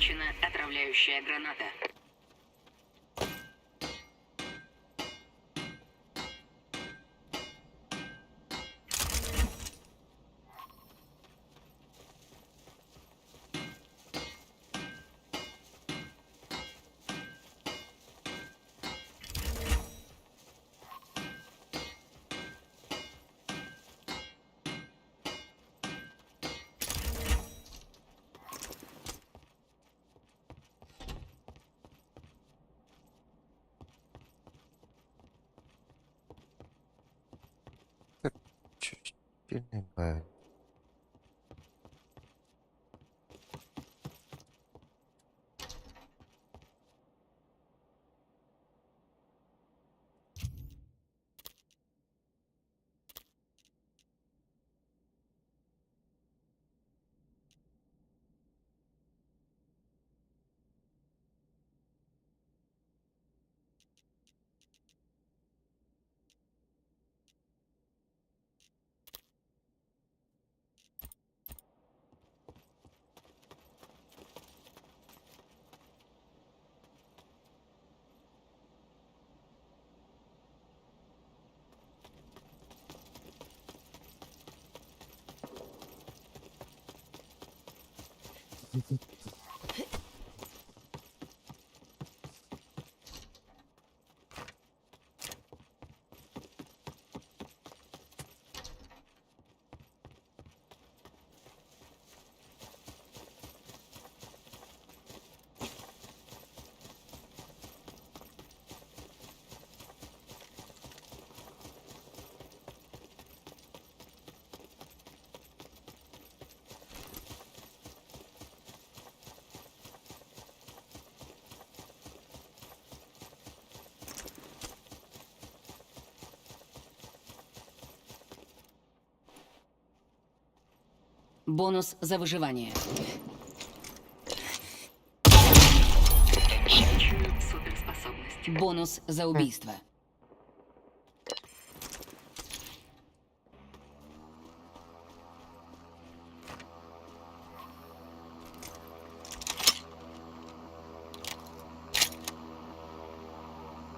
Замечена отравляющая граната. Бай. Бонус за выживание. Суперспособность. Бонус за убийство.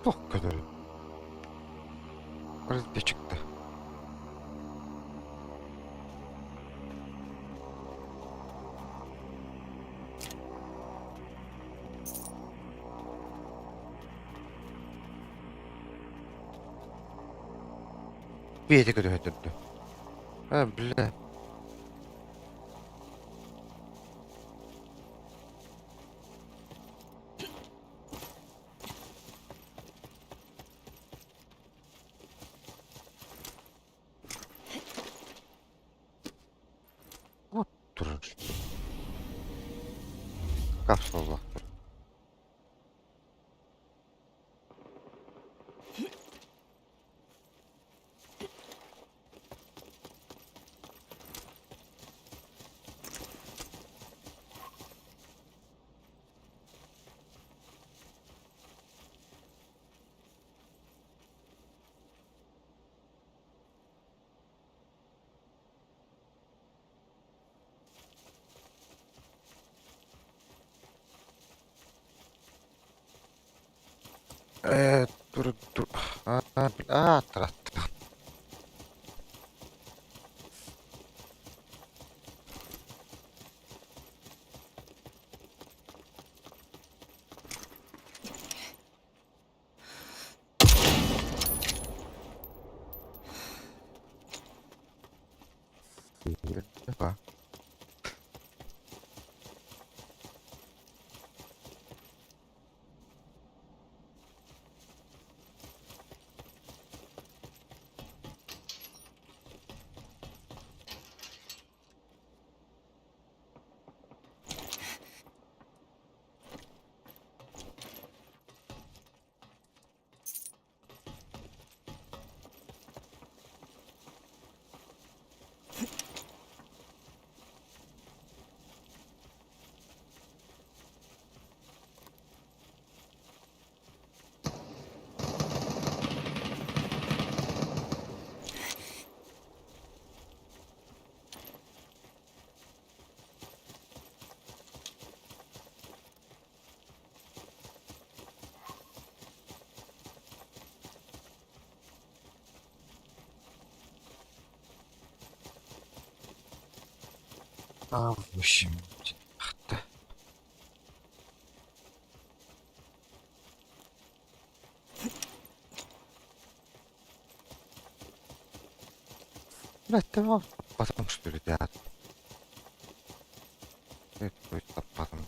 Туох көтөрүй? Барыта чыкта. Бэйэтэ көтөһө турда. А, бля. Вот турар. Капсулалаах турар. Ээ, тур тур аа аа таратта. А, восемь. Ахта. Блядь, потом что ли, ребят? Это будет потом.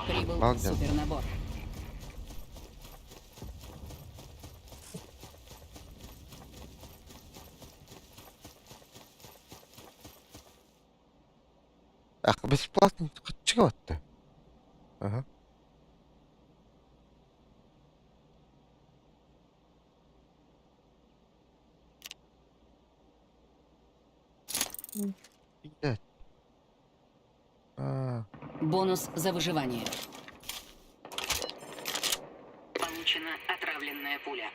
Прибыл Молодец. супернабор. Ах, бесплатно чего-то? Ага. Блядь. А, Бонус за выживание. Получена отравленная пуля.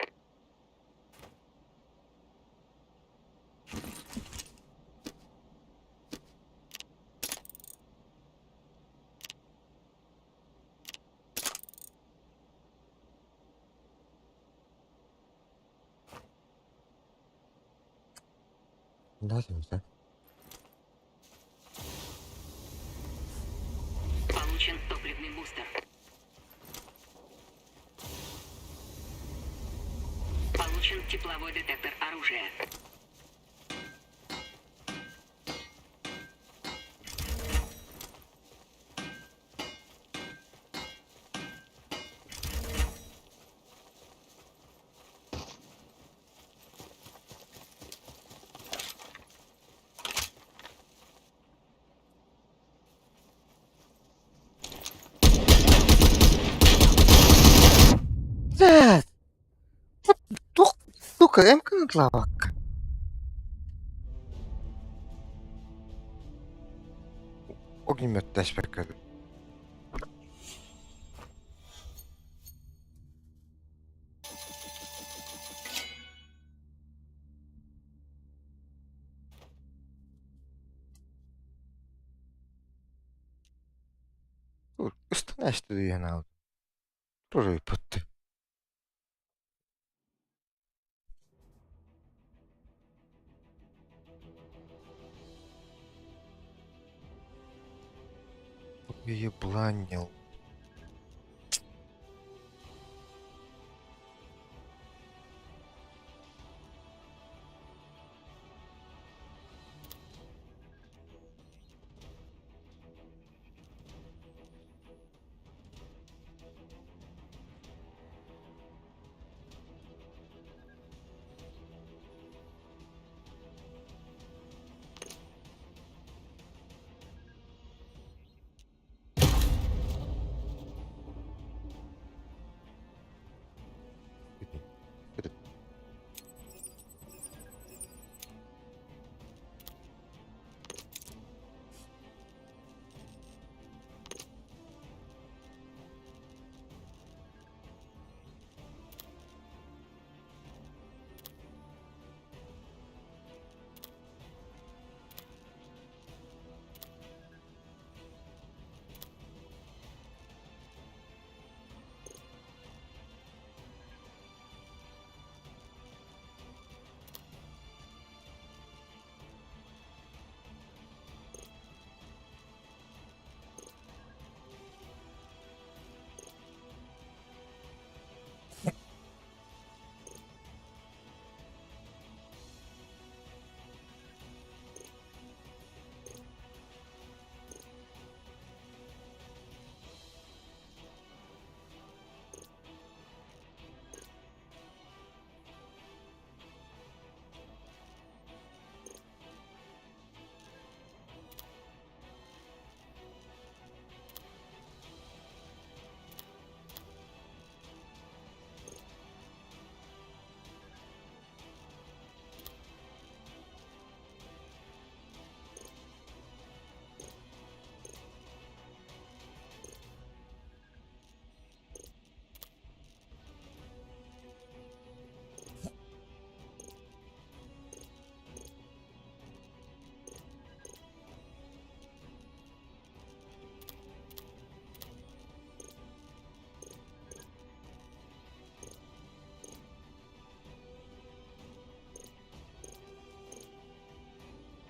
да, да. Получен топливный бустер. Получен тепловой детектор оружия. Блядь! Тух, сука, М-ка лавак. Огнемет дэшбэк. Ыстан диэн аут. Туруйпут. Ебланил.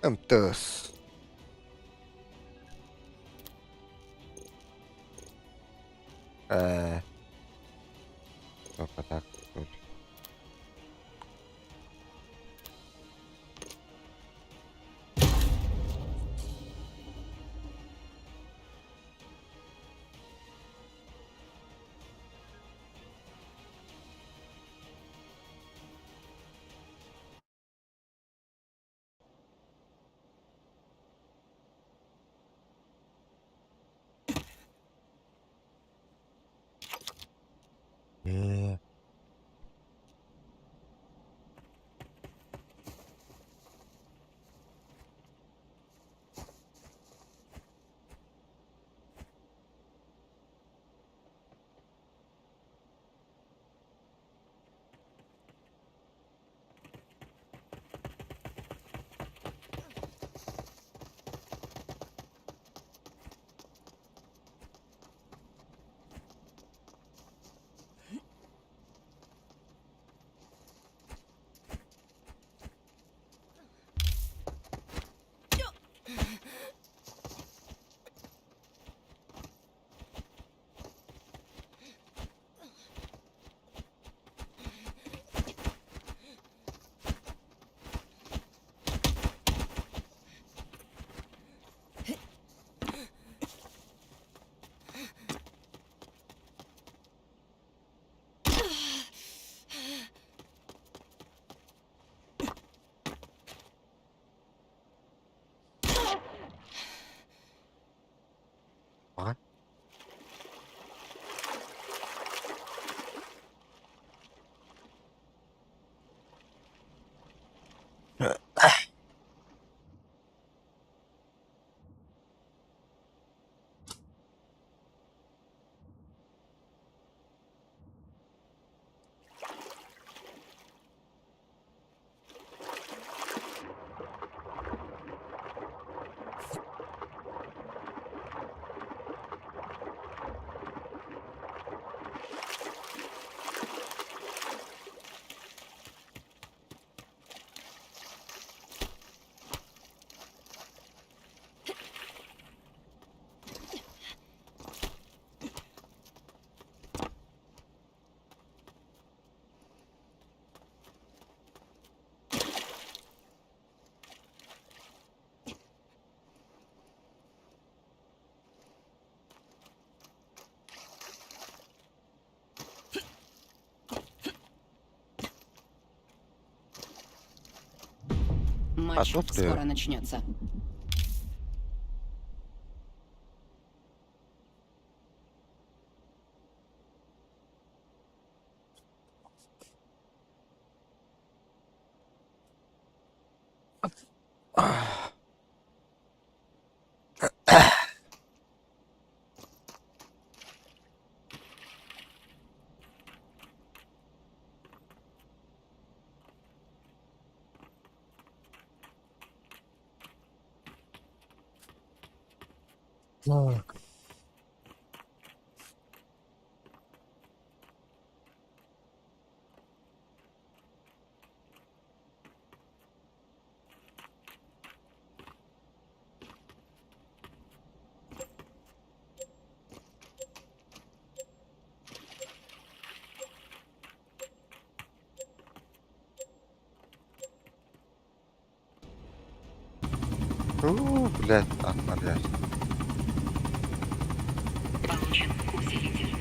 МТС. Э, Только так. Тут. Ээ. What? Матч А тут ты. скоро начнется. Так. У, блядь, а, блядь. Получен усилитель.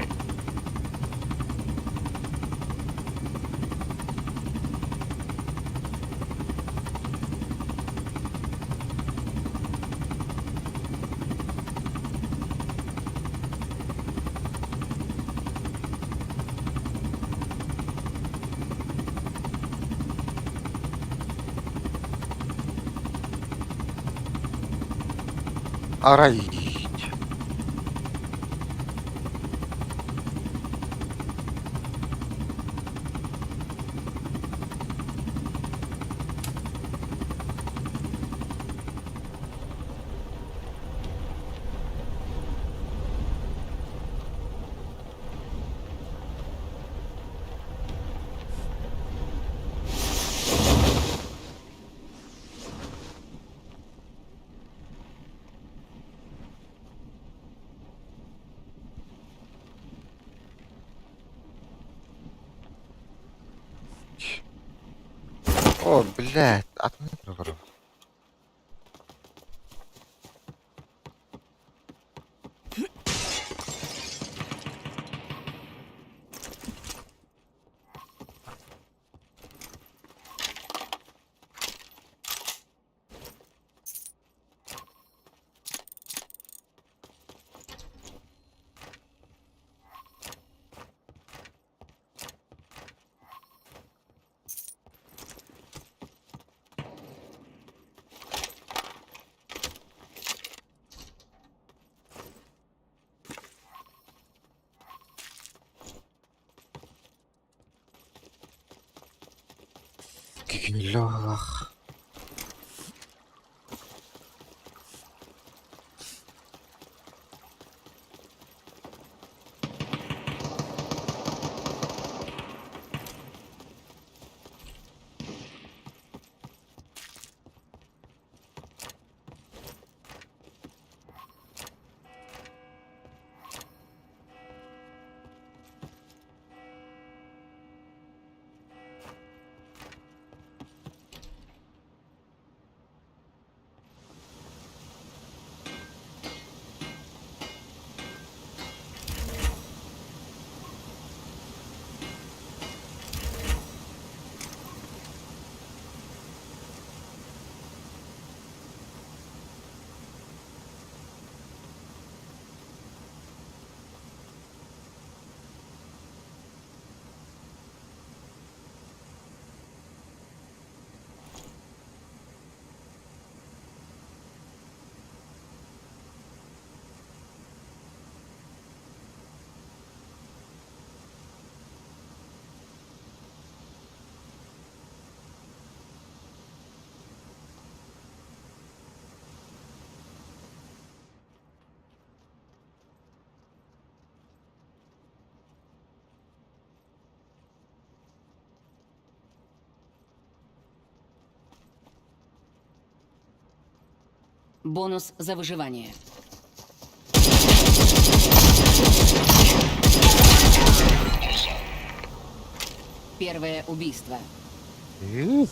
Арай. О, блядь, атын олорор. Киһилээх. Бонус за выживание. Первое убийство. Üf.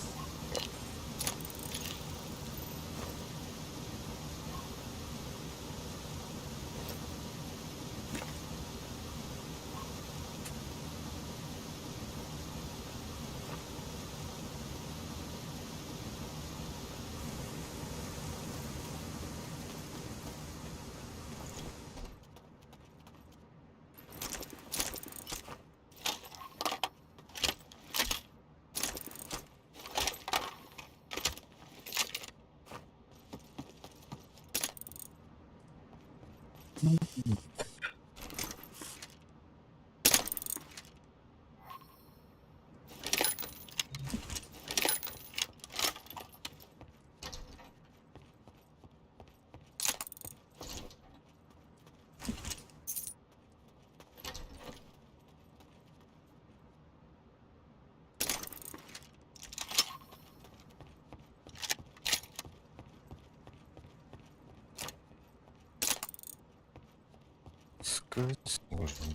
Скрыть можно.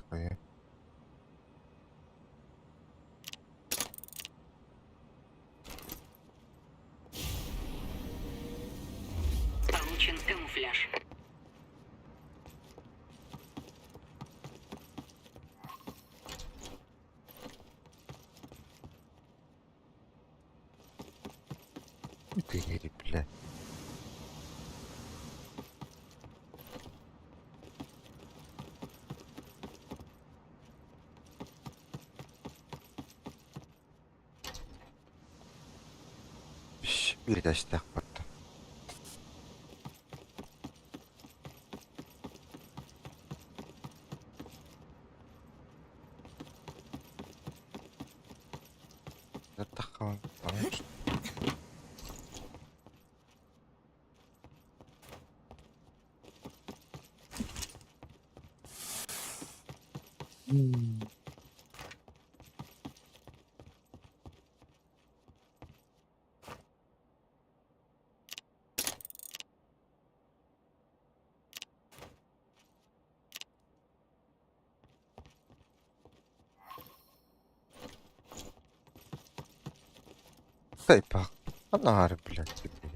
Твоя. Получен камуфляж. Двери, бля. Биир этээстээх барда. Сайпах. Анаары, блядь, теперь.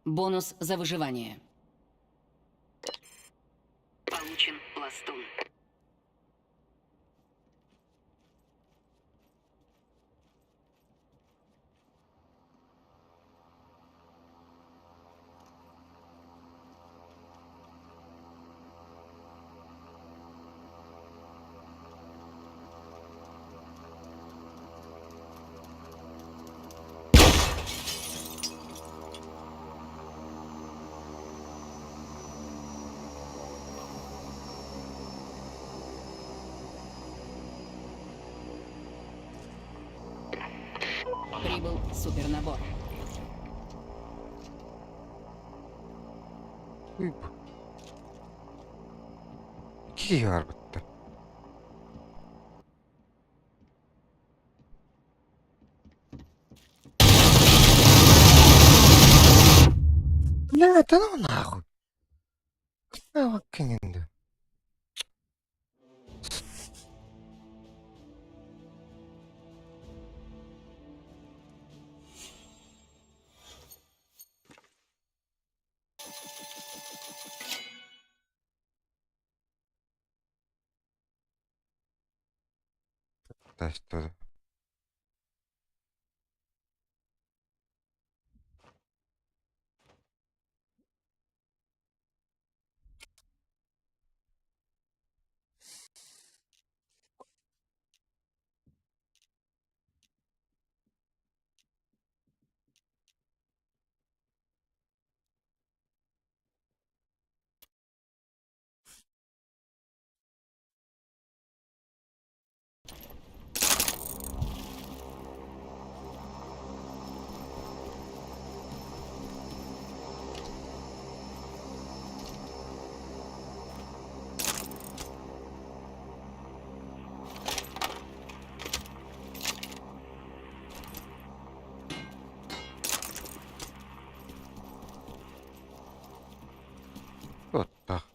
Бонус за выживание. Получен пластун. Прибыл супернабор. Уй, бу. Икки арбытта. Бля, да ну нахуй. Кининди. Да что? Вот так.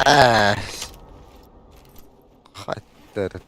Аа. Хаттар.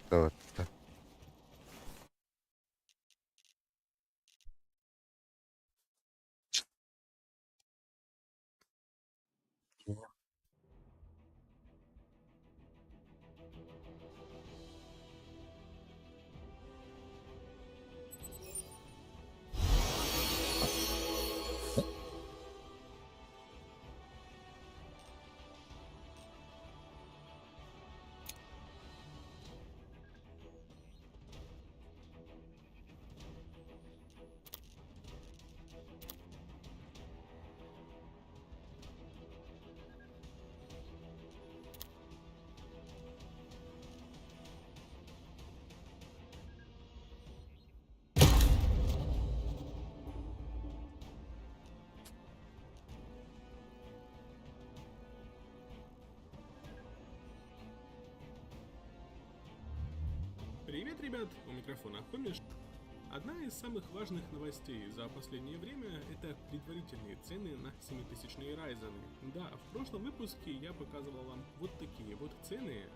Привет, ребят! У микрофона Хомиш. Одна из самых важных новостей за последнее время – это предварительные цены на 7000-е Ryzen. Да, в прошлом выпуске я показывал вам вот такие вот цены.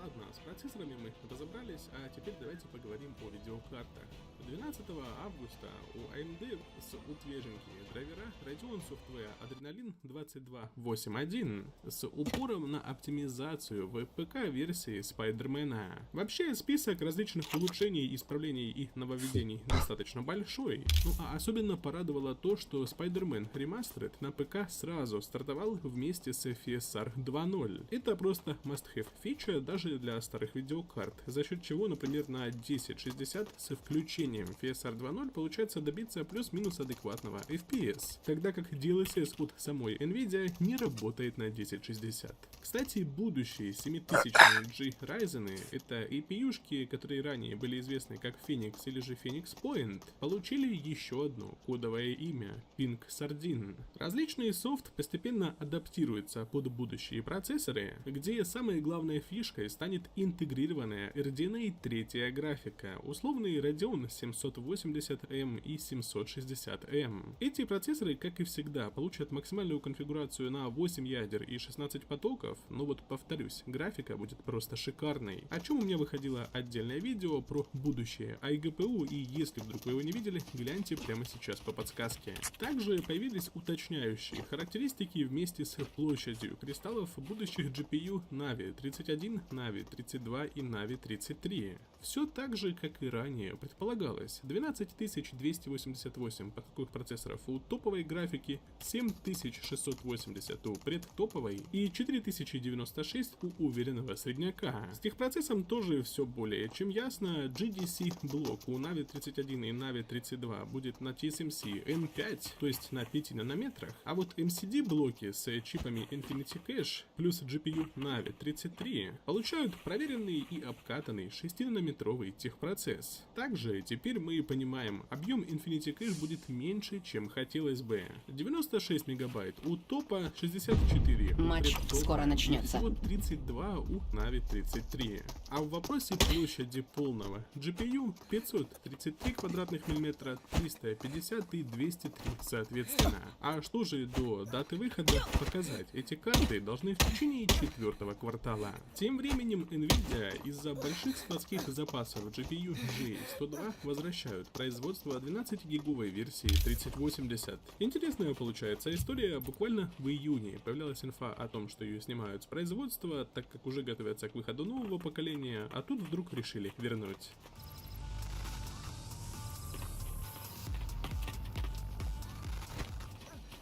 Ладно, с процессорами мы разобрались, а теперь давайте поговорим о видеокартах. 12 августа у AMD с утвержденькими драйвера Radeon Software Adrenalin 22.8.1 с упором на оптимизацию в ПК-версии Спайдермена. Вообще, список различных улучшений, исправлений и нововведений достаточно большой. Ну а особенно порадовало то, что Spider-Man Remastered на ПК сразу стартовал вместе с FSR 2.0. Это просто must-have фича даже для старых видеокарт, за счет чего, например, на 1060 с включением FSR 2.0 получается добиться плюс-минус адекватного FPS, тогда как DLSS от самой Nvidia не работает на 1060. Кстати, будущие 7000 G Ryzen, это APU-шки, которые ранее были известны как Phoenix или же Phoenix Point, получили еще одно кодовое имя — Pink Sardine. Различный софт постепенно адаптируется под будущие процессоры, где самой главной фишкой станет интегрированная RDNA третья графика, условный Radeon 780M и 760M. Эти процессоры, как и всегда, получат максимальную конфигурацию на 8 ядер и 16 потоков, но вот повторюсь, графика будет просто шикарной. О чем у меня выходило отдельное видео про будущее iGPU, и если вдруг вы его не видели, гляньте прямо сейчас по подсказке. Также появились уточняющие характеристики вместе с площадью кристаллов будущих GPU Navi 31, Navi 32 и Navi 33. Все так же, как и ранее предполагалось. 12288 потоковых процессоров у топовой графики, 7680 у предтоповой и 4096 у уверенного средняка. С техпроцессом тоже все более чем ясно. GDC блок у Navi 31 и Navi 32 будет на TSMC N5, то есть на 5 нанометрах, а вот MCD блоки с чипами Infinity Cache плюс GPU Navi 33 получают проверенный и обкатанный 6-нанометровый техпроцесс. Также теперь мы понимаем, объем Infinity Cache будет меньше, чем хотелось бы. 96 мегабайт у топа, 64 у Матч предтопа скоро и начнется. всего 32 у Navi 33. А в вопросе площади полного GPU 533 квадратных миллиметра, 350 и 203 соответственно. А что же до даты выхода показать? Эти карты должны в течение четвертого квартала. Тем временем Nvidia из-за больших складских запасов GPU J102 возвращают производство 12-гиговой версии 3080. Интересная получается история. Буквально в июне появлялась инфа о том, что ее снимают с производства, так как уже готовятся к выходу нового поколения, а тут вдруг решили вернуть.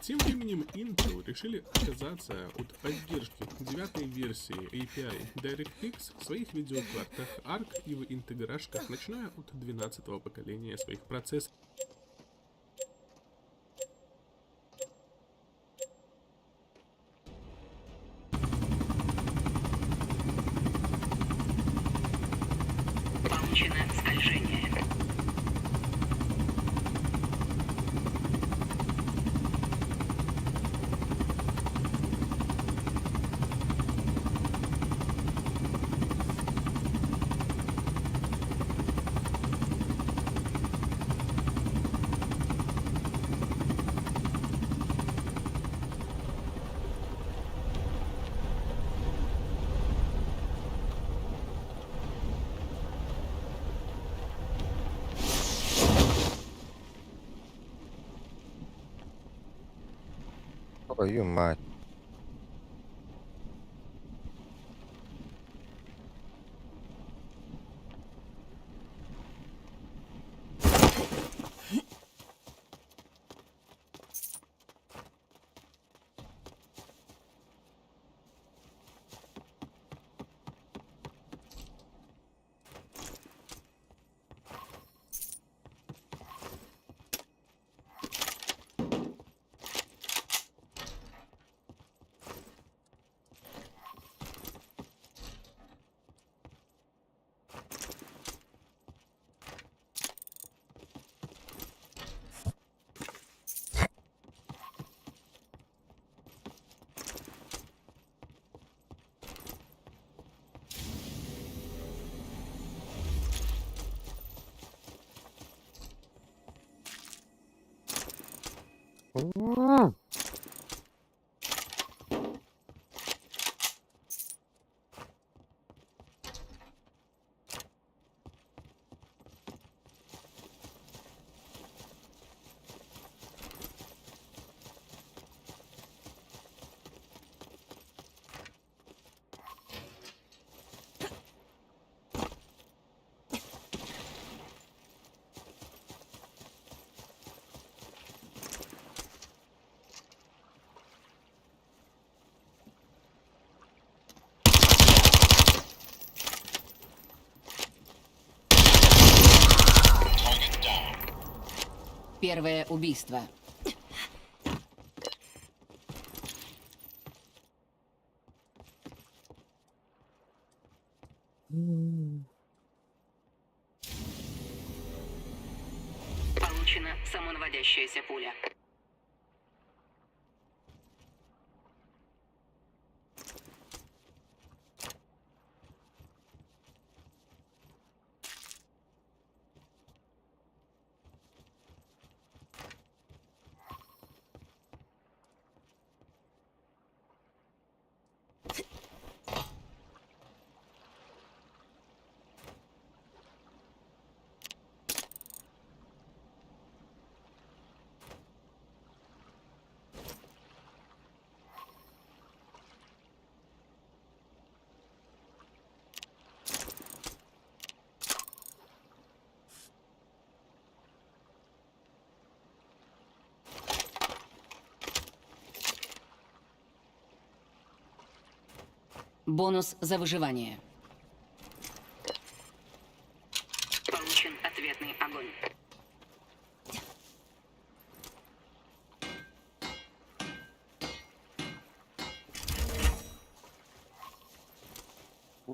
Тем временем Intel решили отказаться от поддержки девятой версии API DirectX в своих видеокартах Arc и в интеграшках, начиная от 12-го поколения своих процессоров. Получено скольжение. Твою мать. М. Первое убийство. Получена самонаводящаяся пуля. Бонус за выживание. Получен ответный огонь.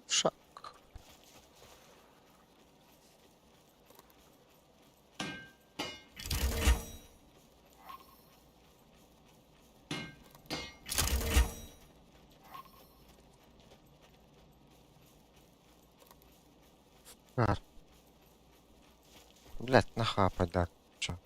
Шаг. Кар. Блять, нахапать, да. Чё?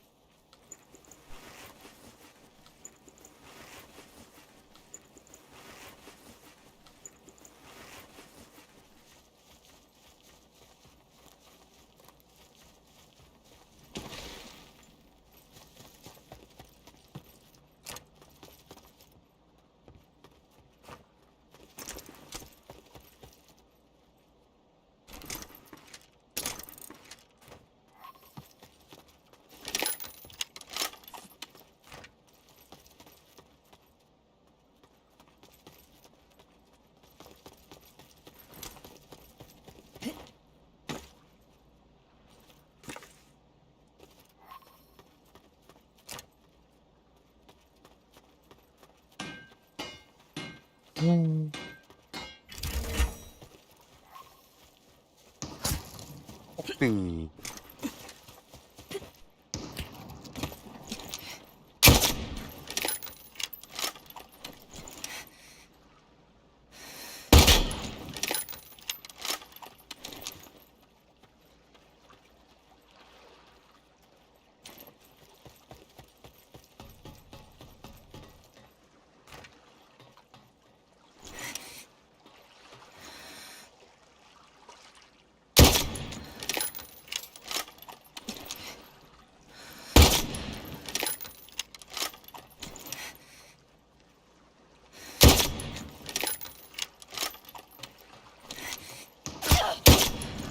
Ух ты.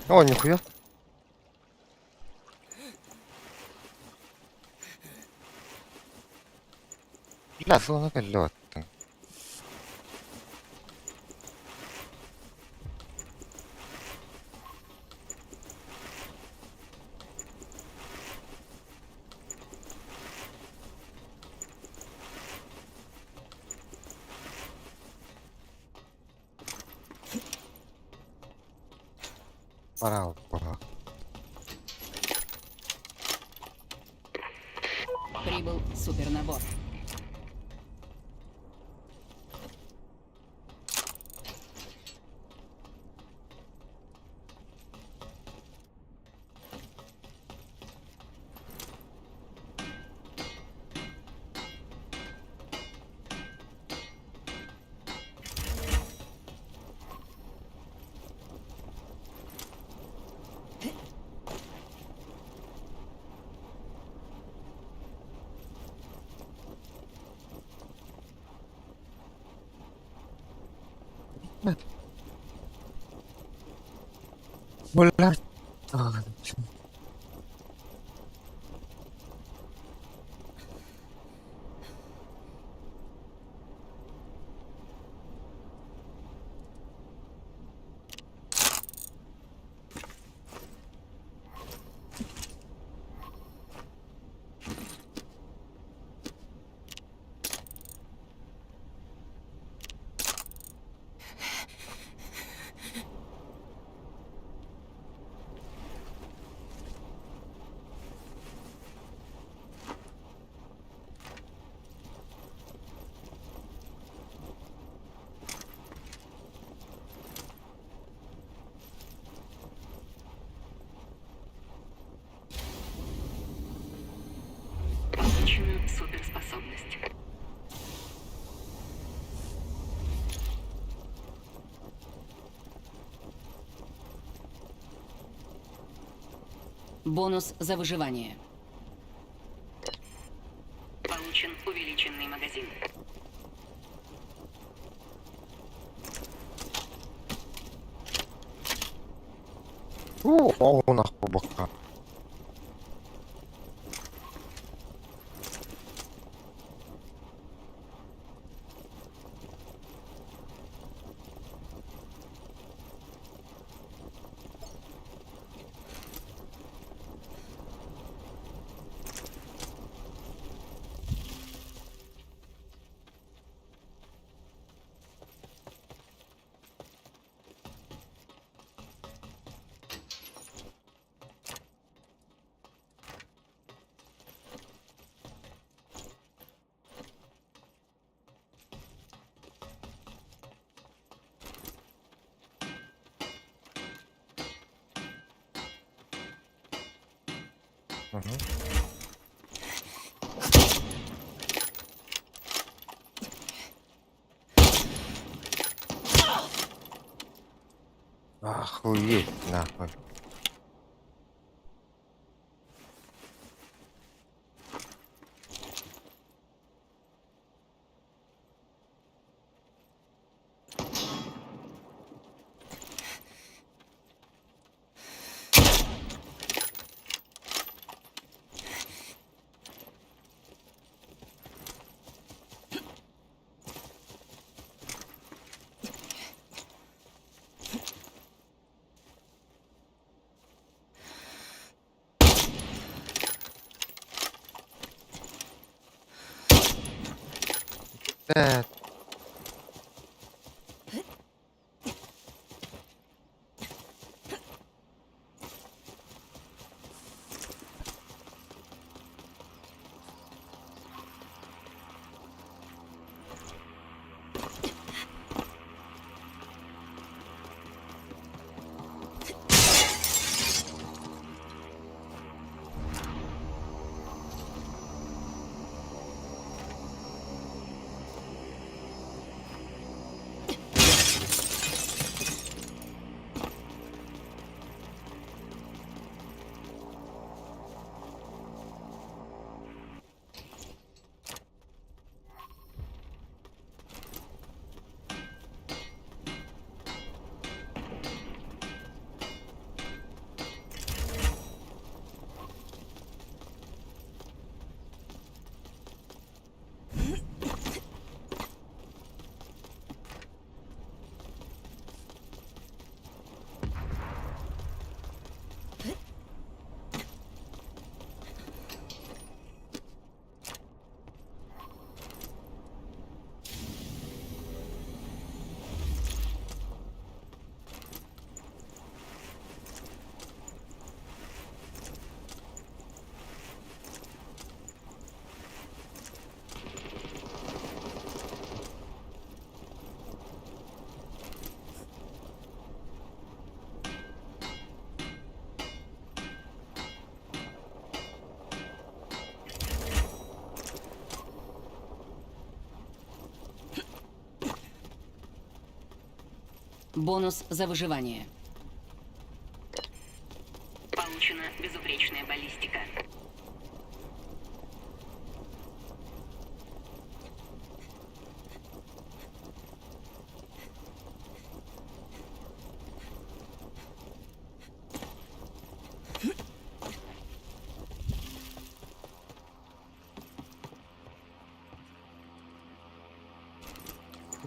О, нихуя. Бля, словно лед. Пора, пора. Прибыл супернабор. Блядь. суперспособность. Бонус за выживание. Получен увеличенный магазин. Уу, нахуй бака. Угу. Охуеть нахуй. Э, Бонус за выживание. Получена безупречная баллистика.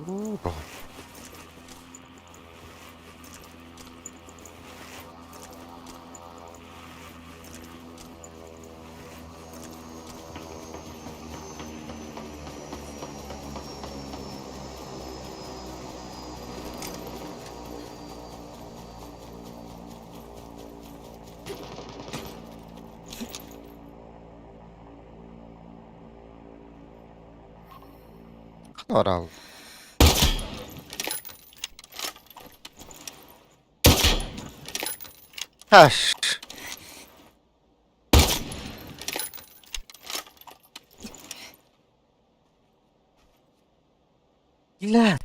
Уу, Орал. Аш. Бля!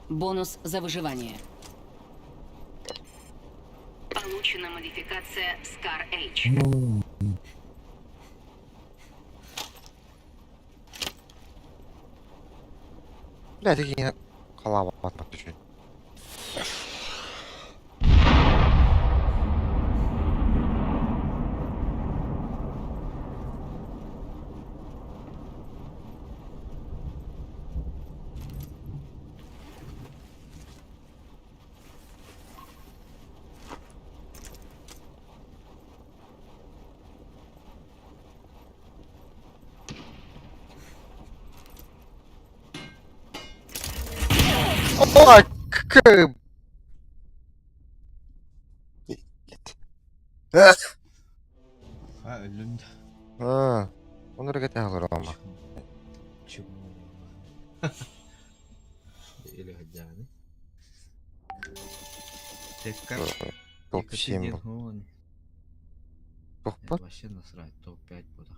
Бонус за выживание. Получена модификация Scar H. Бля, такие халава түшүн. Ой, к... Ha өллүм да. Аа, оннук этэ олоромо. Чему? Или гадяны. Текка. Топ-7 был. Вон. Тохпот? Вообще насрать, топ-5 буду.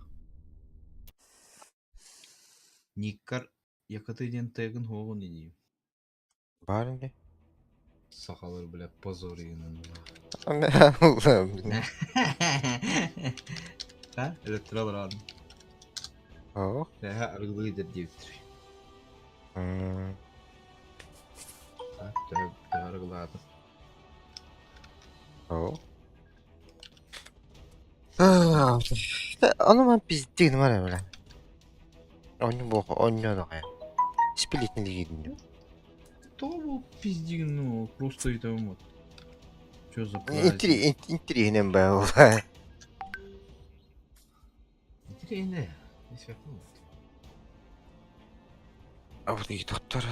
Никкар якаты ден тегін хоғын ини. Бар ини. Сахалар, бля, позор ини. Ha? Электро Оо. Лэһэ аргылыы диэбиттэр. Ha? Төһө төһө аргылаатым. Оо. Ону ман пиздин бар бля. Онньу буох онньу доҕо. Сплитни дигин. То был пиздин, ну, просто это вот. Чё за праздник? Интриһинэн баа. Интересно. Здесь вот. Абы доктор.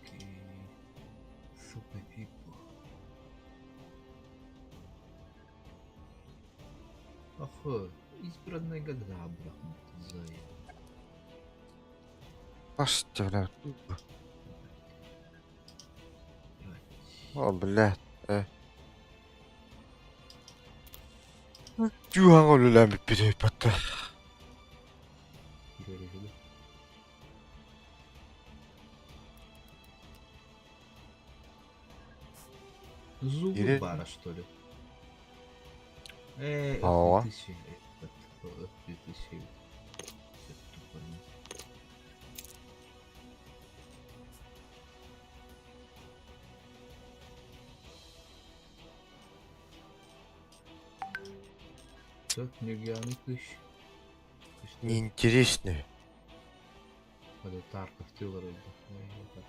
Окей. Super people. Ах, избранная гадабра. Зай. Баста бля. О, бля. Juhan on lämmin patta. Зубы Или- бара, что ли? Ого. F2000, этот, F2000. Это тупо. Все, нигяны кыш. Неинтересный. Это Тарков тылар ой, Тарков тылар.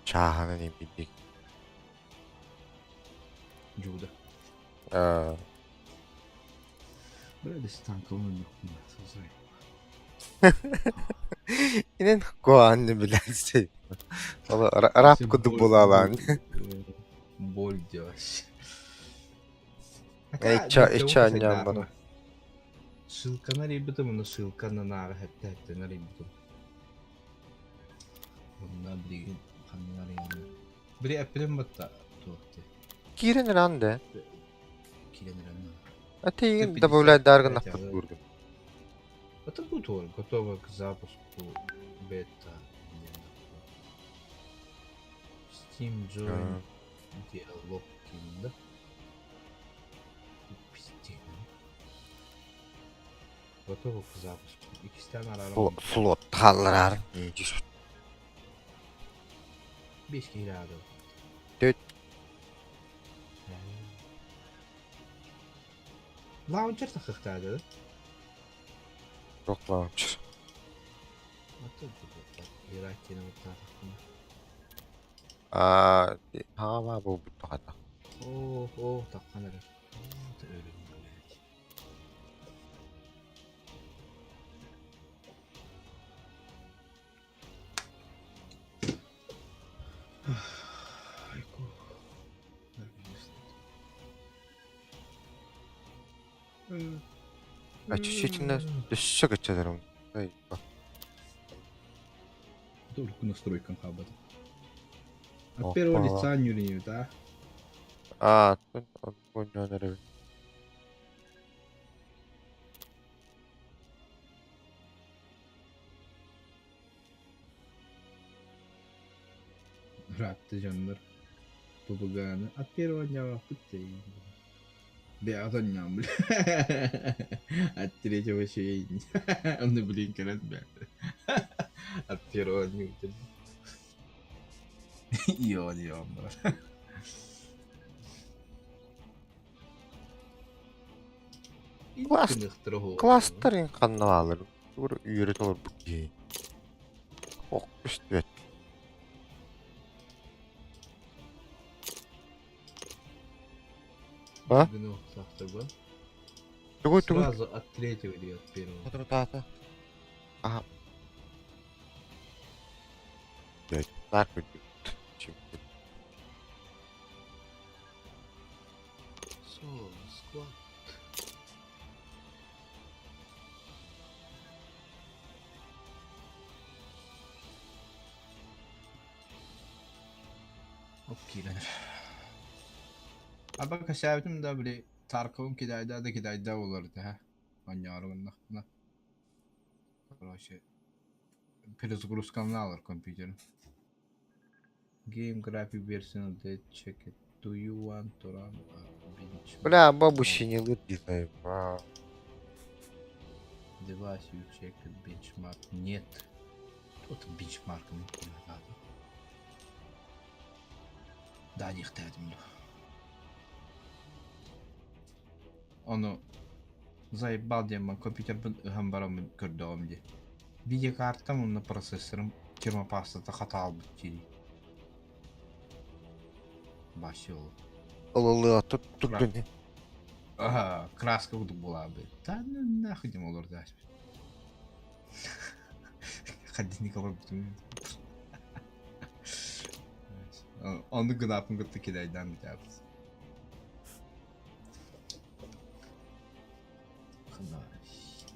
Чааһаны не билик. Джуда. Аа, Бля, дesi танковый нахуй, созай. Инен куанны билээсэй. Ол рап кудук булалаан. Боль делать. Ича анньаан бара. Ссылканы ребятам, но ссылка на нара хэтте хэттен ребятам. Онна билигин ханнар яны. Бири эппилем батта туохты. Киирэн эрэн да. Киирэн эрэн. А ты добавлять даргын нафтургун. Это будет готово к запуску бета. Steam Join диалог да? Готово к запуску. Иккистээн арааран Флот хааллараар. Биэс киһи аады. Түт. Лаунчер тахыхтаады. Жоқ лаунчер. Аа, хаама буолбут хата. Оо, оо, таххан эрэр. Өлүм, блядь. А чуть-чуть өссө кыччатарым. Только настройкам хаба. От первого лица не да? А, Ратты дьоннор ПБГ-ны от первого дня путей. Бля, дня, бля. От третьего еще и Он, блин, короче, бля. От первого дня. Ио, брат. Кластерин ханналар. Үйрет олар бүкей. Ох, үстүөт. А? Тугу тугу. Сразу от третьего или от первого? Соторутааҕыта. Аха. Наар көрдүбүт. Соло, склад. Оп киирэн. Аба кэсээбитим да били Тарковым кидайда да кидайда болар этэ ха. Оонньоору гыннахпына. Короче, перезагрузканы алар компьютер. Game graphic version of the check it. Do you want to run a benchmark? Бля, бабушки не лыт заебал. Device you check benchmark. Нет. Тут benchmark не надо. Да, не хтадим. Ону заебал диэммин компьютербын ыһан бараммын көрдөҕүм дии. Видеокартам уонна процессорым термопастата хатаалбыт дии. Вообще ол. Ылылыа тут турдун. Ага, краска курдук буолаабыт. Да ну нахуй диэн олордо Холодильник олорбутум. Оннук гынааппын кытта кидайдаан бүтээбит.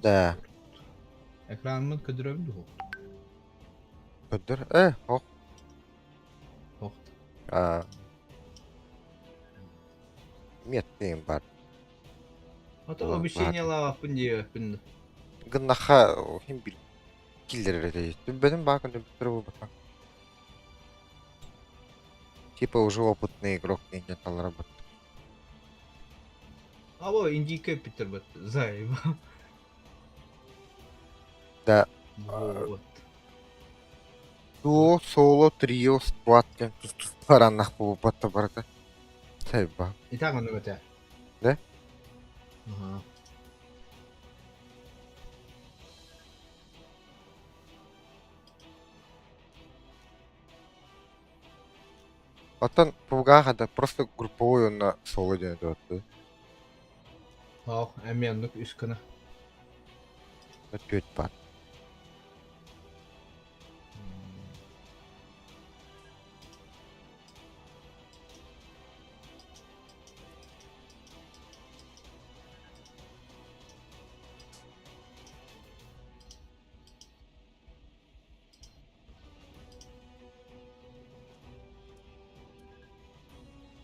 Да. Экранымын көдөрөбүн дуо? Көдөр. Ох. Ох. А. Меттейм бар. Ото обещание лааппын диэбиппин. Гыннаха хим бил киллер этэй. Бэтим баакын бүтүр буолбатах. Типа уже опытный игрок не работать. Або индийка Питер бат заебал. Да. Вот. Дуо, соло, трио, сквад диэн тус-туспараннах буолбатта барыта. Сайба. Итак, оннук этэ. Да? Ага. Оттон пугаха да просто групповой онно соло диэн этэ. Ох, эмиэ оннук үс гына. Түөрт баар.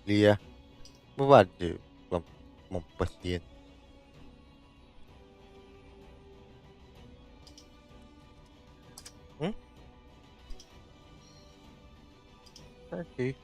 Лия. Бу баар дии Момпасиен. М? Окей.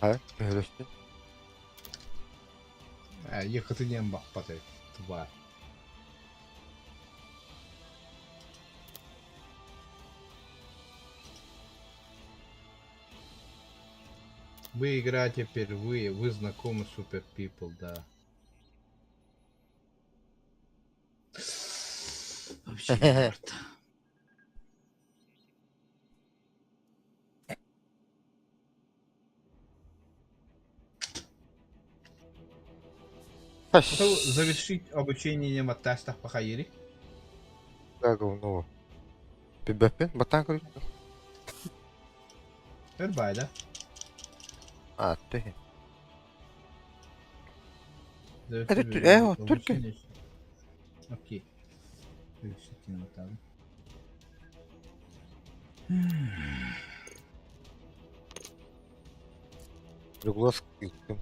Хайа, төһөлөстүн? Ээ, йыкыты диэн баппат эбит, тварь. Вы играете впервые, вы знакомы с Super People, да. Вообще не варто. Завершить обучение на тестах по Хаири. Да, говно. Бибэппин, батан көрүттүм. Өр баайда. А, ты. Это, только. Окей. Завершить Дуглас ыыттым.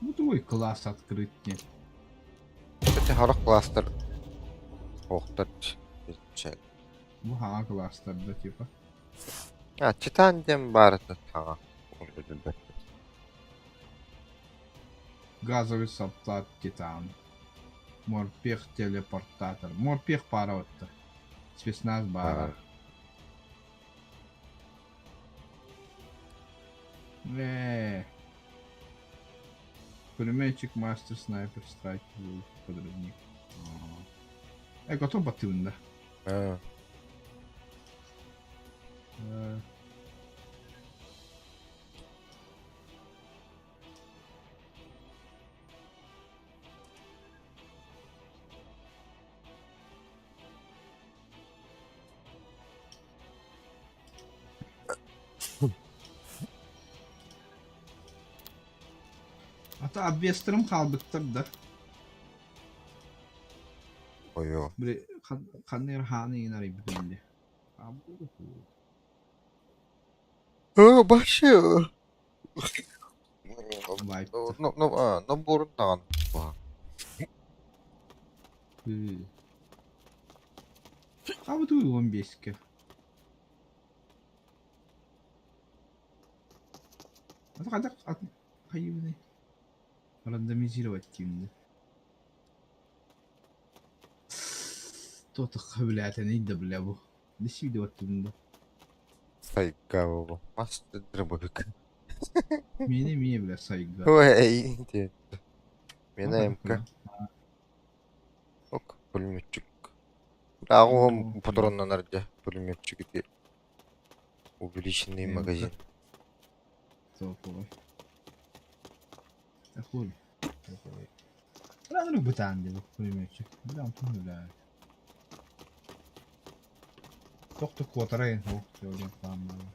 Ну твой класс открыть мне. Кстати, харах кластер охтар Бу хаҥа класстар да типа. А, Титан диэн баар этэ саҥа. Газовый солдат Титан. Морпех телепортатор. Морпех пара отто. Спецназ баара. Э. Пулеметчик, мастер, снайпер, страйкер, подрывник. Э, готов батын да. А. Э. Ата обвестарым хаалбыттар да. Ойоо. Били Ханна эрэ хааны иҥин арыйбытым дии. Вообще Вайпта. Наборун даҕаны Хабытыы 15-ке. А хайдах хайыыбыный? Рандомизировать диибин. Туох билээтэ да бля бу. Десидовать да. Сайга бу. Мас дробовик. Миэнэ эмиэ бля сайга. Ой, диэн. Миэнэ МК. Ок, пулеметчик. Ааҕуһум патроннанар дьэ, пулеметчик ити. Увеличенный магазин. Топовый. Такой. Бля, бытаан диэн пулеметчик. Бля, онтон бля. Тохто куотарайын ол диэн хааммаҕа.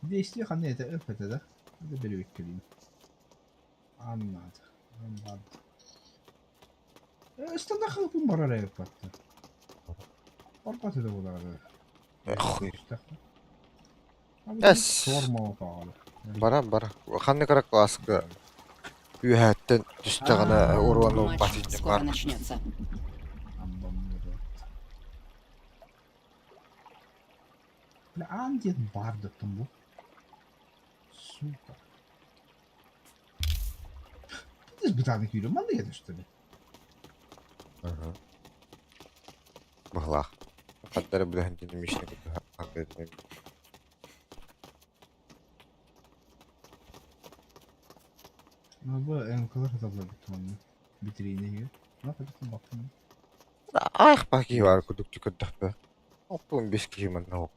Действие ханна это это да? Это беребеккелиин. Аннаад. Аннаад. Стандарт барар эбиппатта. Барбат это буолар. Хуй. Эс. Бара бара. Ханнык эрэ кылааска үөһээттэн түстэҕинэ уруону Матч батыйдым скоро бар. начнется. Бля, аан диэн баар да бу. Сука. Ты бытааны күүрү манна это что ли? Ага. Баһылаах. Хаттары билэһин динамичный Ну бу МКлар саталлар бит Витринеге. Ну хотя бактым. Аах баки бар курдук көрдөхпө. 65 киһи манна.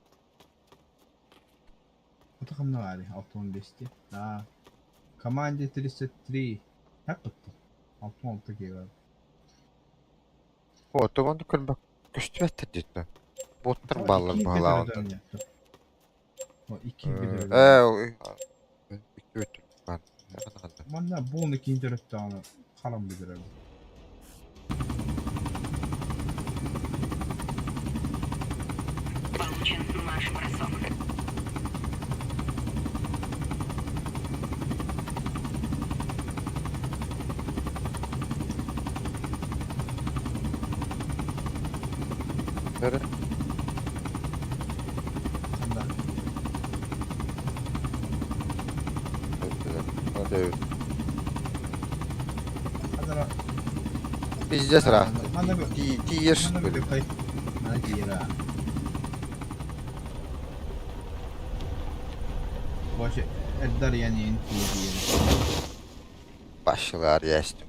Это хамна баары 65 ти. А. Команде 33. Хаппытты. 66 киһи бар. О, тоҕону көрбөк көстүбэттэр диэтэ. Боттар бааллар баһылаах онтон. О, икки бит. Ээ, икки бит бар. Манна буону кийин төрөттөҕүнэ харам бүтэрэр. Получен марш-бросок. Бары Ханда. Hadi. Хандара. Пиздец ра. Манна бу. Ти тиер Манна что ли? бу кай. Манна тиера. Вообще, Эльдар yani тиер. Башылар ястым.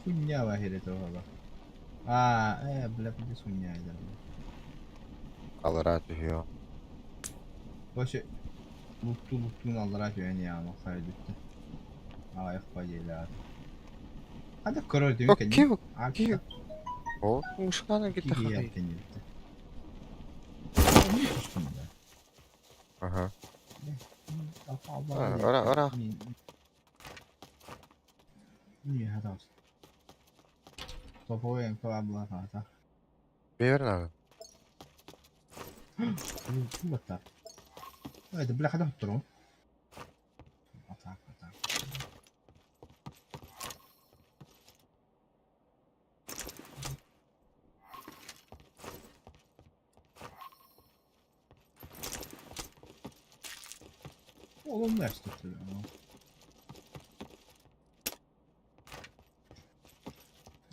Хуйня вахире того. А, бля, пиздец хуйня это. Алара түһүө. Вообще, лукту луктун аллара yani ya хайдытты. Аяқ паделя. Hadi көрөр О, демек киви, киви. О, мушканы Киви ките хай. Ага. Ора, ора. Не, хатас. Топовый МК была хата. Бер надо. Кубата. Это бля хата туру. Атак, атак. Oğlum ne yaptı?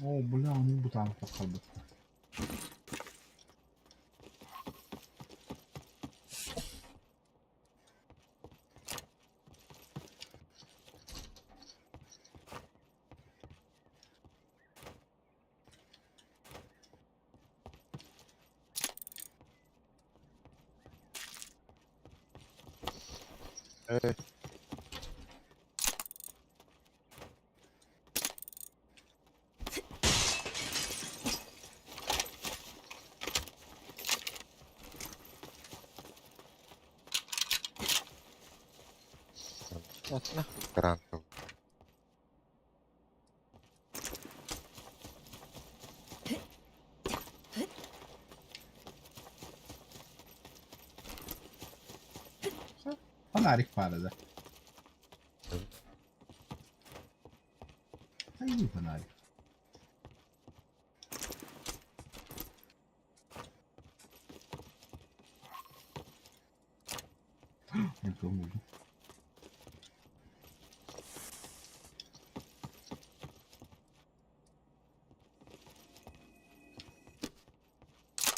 О, бля, ну бутан қалбытта. Э, Тарантул. Фонарик пара, да? Хайыы фонарик? Не помню.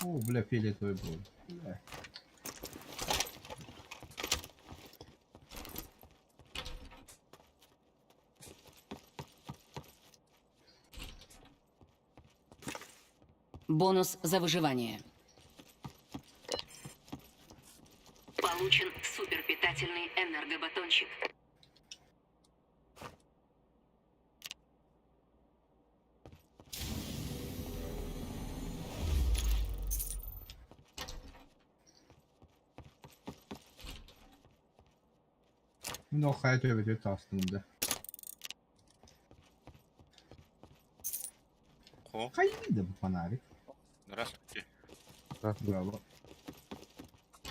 О, бля, фиолетовый был. Бля. Бонус за выживание. Получен суперпитательный энергобатончик. Мин ол хайа төбөтүгэр таҕыстым да. О, Хайыы да бу фонарик. здравствуйте. Браво.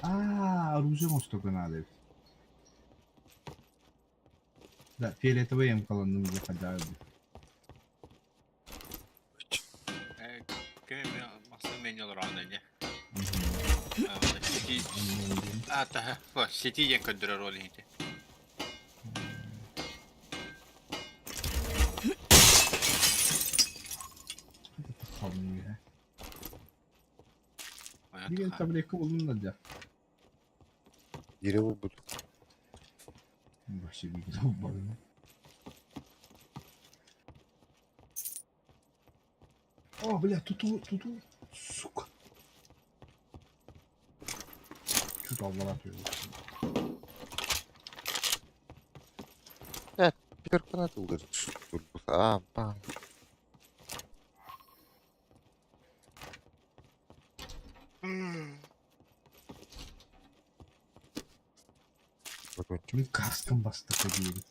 Аа, оружие оҥостуохха наада эбит. Да, фиолетовый эмкаланным дии хайдах эбит. Ким Максим олорон ини. Сити а та сити диэн көрдөрөр ол иһити. Деген таблетка булдум да дьэ. Бири булбут. Вообще биир булбатым. О, бля, туту, туту, сука. Чуть аллара atıyor. Пёркана тылгыр. А, па. Батончик. Мин каскам бастакы диэбит.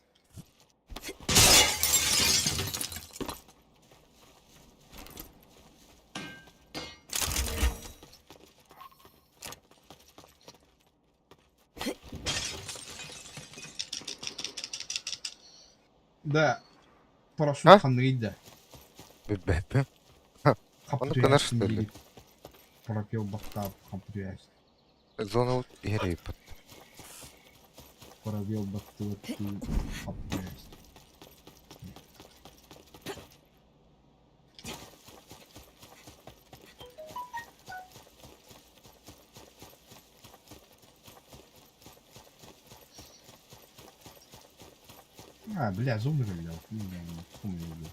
Да, парашют А? ханныгый да. Бэбэ. Хап Ону гынар, түһээччин что ли? диэбит. Пропел бахтаап хап түһээччин. Зона вот иһэрэй бат. Пробел бахтыбыт хап түһээччин. А, бля, зомби взял. Бля, не помню, бля.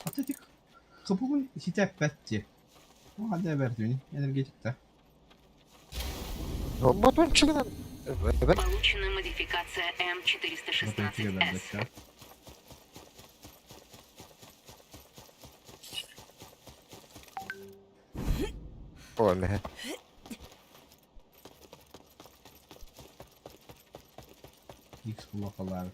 Atletik kapımın hitap etti. O halde verdiğini energetik de. Батончигынан. Эбэ. Получена модификация М416С. О, мэ. X kulakalar.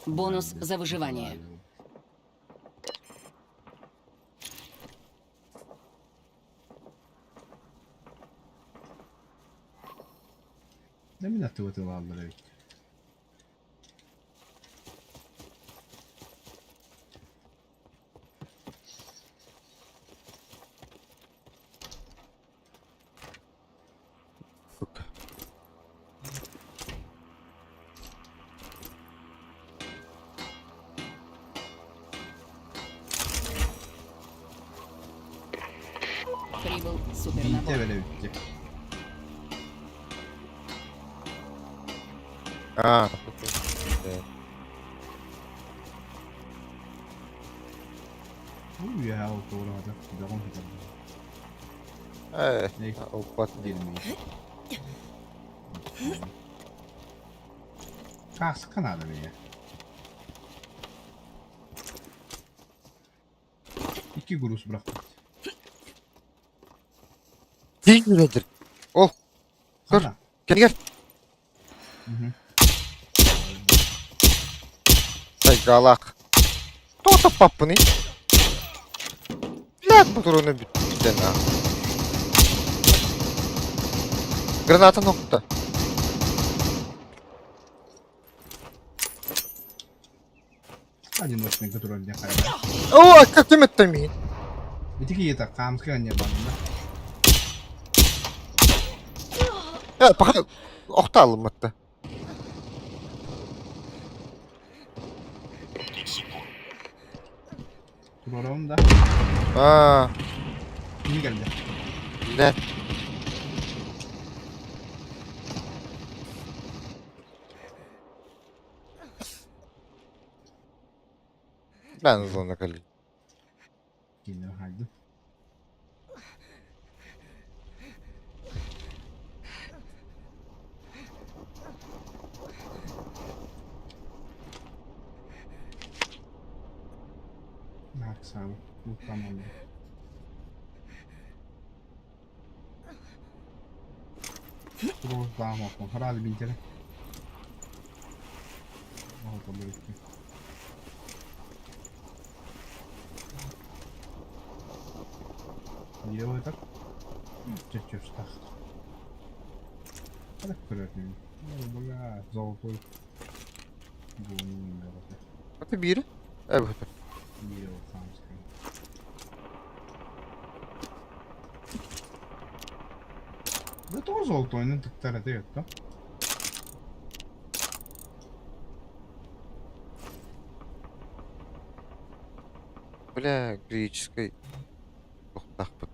Бонус за выживание. Ne min attıvı aldılar evet. Сука. Прибыл Биирдэ супернабор. бэлэбиттэ. А, Үөһээ ол туораата бөҕүн сытар. Э, Эй, уппат. диэн Кааска наада бэйэ. Икки груз бырахпыт. Дии Ол, көр, Хана. кэлгэр. Мгм. Сайгалаах. Тоҕо таппаппыный? Блядь, патроны бүттэ на. Граната нохта. Одиночный, который не хайда. О, как ты это мин? Ити киһитэ хаамска не барда. Э, пока охта алымматта. Туруорабын да. А, Ким кэллэ? блядь. Ben zorunda kalayım. Киинэ хайдым. Максам, tamam. Туруордаах Хараады бинтэрэ. Оһо, Делаю так. Чуть-чуть так. Так аккуратнее. Ну, бля, золотой. Это бир. Evet. Да тоже золотой, ну так таратает, да? Бля, греческой. Тохтахпыт.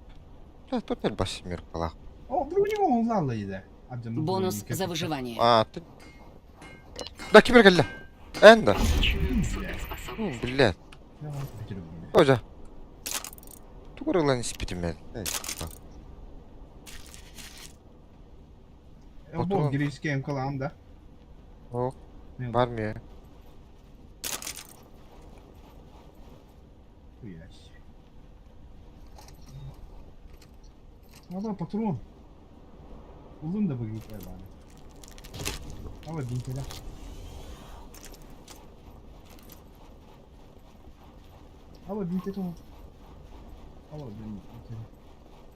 Бля, тут элбас мир калах. О, у него он лала еда. Бонус за выживание. А, ты... Да, кибер кэллэ. Энда. Получена Ну, суперспособность. блядь. Ожа. Тугурылан испитим мен. Бу греческий МКЛАм, да? О, бар mı? Хуясь. Ала патрон. Улун да выглядит ладно. Ала бинтеля. Ала бинтеля. Ала бинтеля.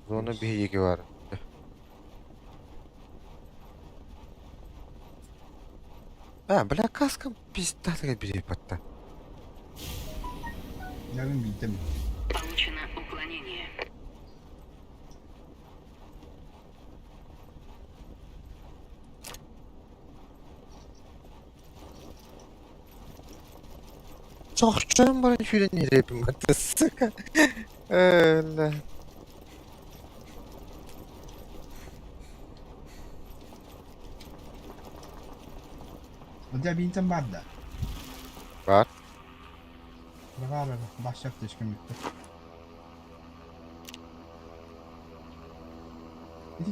Зона bir var. А, бля, каска пиздатая бери потта. Yarın bintem. Получено уклонение. Чохчон бар шүрен нерепим атты, сука. Öyle. Hadi bintem var da. Var. Var var. Başlat teşkim bitti.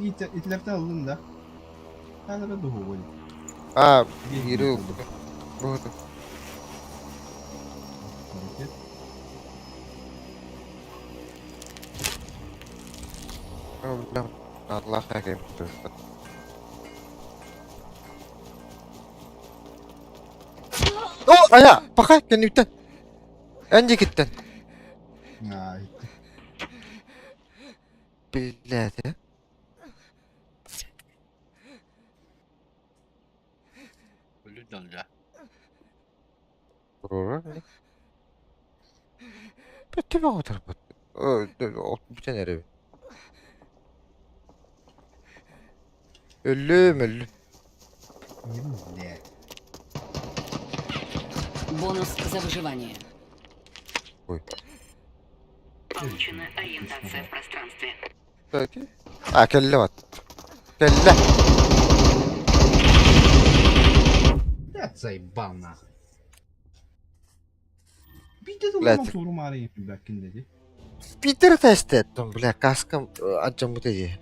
İti itilerde alın da. Ben de doğu böyle. А, yürü. Bu. Hareket. Бля, Allah hakim. О, ая, пока кенниттен. Önce gittin. Aa gitti. Блядь. Өлүн да. Doğru. Bitti mi o tarafa? Bir tane evi. Ölüm ölüm. Ne? Бонус за выживание. Ой. Получена ориентация в пространстве. А, кэллэ бат. Кэллэ. Блядь, заебал нахуй. Биирдэ да Блядь. улахан суорумаары бэккин диэти. Питер тестеттим, бля, каскам алдьаммыта дии.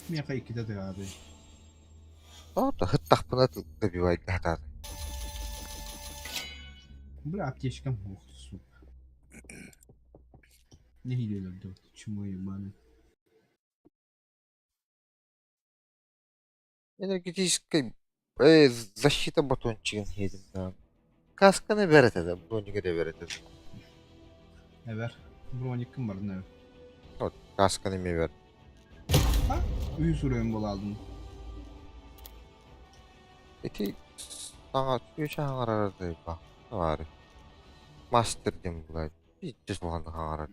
Миэхэ иккитэ тыгаатый. Ота сыттахпына добивайдаатаат. Бля, аптечкам ух, сука. Нэһиилэ өлөрдө, чмо ебаный. Энергетическай защита батончигын сиэтим да. Касканы бэр этэ да, бронигы да бэр этэ. Эбэр, брониккын бардын эбэр. Вот, касканы эмиэ бэр. Үс уровень буолаалдым. Ити саҥа сүүчэ хаҥарар да баары. Мастер диэн булай. Иччис улахан хаҥарар.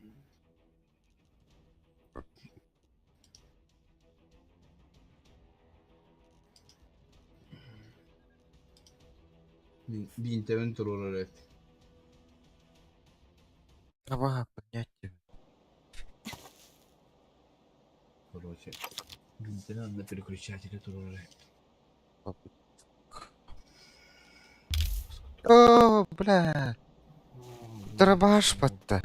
Биинтэбин туруорар эт. Аба, поднять тебя. Короче, биинтэни анна переключатели туруорар эт. О, бля, дробаш батта.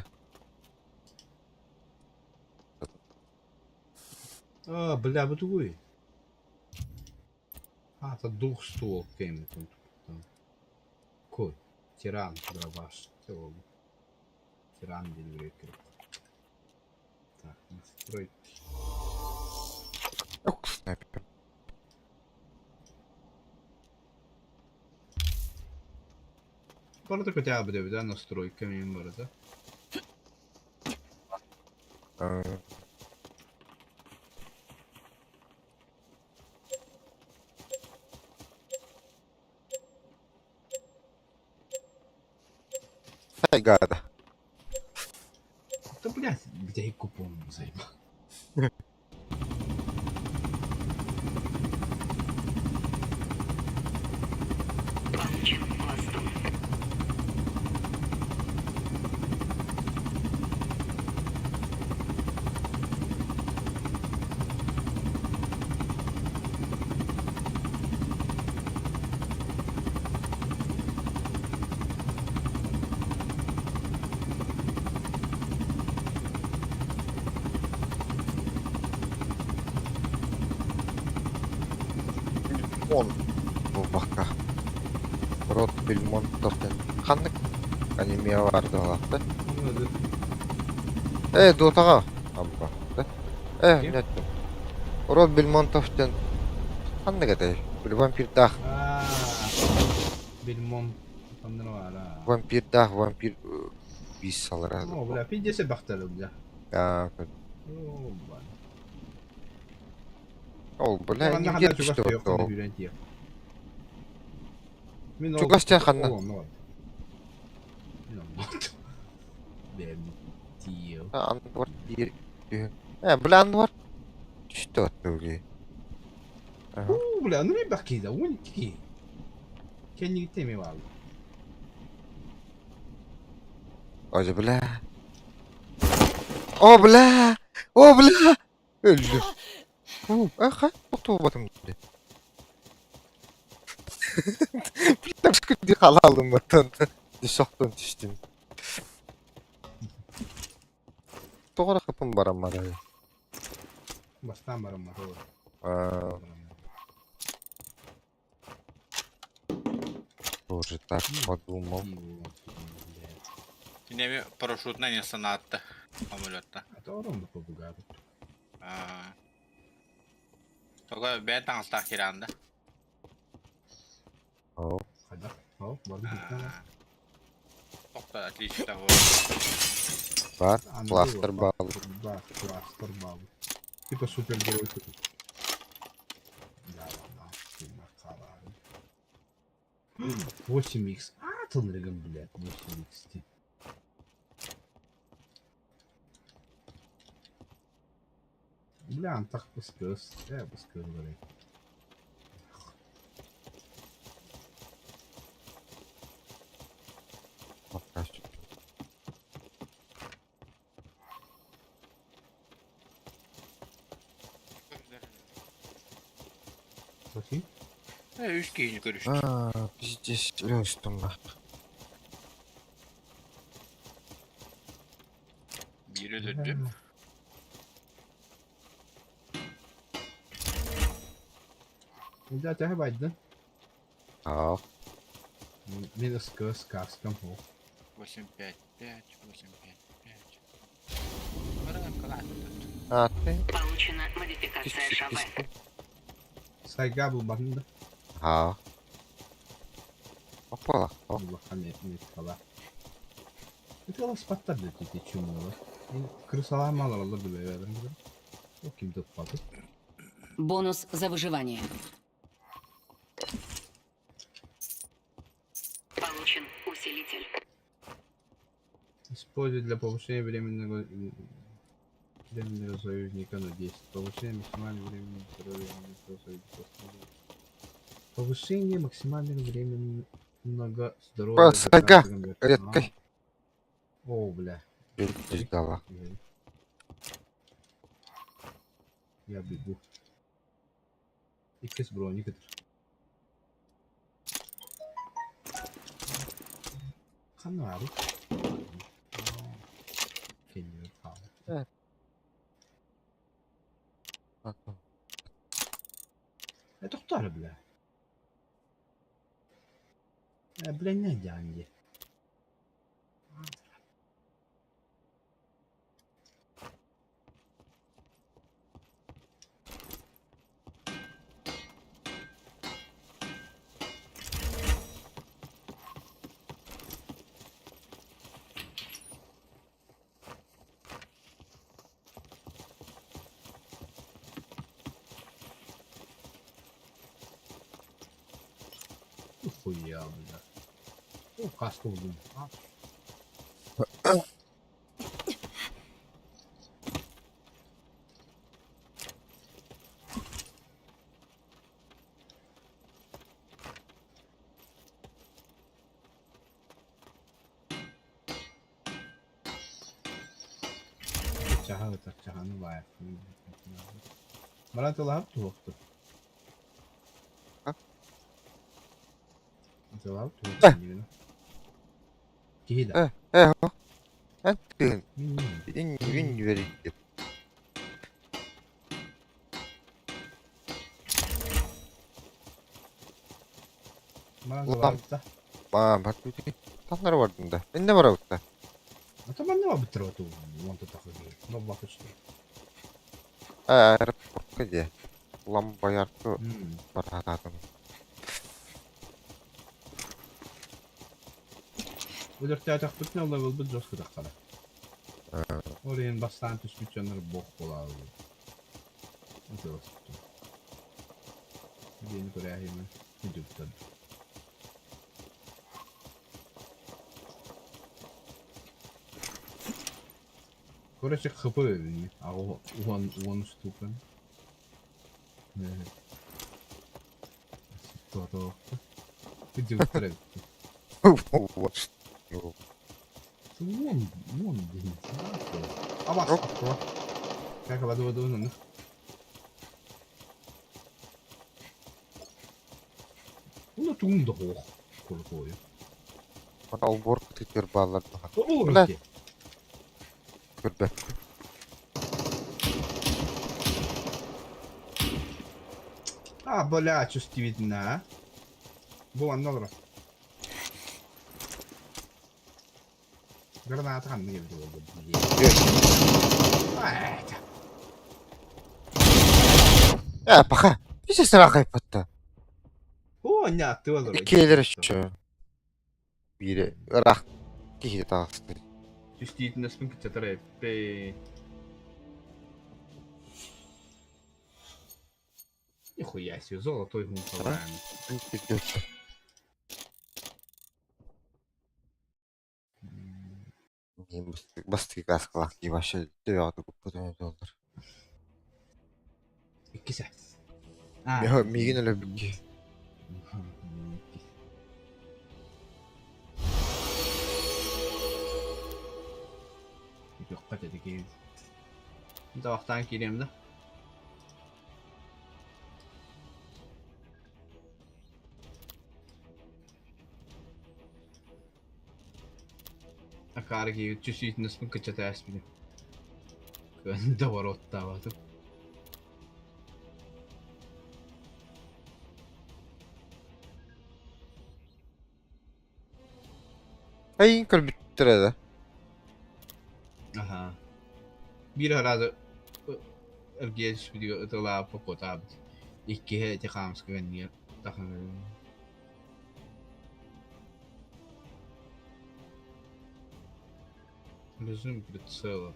А, бля, бу тугуй? А, это двухствол кем Кой? Тиран, дробаш. Тиран диэн Так, настройки. Ох, снайпер. Барыта хотя бы да, настройка мен барыта. Сайгада. Да, блядь, где купон заебал. Получен пластун. Он бу бака. Рот Бельмонтов ханнык аниме баар Э, Дотаҕа амба. Э, Ким? нет. Рот Бельмонтов диэн ханнык этэй? Били вампирдаах, А, Бельмонт ханна баара. вампирдаах, вампир биис салара. О, бля, пиздец бахтары, бля. Аа, О, бля. Ол, бля, Ханна не ханна где чугас что тиэх, то. хүрэн тиэх. Мин ол- Чугас тиэх ханна? ол онно бар. Мин онно. Бэм тиэл. Анвар диир түһэн. Э, бля, Анвар түстэ оттуги. Аха. Уу, бля, ну не бакида, уон ки. Кэннигиттэ эми баал. Оже, бля. О, бля! О, бля! Өлдүм. Фу, аха, тохтообатым дии. Бля, дии халаалым баттан. Дишохтон түстүм. Тоҕо эрэ хапым барамматай. Бастаан бараммат ол. Аа, тоже так подумал. Кинеми парашютнай не санаатта. Самолетта. А то орон да побугабыт. Только бэйэн таҥастаах киирэн да. Оо. Хайдах? Ол, барды хиттэн. Тохто отлично. Бар, кластер баал. Да, кластер баал. Типа супергерой. Да, да, да. 8х. А, тынырыгын, блядь, 8х. Бля, антах пускас. Э, пускас, говори. Пока. Bakayım. Үс киһини көрүстүм. Аа, пиздец, өлөстүм ба. Биир өлөрдүм. Дьэ, төһө байдын? Аа. Мин СКС каскам суох. 8 5 5 8 5 5. Баран калаатыт. А, ты? Получена модификация ШВ. Сайга булбатын да. Аа. Опала. Улахан меткала. Меткала спаттар да дии чумолар. Крысалар маларалар билбэйбэдим. Ол ким туппаты. Бонус за выживание. Получен усилитель. Используй для повышения временного временного союзника на 10. Повышение максимального временного здоровья временного союзника. Повышение максимального временного здоровья. за Сайга, каждым вертолетом. Редкой. О, бля. Ждала. Я бегу. Иккис броник этер. Ханна баарый? Кэннибэр хаалла. Э, тохтоо эрэ, бля. Э, бля, не диэн дии. Хуя, бля. О, каску буллум. Чаһа ытар, чаһаны баайахпын. Баран тылаһап туһуохтур. А? Тылаһап Э. туһуохтур диибин. Киһи да. Э, э, эн тыын, Мин ин үөрүйдүм. Баран Улам. тылаһап да. Маа, бар бүтүн. Таннары бардым да. Инде барабыт да. А манна барбыттар оту уонта тахы киһи. Ноббакыч дии. Э, аэропортка дии. Улам боярку бараатым. Өлөртөөтөхпүтүнэ левелбыт жестко таххара. Ол иһин бастаан түспүт дьоннор бох буолааллар. Ытыласпытым. Диэни көрөөһүммүн үдүктэн. Короче, хп эбини. Аҕа уон уон штука. Туотоохто. Үдүктэр эбит. Вот. Уон уон диэн. Абас. Как воду воду ну. Уну тугум да хоох. Куркуйу. Мана олбуор кытыытыгар бааллар даҕаны. Ол Бля. ити. Көрбөт. А, бля, чувствительно, а. Бу манна олорор. Граната ханна кэлбит буолла блин. Э, паха. Пиздец ыраах айпатта. О, не аттыга олорор. Иккиэлэр өссө. Биирэ ыраах киһи таҕыста. Чувствительностьпын кыччатар эппэй. Нихуя себе, золотой гумковая. Бастакы кааскалаах киһи вообще төбөҕө туппут доллар. Иккисэ. Миигин өлөрбүт киһи. Үтүөххэ этэ киһи. Табахтаан киириэм да. Акаары киһи түсүйтүнэспин кыччата ааспытым. Кыан да вороттаабатым. Эйин көрбүттэрэ да. Аха. Биир араады эргийэ түспүтүгэр ытылааппа куотаабыт. Иккиһэ ити хаамыска кэннигэр тахсан Режим прицела.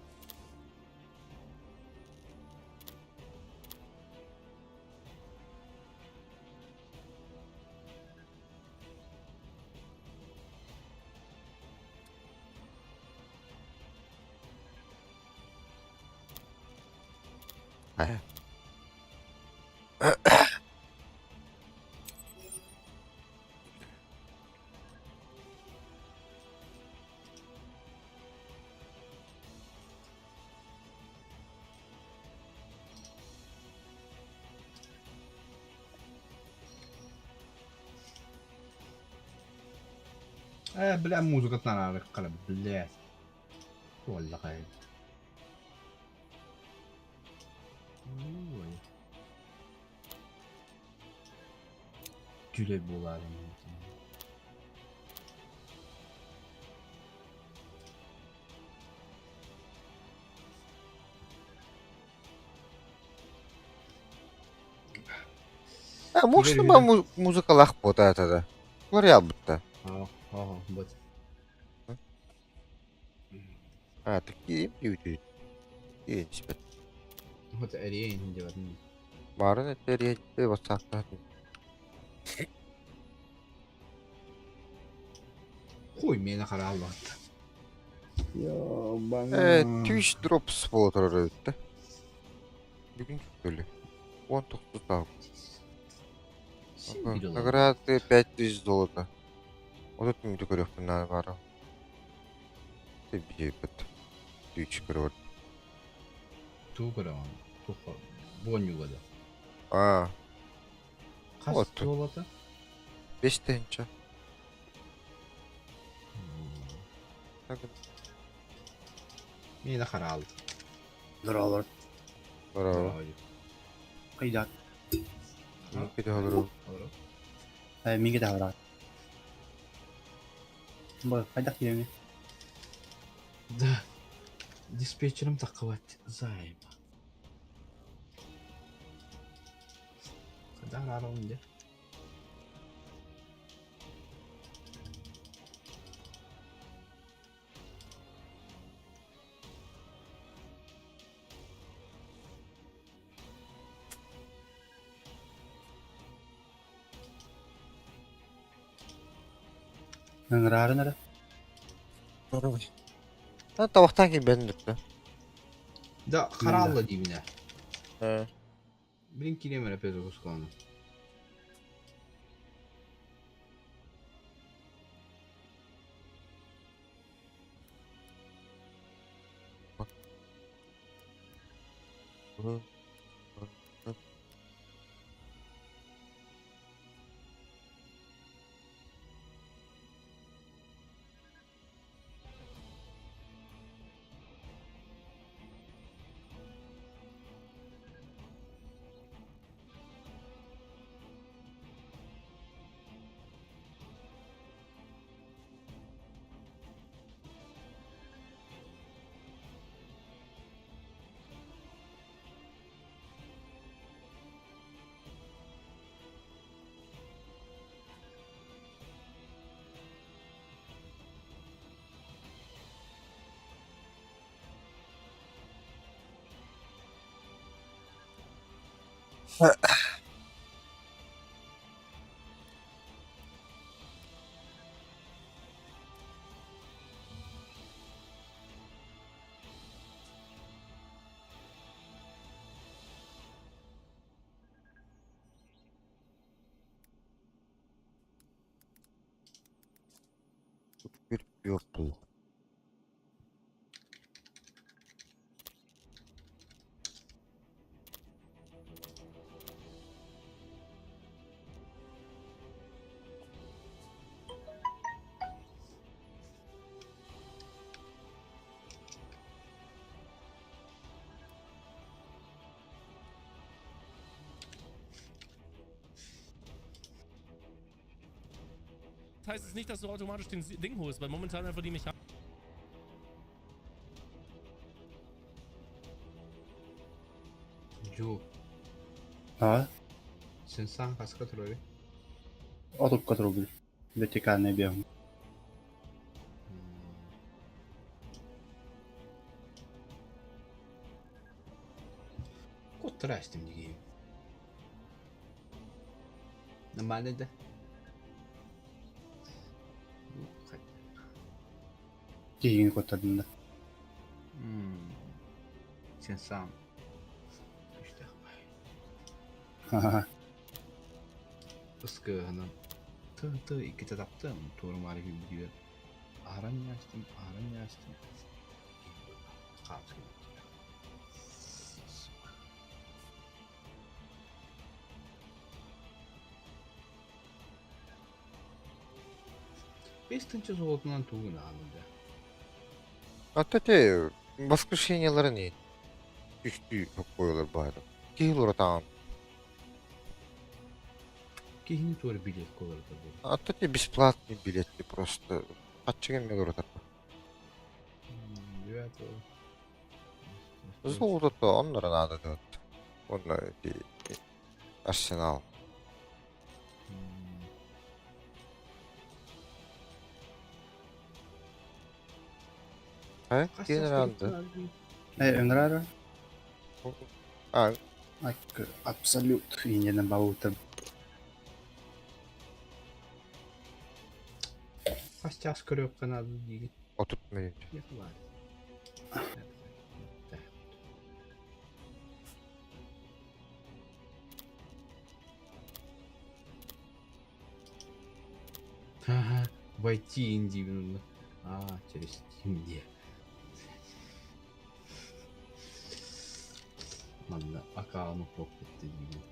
Э, бля, музыкатын араарыккара, блядь. Туоллаҕай. Ой. Дьүлэй буолаары Э, можно ба музыкалаах буота да. Уларыйалбытта. Аа, вот. А, такие люди. Иэнспэт. Вот эрийэн диэбэтин. Баарын этэр WhatsApp-та. Хуй миэнэ харааллаат. Э, Twitch Drops буола турар эбит да. Бүгүн чүккөлү. 19 август. Награды 5000 золота. Вот это мүтү көрүөхпүн наада баара. Тэбиэбит. Twitch көрөр. Тугу көрөҕүн? Туха буонньуга да. Аа, Хас Вот. золото? 5 тыһыынча. Миэнэ хараал. Здорово. Браво. Кайда? Киде олору. Минге да Бу кайда киреме? Да. Диспетчерым таххыбат займа. Хайдах араарабын дьэ? Ныңырарын ара. Та тавахтан ким бен дүттэ. Да, хараалла диибинэ. Э. Билин кириэм эрэ перезагрузкалана. Bir purple. Heißt es nicht, dass du automatisch den Ding holst, weil momentan einfach die Mechanik. Жу, А? сен саҥ хаска турарый? Отукка турбут. Вертикальный бег. Куттара истим дии. Нормально да? Ну, хотя. Тиийин куттардым да. Сен сам. Күүстээх бай. Ха-ха. Ыскыһынан ты иккитэ таптым, туорумаары күүрдүгэр. Аһаран ньаастым, аһаран ньаастым. Хаамс кэлбит. Сука. 5 тыһыынча золотунан тугун аҕаллым да. А то те воскрешениелары не түстүү койлар баары. Киһи уратаан. Киһини туора билет колорда буолла. А то те бесплатный билет просто. Хаччыгын мен уратар. Девятого. Золото то оннора надо делать. Онно эти арсенал. А? Генералды. Э, ыҥырара. А, Абсолют иннинэн баутым. Хас час көрүөххэ наада диигин. 30 минут. Яхлар. Ага, войти инди. А, через Steam где? Манна аккаунт попытты диигин.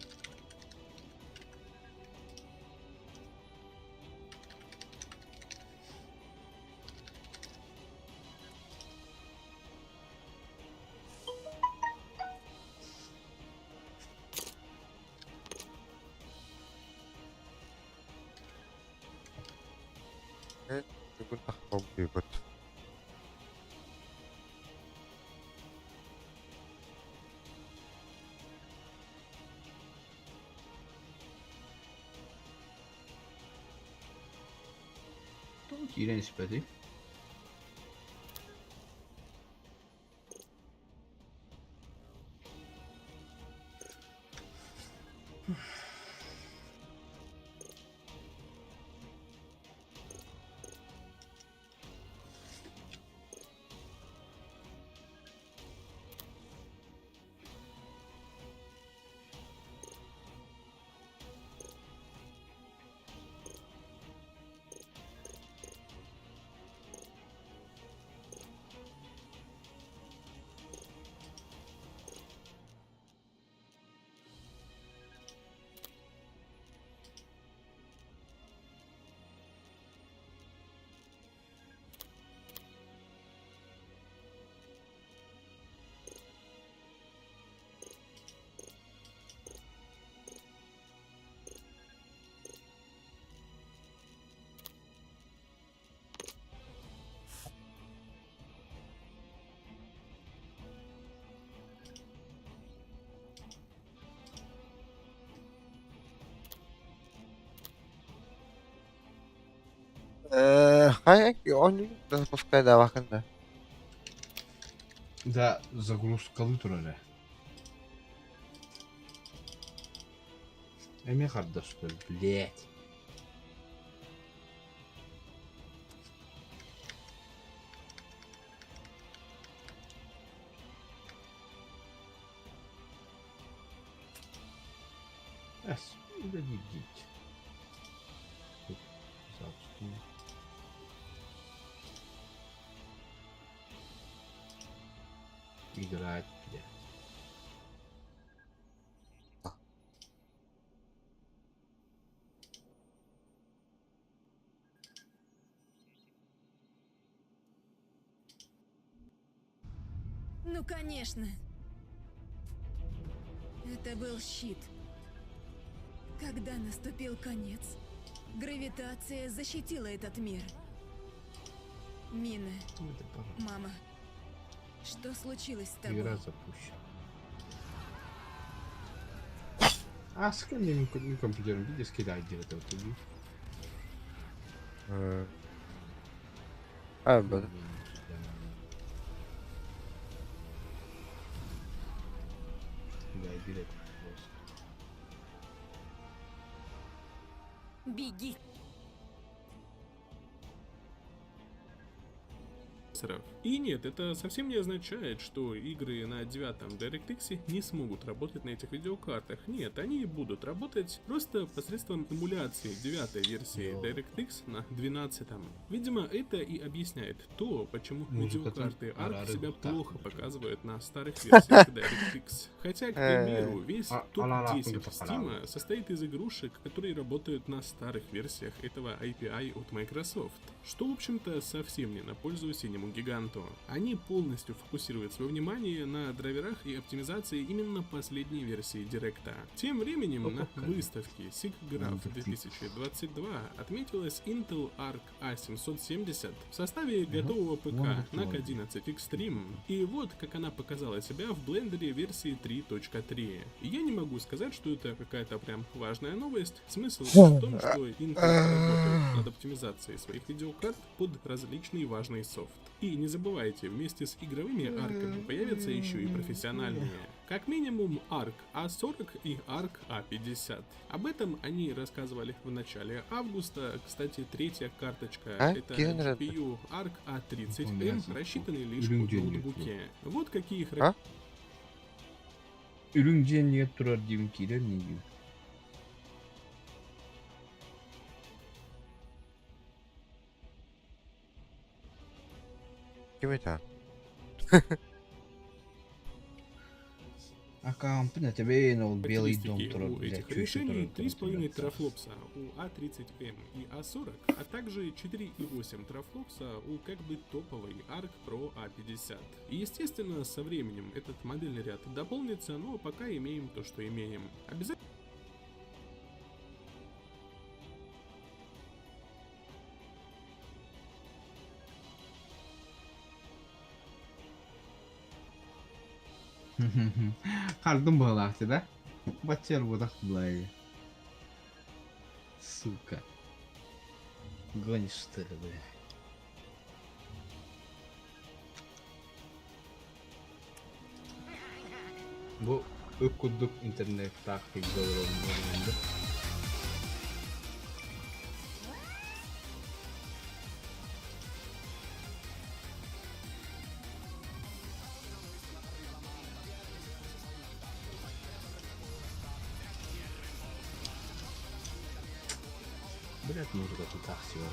Бүгүн тахпа быт. Тоҕо киирэн испэтий? Хайа он запускай да вакында. Да, загрузкалыы турар ээ. Эмиэ харда что ли, блять. Эс, идите. Запуск. Играть, блядь. Ну, конечно. Это был щит. Когда наступил конец? Гравитация защитила этот мир. Мина, мама, что случилось с тобой? Игра запущена. А с кем мне компьютером видишь, кидай где-то вот иди. Э, Да, билет просто. Беги. Процессоров. И нет, это совсем не означает, что игры на девятом DirectX не смогут работать на этих видеокартах. Нет, они будут работать просто посредством эмуляции девятой версии DirectX на 12. Видимо, это и объясняет то, почему Музыка видеокарты там ARC себя арары плохо так, показывают на старых версиях DirectX. Хотя, к примеру, весь А, топ-10 Steam состоит из игрушек, которые работают на старых версиях этого API от Microsoft, что, в общем-то, совсем не на пользу синему гиганту. Они полностью фокусируют свое внимание на драйверах и оптимизации именно последней версии Директа. Тем временем на выставке SIGGRAPH 2022 отметилась Intel Arc A770 в составе готового ПК NAC 11 Extreme. И вот как она показала себя в блендере версии 3.3. Я не могу сказать, что это какая-то прям важная новость. Смысл в том, что Intel работает над оптимизацией своих видеокарт под различный важный софт. И не забывайте, вместе с игровыми арками появятся еще и профессиональные. Как минимум ARC A40 и ARC A50. Об этом они рассказывали в начале августа. Кстати, третья карточка А? это Генри- GPU ARC A30M, рассчитанный лишь Үрүҥ под дьиэ ноутбуки. Вот какие А? Үрүҥ дьиэ турар диэн киирэн нии. Ким это? А компы тебе ол белый дом характеристики турар, у блядь, этих чё ещё решений турар, 3,5 блядь. терафлопса у A30M и A40, а также 4,8 терафлопса у как бы топовой ARC Pro A50. И естественно, со временем этот модельный ряд дополнится, но пока имеем то, что имеем. Обязательно Хардым балахты, да? Бачер будах блай. Сука. Гонишь, что ли, бля? Бу үп интернет тактик доллар. Блять, музыка тут так всего.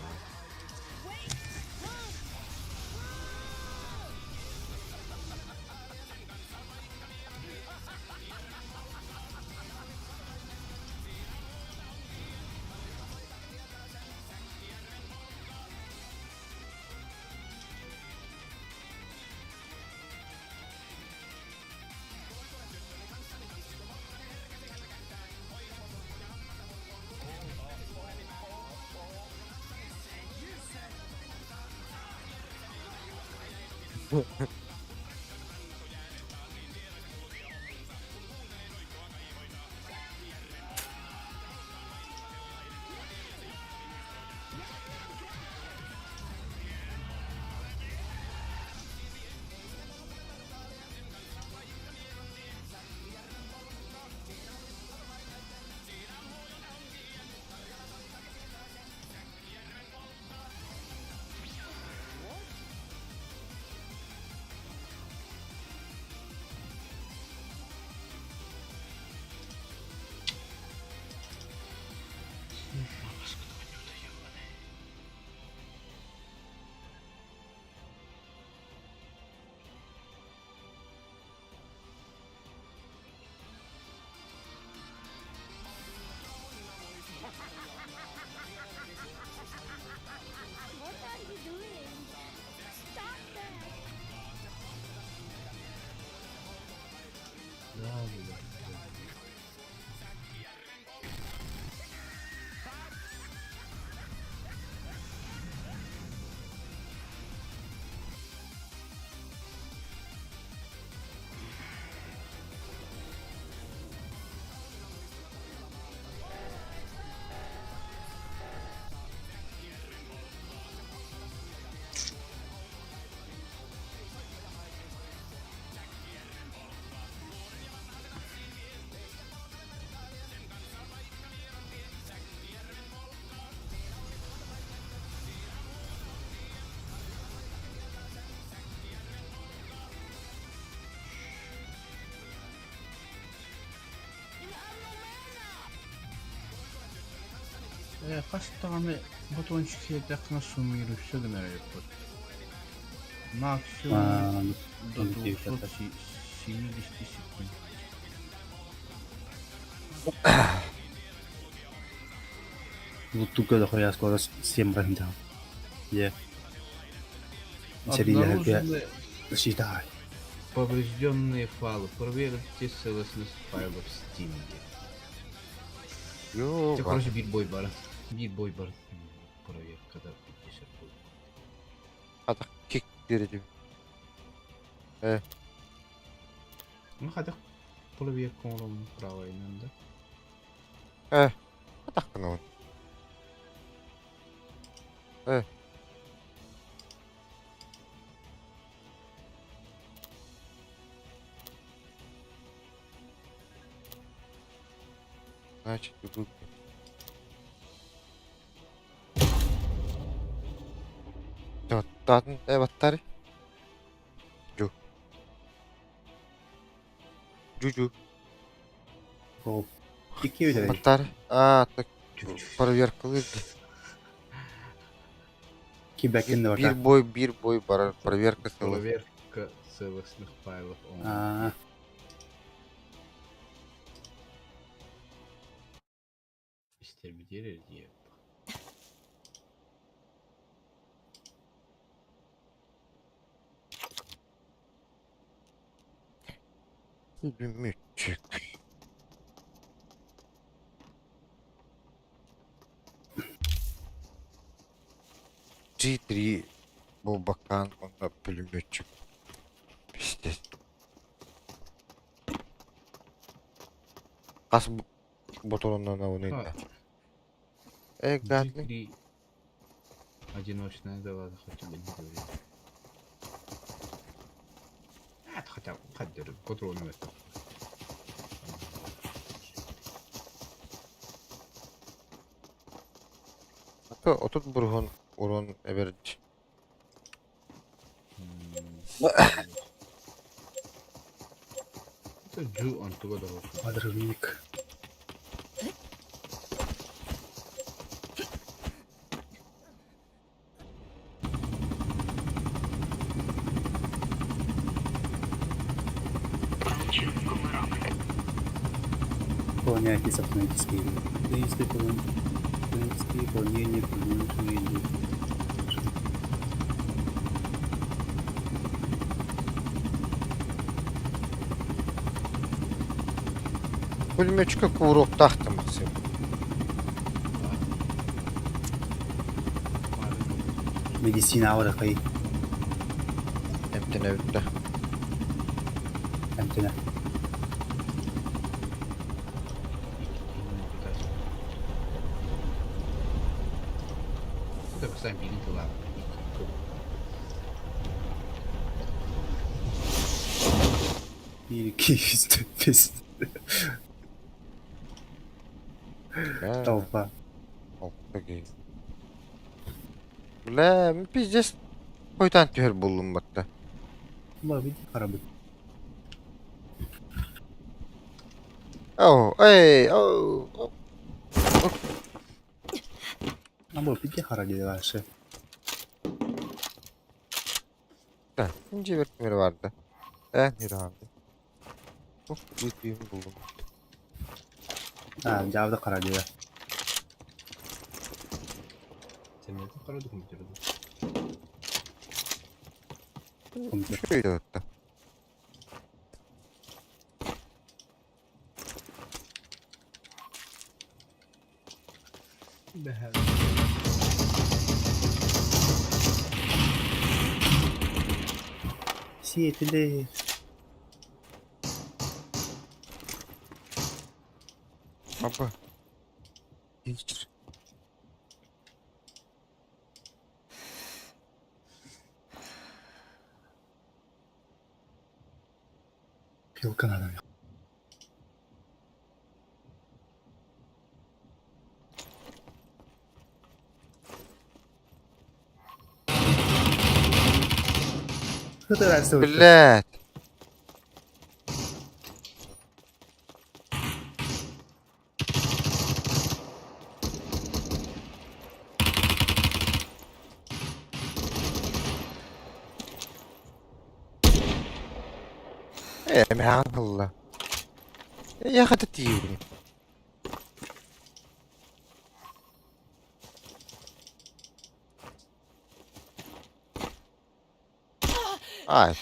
What are you doing? Stop that! Да, да, да. Э, хас даҕаны ботуончик сиэтэххинэ суммируйся гынар эбиппит. Максимум А, до ну, 270 секунд. Луттуга дохуя скоро 7 рандал. Е. Серия Обнаружены считай. поврежденные файлы. Проверьте целостность файлов в Steam. Йоо. Це, короче, битбой бар. Битбой бар. Проверка, да, 50 будет. Хата кик диэри. Ну, хотя проверку он правильно, да? Хатах гынабын. Значит, бүгүн. Татын эбаттары. Жу. Жу-жу. О, Икки үдэ. Баттары. А, так проверкалыыр. Кибекин Биир барда. бой, биир бой барар. Проверка сылы. Проверка целостных файлов. Он. А, Истребители диye. Мүчүк. G3 Бобакан онно пулеметчик. Пиздец. Хас ботонунан ауныйда. Э, гадный. G3 одиночная, да ладно, хотя бы не говори. А, это хотя бы, хотя бы, патроны это. Ото отут бургун урон эбердь. Это Джу Антуга дорога. подрывник. Получен кувырок. Выполняйте автоматические действия, автоматические выполнение предназначения. Пулеметчика кувырок тахты Максим. Медицина ауырақай Эмтене бүтті. әмтені. Это сам билин ладно. Bir, iki, üç, dört, beş. Толпа. Окей. Бля, пиздец. Хойтан түһэр буллум батта. Ла, види, харабы. Оу, эй, оу. оу. Або, види, хараби, вообще. Да, инce bir kimleri vardı. Eh, nere abi? Çok büyük bir buldum. А, жабды хараби. Sen nereden karadı kompüteri? Компьютер. Şöyle hatta. Сиетили. Baba. Hiç. Пилка надо. Что ты Блядь. Эмэҕин ылла. Эйиэхэ да тиийбин. Ай.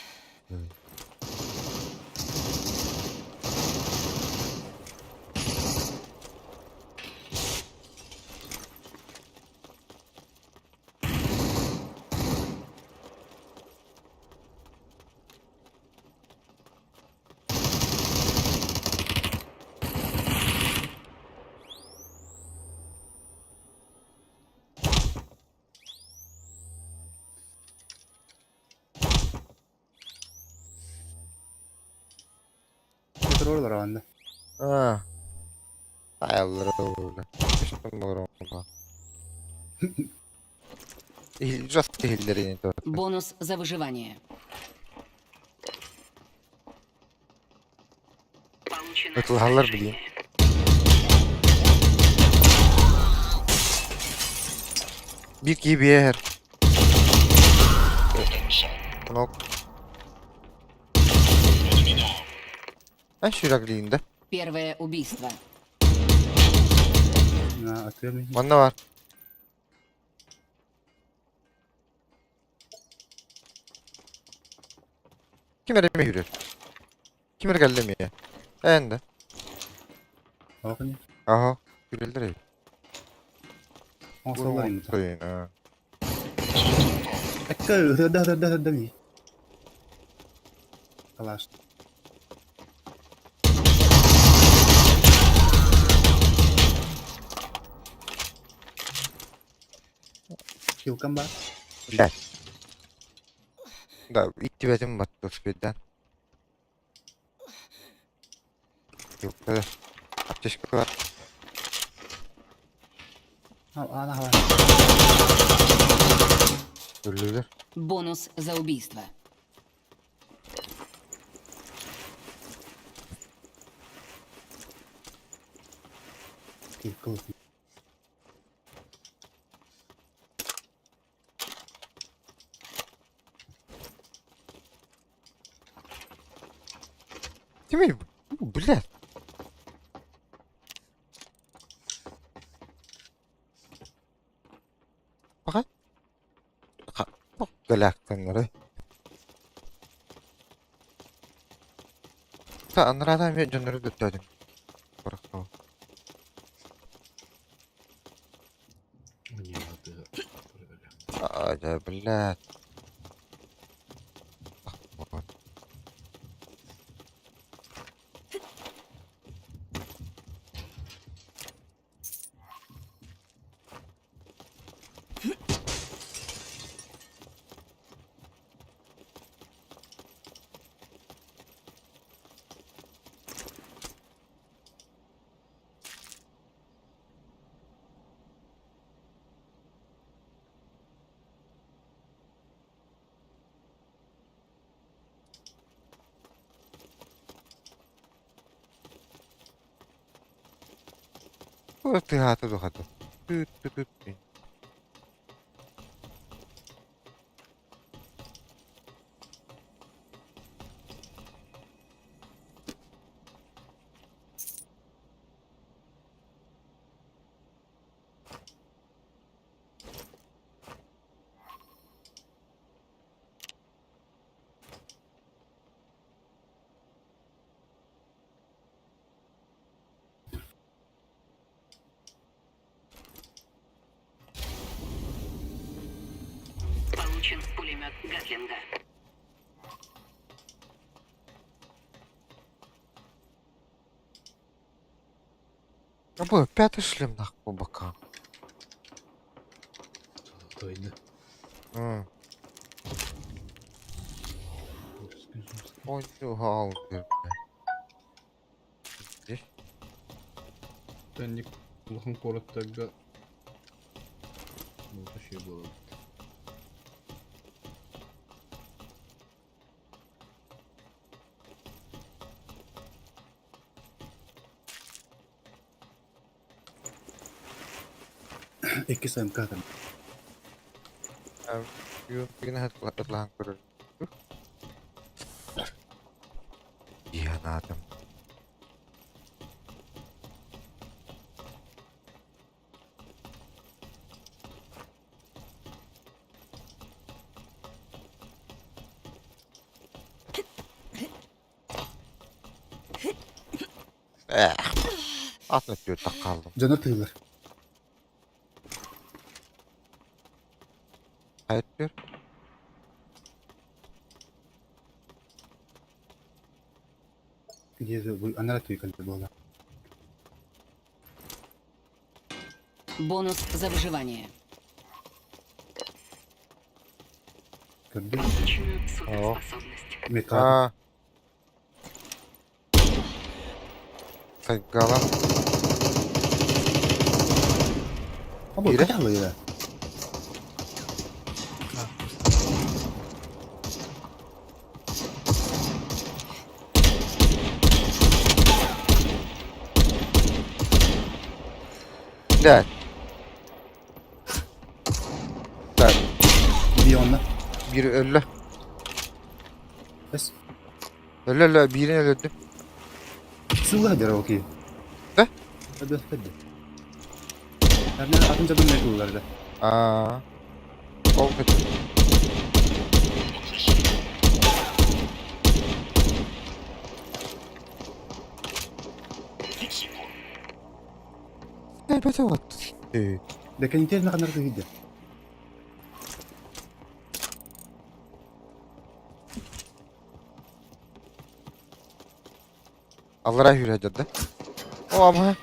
Туруорулар онно. Аа. Айаллара уурда. Көстөн олорон. Жестко иһиллэрини Бонус за выживание. Получено Ытылаһаллар билиэн. снаряжение. Биир киһи биэһэр. Нок. Эн сүрэглиин да. Первое убийство. На, атыам. Манна бар. Ким эрэ эмиэ үүрэр. Ким эрэ кэллэ эмиэ. Эн да. Оҕони. Аха. Үүрэллэр эбит. Оҥостоллор ини. Блин, а. Эккэ ытырда ытырда ытырда дии. Калаш. Хилкам бар. Блядь. Да, иттибэтим батты успейдан. Юкта. Аптечка бар. Ана хала. Өллүлэр. Бонус за убийство. Хилкал. Кимий? Блядь. Баҕа. Галактаннары. Та анараа эмиэ дьоннору дөттөөтүм. Барахтал. Не, ты... А, да, блядь. Вот. Тыаһаата духата. Түт-түт-түт. Получен пулемет Гатлинга. А бу пятый шлем нахуй по бокам. Золотой, да. М. Ой, галдер, Здесь? Тэнник улахан куораттарга вообще было. Иккис МК там. Юн тигин хат лахан көрөр. Санаатым. Ээх, атын өттүгэр хааллым. Дьоно тыылар. Хайа өттүгэр? Где анара тыыкан буола. Бонус за выживание. Көрдүм. Получена суперспособность. Мека. Аа. Сайгала. А бу Биирэ. кыталыйа. Да. Так, Биир онно. биир өллө. Бэс. Өллө өллө, биирин өлөрдүм. Сылла дьара окей. Да? Hadi hadi. Атын жадым не кыллар да. Аа. Ол kötü. Elbette вот. Бекенитер на канар кыйды. Аллара хүрэ да. О, ама.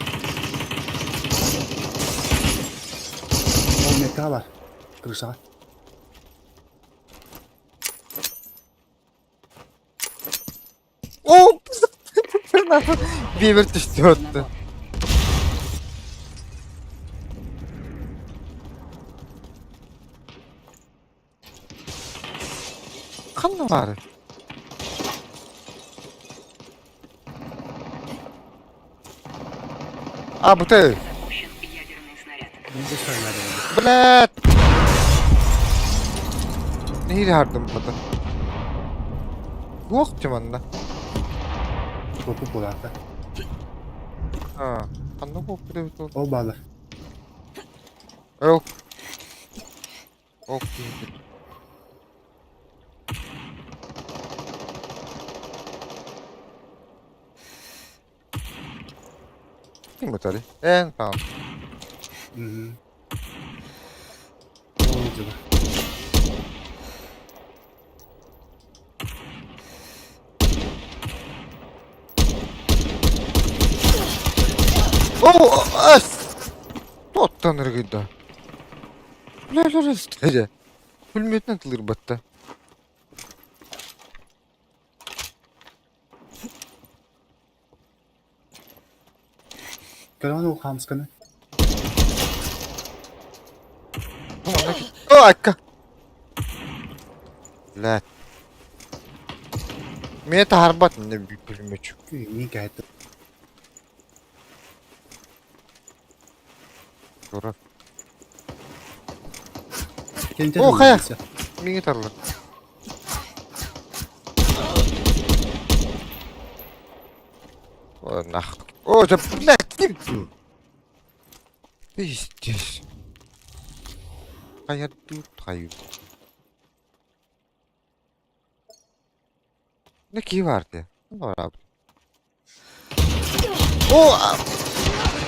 Ол мека бар. Крышаға. О, Бибер түстү өттү. Ханна бары? А, бу ты. Запущен ядерный снаряд. Блядь! Нэһиилэ хардым бата. Туох манна? Копу булата. А, ханна куоппут эбит ол? Ол баалар. Ок. Ок киһитин. Ким бутары? Эн там. Ол дьыла. О, ас! Тоттан ыргыйда. Бля, бля, Пулеметнен тылырбатта. Көрөн ол хамсканы. О, акка. Бля. Мне это харбат, мне пулеметчик. Мин кәһәтте. Тура. Кентер. О, хайа. Миңе тарлар. О, нах. О, да, блядь, ты... Пиздец. Хайа тут хаю. Не ки барды? Бар. О,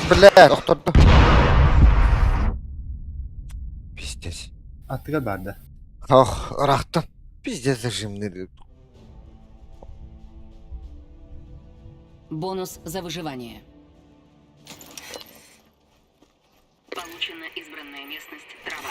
блядь, охторду. Пиздец. Аттыгар барды. Ох, ырахтан. Пиздец зажимный. Бонус за выживание. Получена избранная местность трава.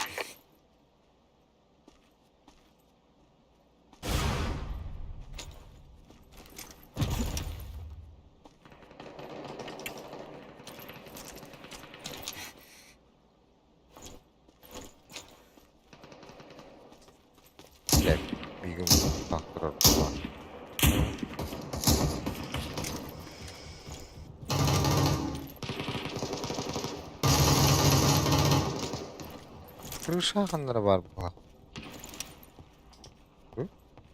Блядь, мигом тактырар. Крыша ханнара бар була.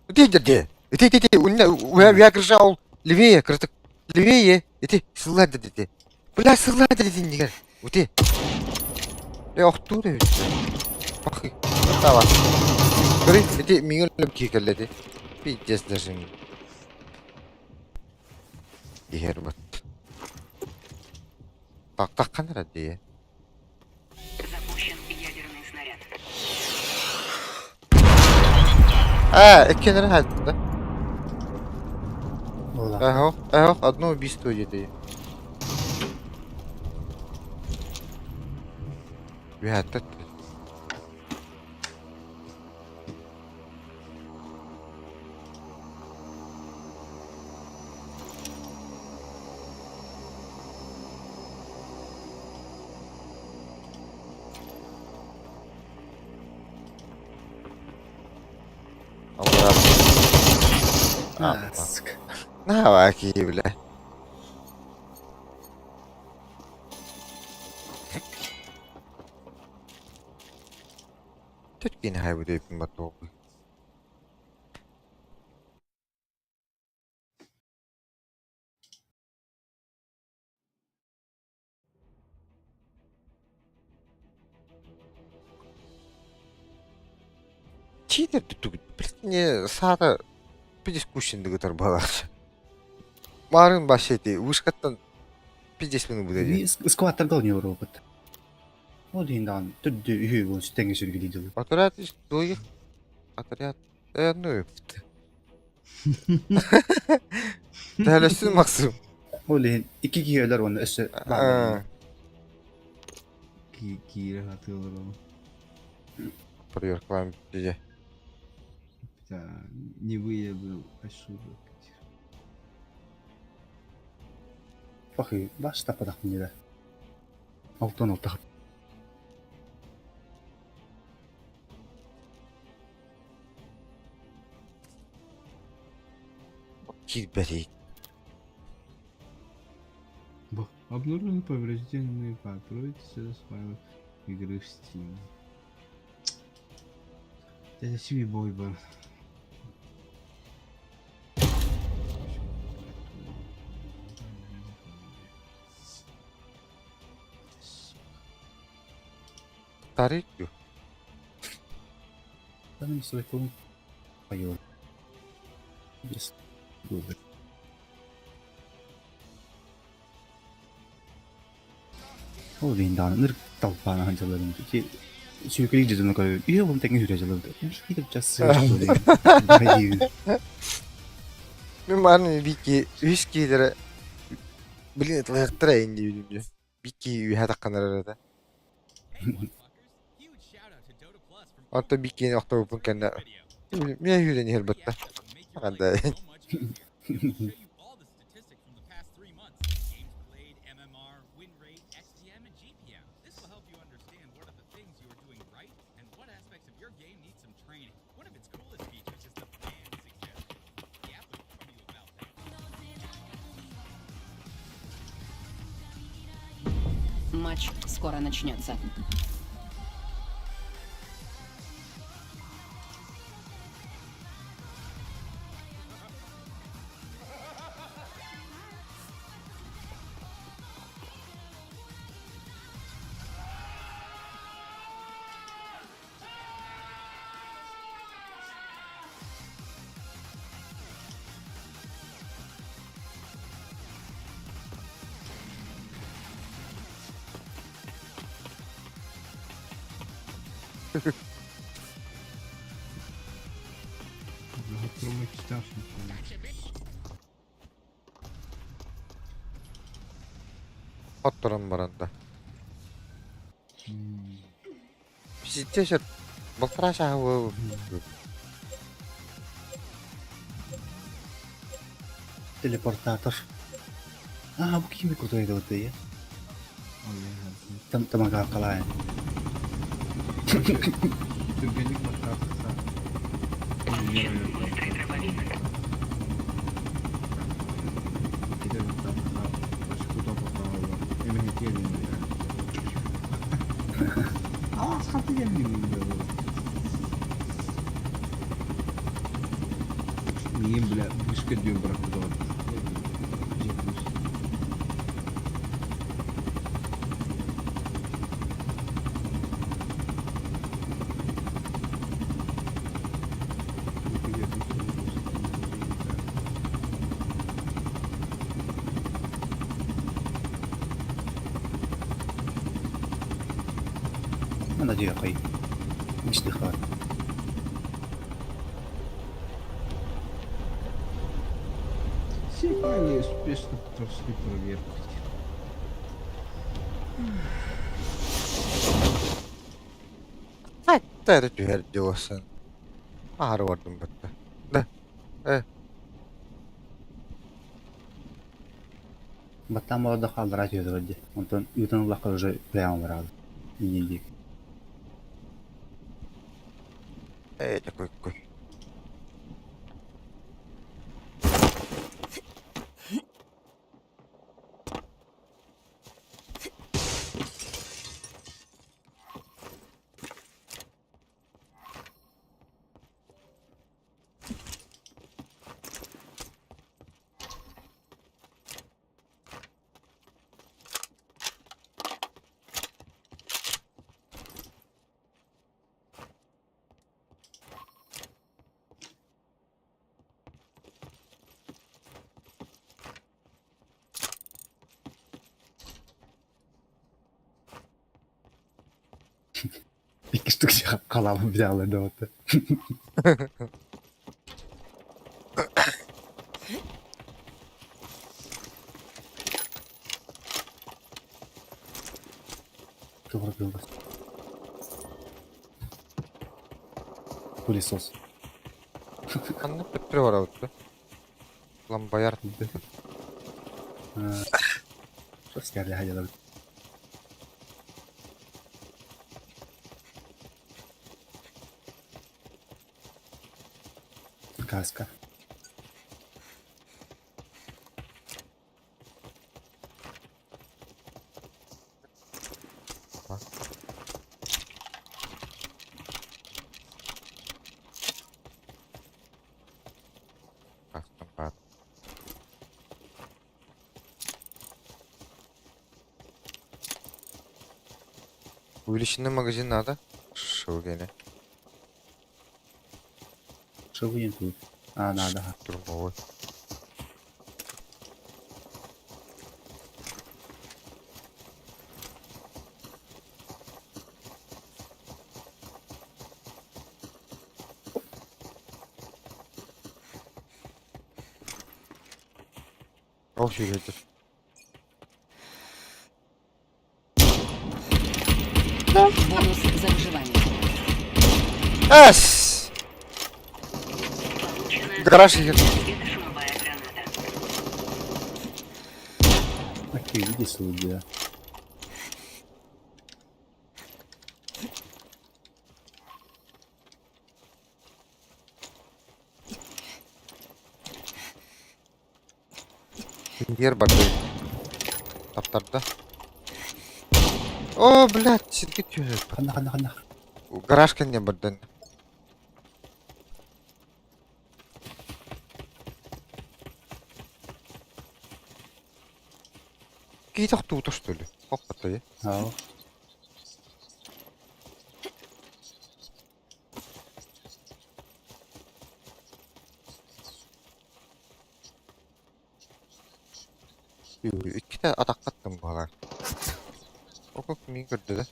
Иди, иди, иди, иди, иди, у меня крыша ол. Левее, кырытык. Левее. Ити, сыллар да ити. Бля, сыллар да итиннигэр. Ути. Э, охтуур эбит. Пахы. Тава. Көрүй, ити миңин өлөм киһи кэллэ ити. Пиздец даже. Иһэр бат. Тахтаххан эрэ дии. Запущен ядерный снаряд. А, иккиэннэрин хаайтта. Буолла. Эхо, эхо, одно убийство где-то. Үһэттэ. А, сука. На киһи бля. Төркин хайбыт өйпүн баттугу. Чиитер түттүгүт. Не саата пиздец кущендыгытар балар. Марын башы эти вышкаттан пиздец мені буде. Скваттарга ойнуур Ол иһин даҕаны төрдү үһү буолан тэҥҥэ сүргүлүү дылы. Отряд из двоих. Отряд. Ну, ёпта. Тәләсін Максим. Ол иһин икки киһи өлөр уонна өссө бааллар. Киирэ сатыыллар ону. Проверкалаан бүттү Бля, не выявил ошибок. Пахы, бас таппатах да. Алтан алтах. Киирбэтий. Б. Обнаружены поврежденные отправить с файлов игры в Steam. Дядя себе бой бар. Тарик ю. Там свой поел. Без губы. Ол иһин даҕаны ынырык талбаана сылдьалларын ити сүөкэлиир дьону көрө үһү уон тэҥҥэ сүүрэ сылдьаллар Мен маны бики үс киилere блин ытылыктыра инди үдүмдү. Бики үһэ такканар да. Онто бикини охтобуппун кэннэ мин үүрэн иһэр батта. Ханда. Матч скоро начнется. Хотторон баран да. Ситте Балтара шахы. Телепортатор. А, бу кими крутой это я. Там тамага калай. Түргенник баттаатса. Получен быстрый дробовик. Ките баттаатса. Башку топа Эме келин. Aa, хаты келмейм Миин бля, бышка диэн бырахпыт. Манна диэххэй. Истиэххэ. Все файлы успешно прошли проверку. Тары түһэр дьуосан. Аһары бардым батта. Да. Э. Баттаан буолар хааллара түһэ дии. Онтон ыытан ыллахха уже прямо бараҕын. Иннин диэки. Э, такой какой. Икки штук халаабын билэҕилэр да вот. Тугура кыылбас. Пылесос. Ханна төттөрү барабыт Ламбайар. Скарле хадьалабыт. Каска. Каскам баар. Увеличенный магазин надо? Шелгене. Шелген тут. А, надо. Штурмовой. Ол сүүрэр. Бонус за выживание. Эс! Гараж иһэр. Светошумовая граната. Окей, иди сюда. Иһэр барды. Таптарда. О, блядь, сиргэ түһэр. Ханна, ханна, ханна. Гараж кэннэ бардан. Киһи тохтуута что ли? Хоппотой. Ау. Иккитэ атаххаттым буолар. Окок мин көрдө да.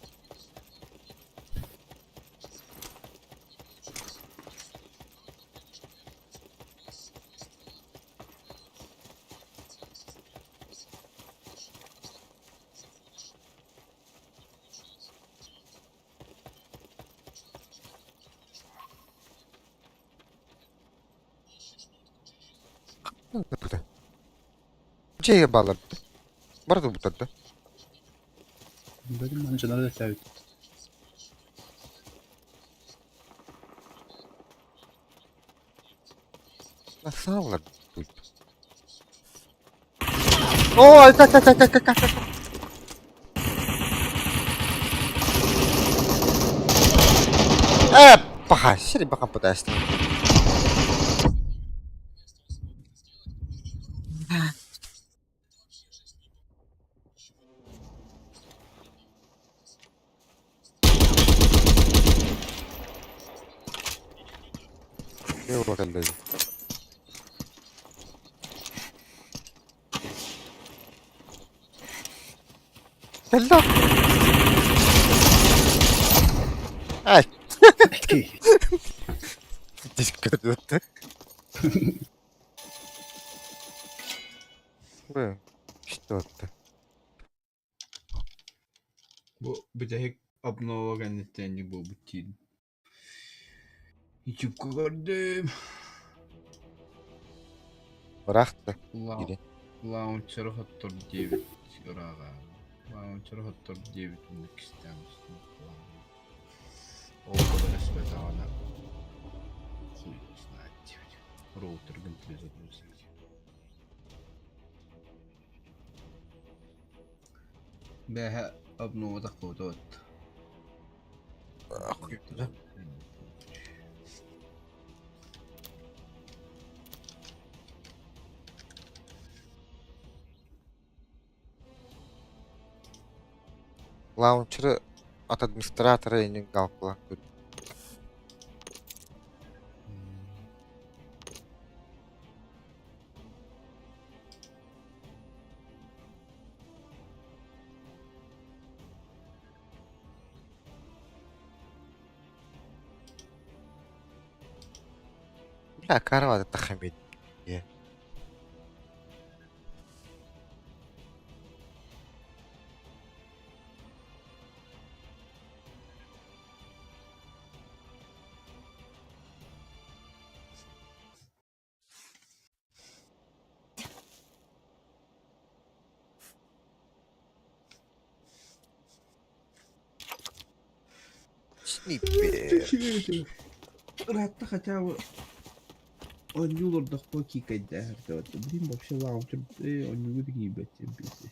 Быта. Дьиэ бааларда. Барды бутарда. Бөдүм манчалары да сәбит. Саалар тут. Ой, как как как как как как. Э, паха, сири баха пытаешься. Его коллеги. Кэллэ. Ай! Дискотека. Бу, что это? Бу бүтэһик обнова кэнниттэн буолбут диир. Ютубка көрдүм. Бырахты. Киирэн. Лаунчеры хоттор диэбит ырааҕа. Лаунчеры хоттор диэбит оннук кистээн Ол көмөлөспөтөҕүнэ хуй знает диэбит. Роутергын телевизор Бэһэ обнова таххыбыт. Лаунчеры от администратора иннин галкалаан көрдүм. Бля, карвада тахамид. Снипер. Ыраатта хотя бы оонньуу олордохпо киикэйдээхэр Блин, вообще лаунчер оонньууга да киирбэт диэн пиздец.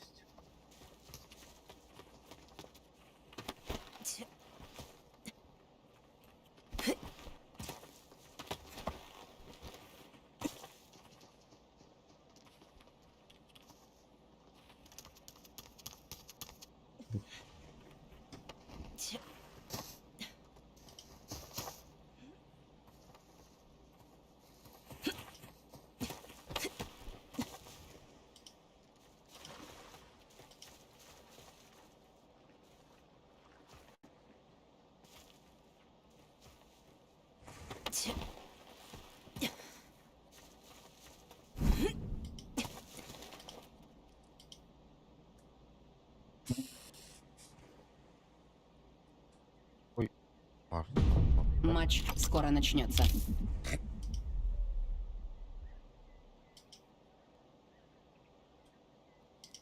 Матч скоро начнется.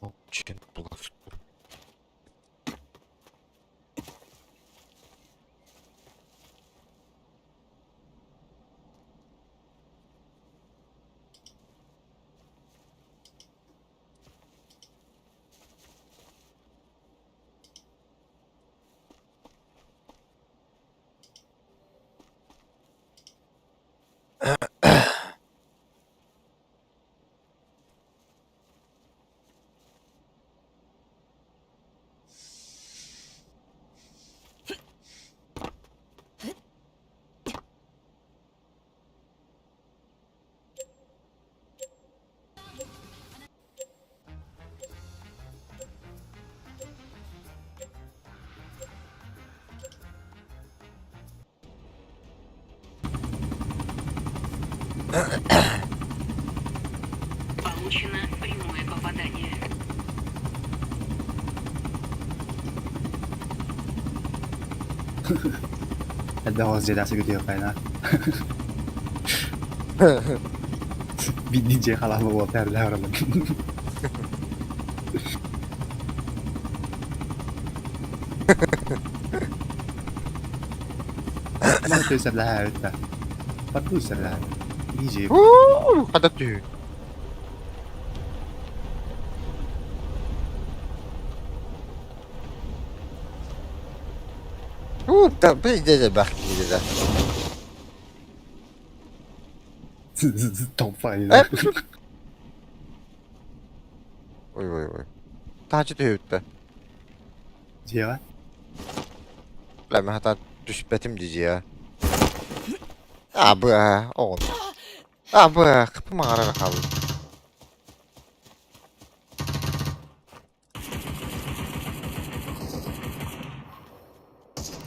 Очень плохо. Получено прямое попадание. Элбэх оҕус дьиэлээх сүгүтүөххэ Биирдии дьиэ халаама уолта эрэлээх оролун. Маны төсөрлөһөөбүт да. Барбыы серлэһээбит. Иижи. Хата түһүү. Да, бах да. Толпа. Ой ой ой. Таачы түһүбүттэ. Дьиэҕэ? Бля, мен хата түспэтим дии А, б, оҕун. А, б, кыпы маҕарара хаалбыт.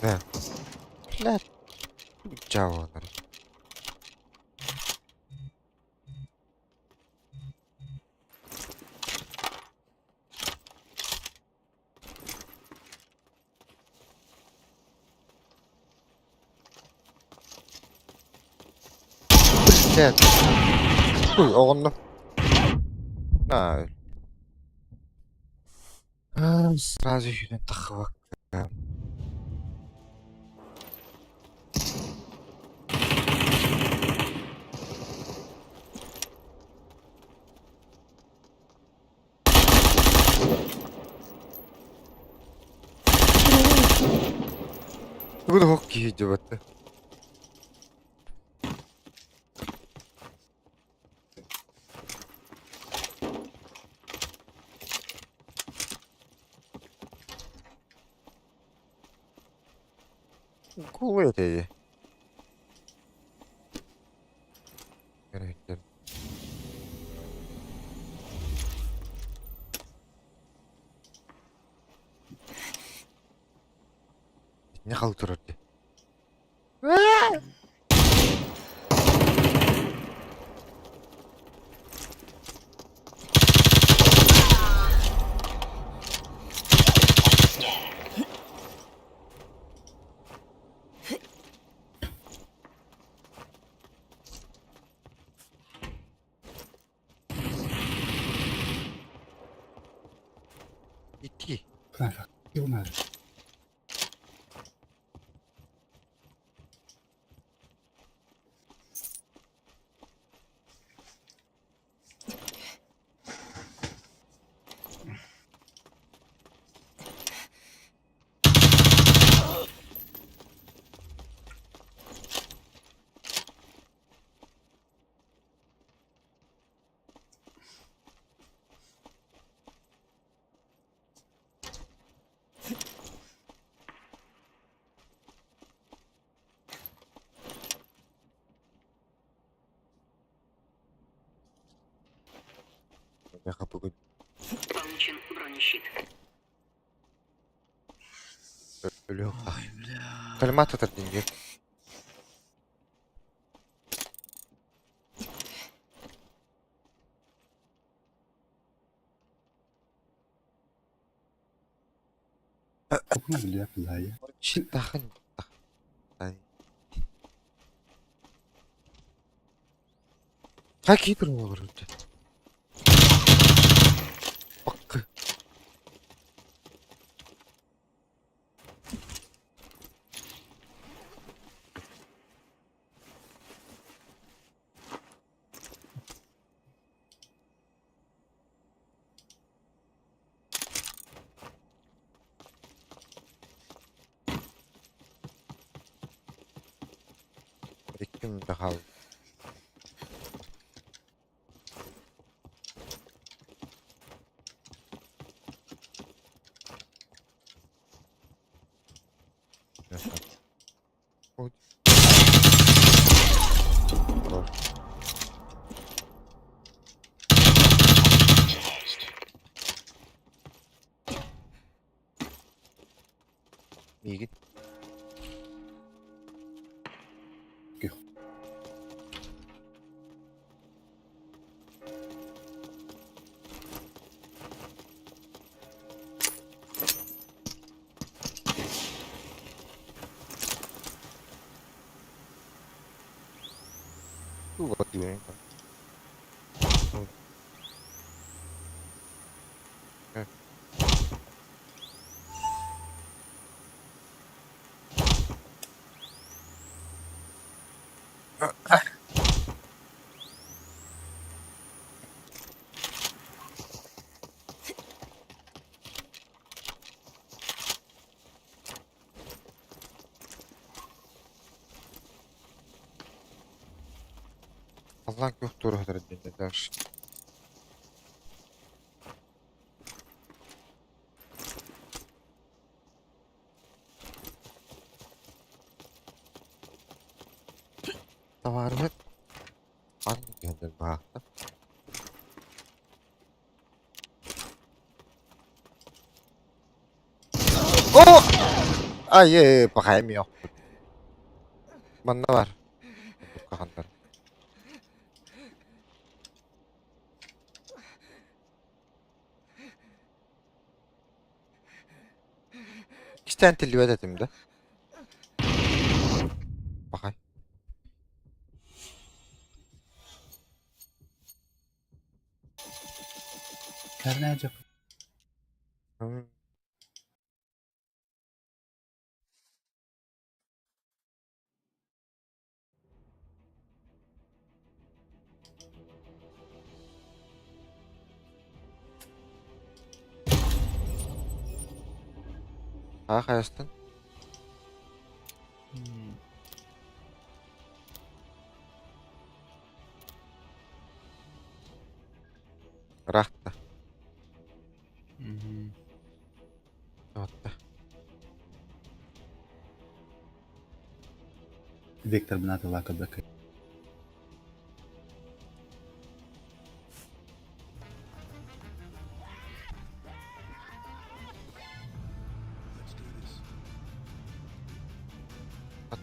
Да. Блядь. Дьаабыланар. Блядь. Хуй, оҕонно. На. Сразу сүүрэн таххыбакка. Тугу да суох киһи дьыбатта. Кулуй этэ дии. Не хал турар дии. Ити. Надо. Миэхэ бүгүн Получен бронещит. өлүөх Ой, бля. Калимат атар дингер. Бля, бля. Щитахын. Какие olur önce? Bak. Kim daha Ой. Бар. Мигит. Туга диэн. Allah yoktur dediler. Товарымыт ангелдер баахта. О! Ай, пахай мио. Манна бар. Ханнар. Иккистээн тиллибэт этим да. Пахай. Карнажок. Аа хайастан? Ыраахта. Отта. Виктор бнаты лака бэкэ.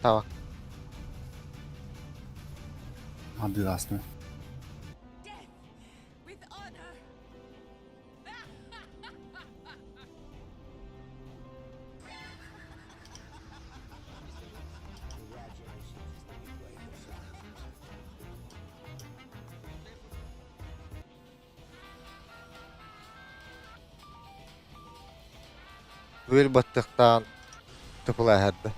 Оттава. Абдыласны. Death with honor. Дуэль баттыктаан тупула эһэрдэ.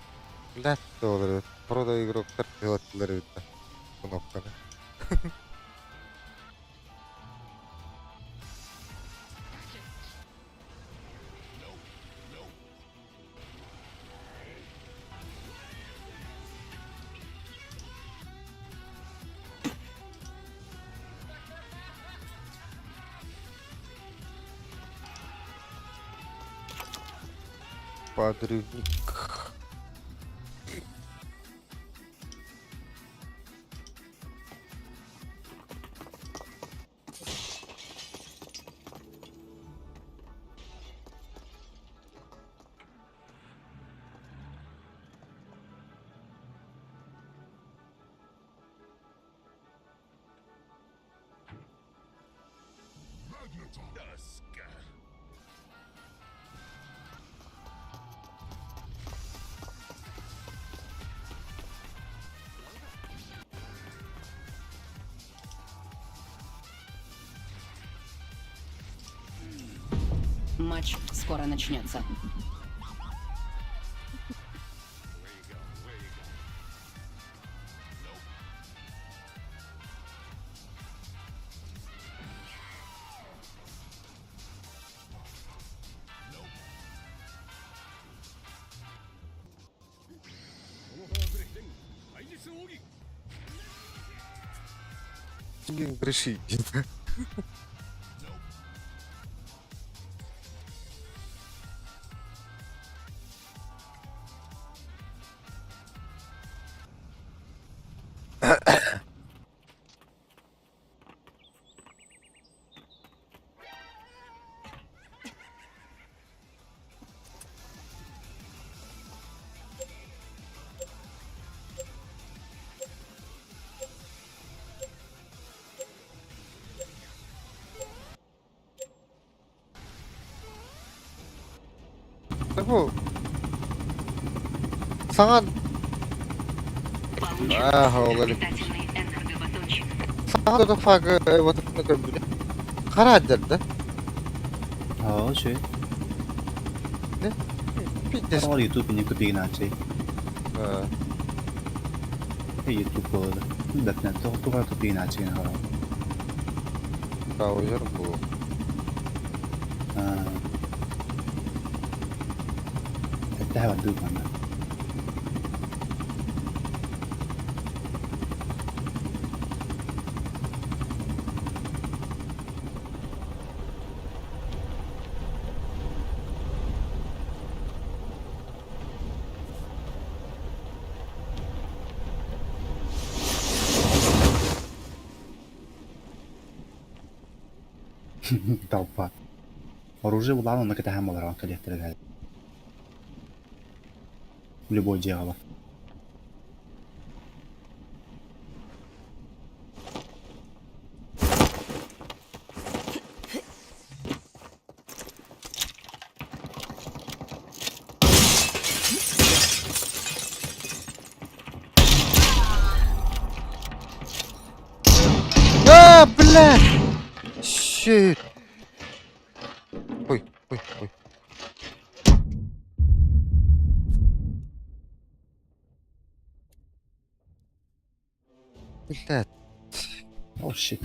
Блядь, туолар Продо игроктар пилоттылар эбит да. Кнопканы. Подрывник. Матч скоро начнется. Греши. Бу саҥа Получен Аа, ол элек. изобретательный энергобатончик. Саҥа тутуфагы ватыпны көрбүтэ. Хара да? Oo, şey. Пиздец. Ол YouTube не купигнаачы. Э, YouTube буолар. Бэтнэ тоҕо купигнаачы гына Браузер бу. Эттэһэ бардыы манна. Толпа. Оружие булаан онно кэтэһэн буолар кэлиэхтэрэ Любой дьиэҕэ. Shit! Ой, ой, ой. Блядь. Oh shit.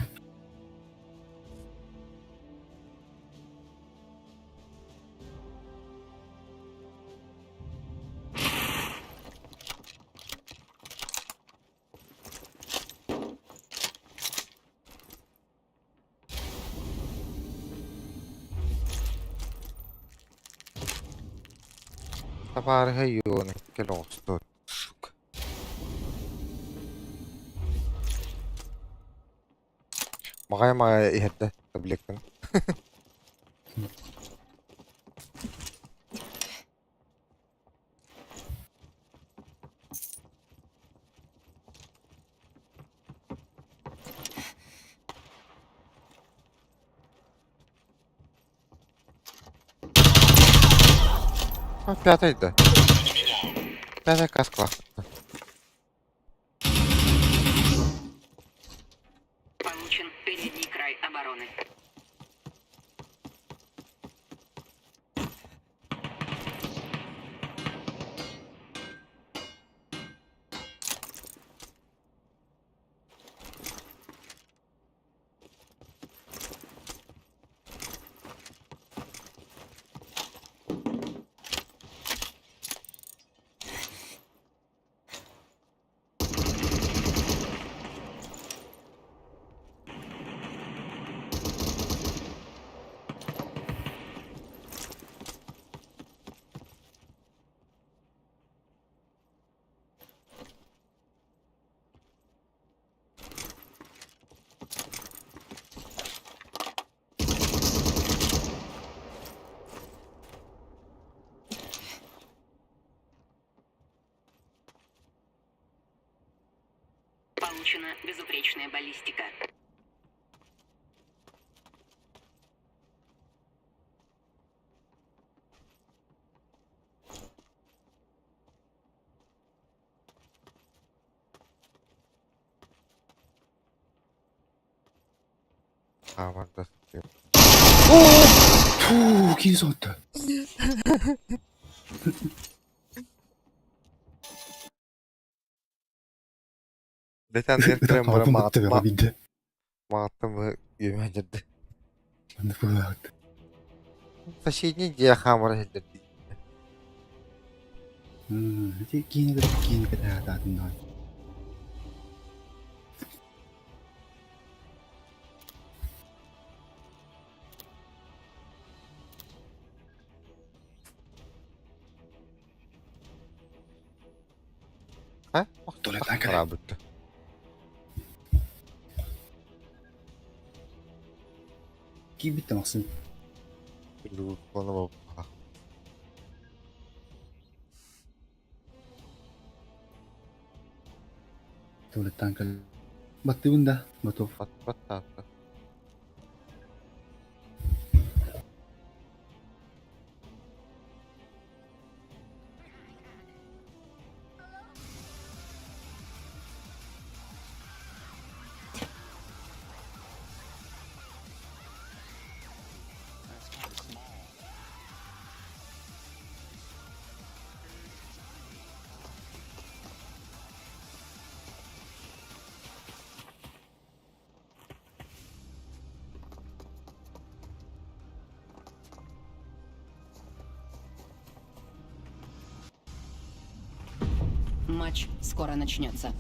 Табаарыһа Иона кэл оҕусту, сука. Маҕай-маҕай иһэрдэ таблетканы. А, пятый да. Пятая каска. Получен передний край обороны. Получена безупречная баллистика. Хаамарда Фу, киһи соһутта. Дэтэн кэлэн баран Ытаппын баттыга биирдэ. маҕаттан быһа үөмэ дьэрдэ. Маннык быһыылаах. Соседний дьиэ хаамара иһиллэр дии. Ити киинэ киинэ кэтэһээтаатын даҕаны. А? Туалеттан кэлэн. Хараабытта. Киирбит да Максим. Туалеттан кэлэн. Баттыбын да, готов. Бат баттаатта. Матч скоро начнется.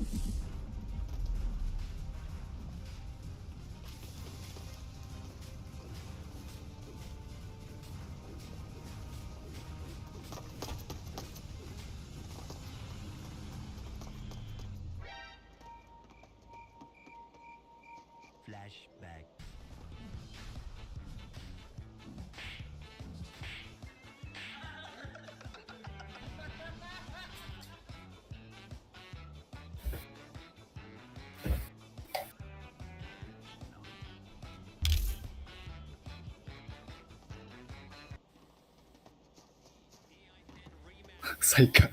Сайка.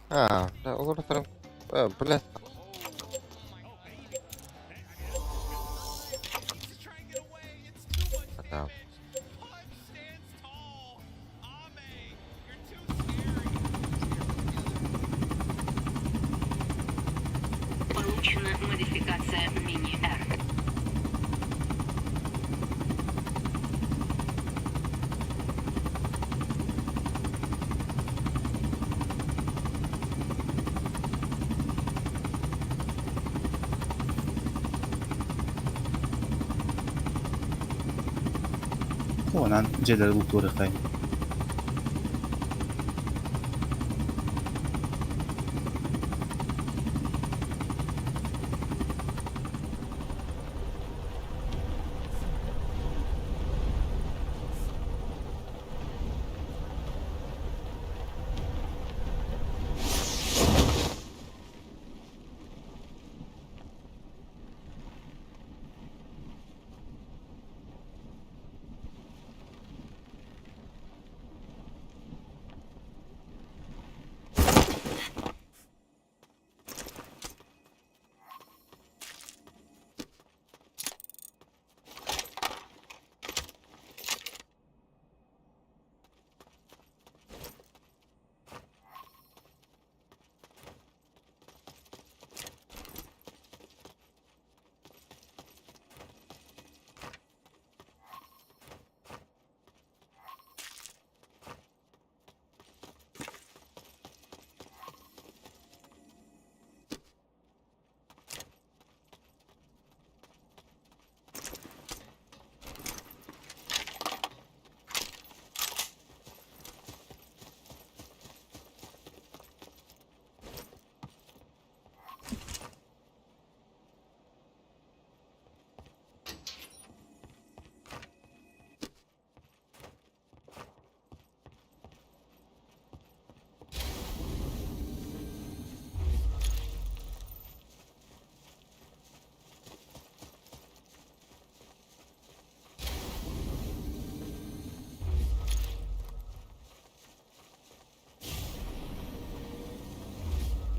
А, олору туран, бля. Да. Получена модификация мини-Р. Онан дьиэлэри бултуурахтай.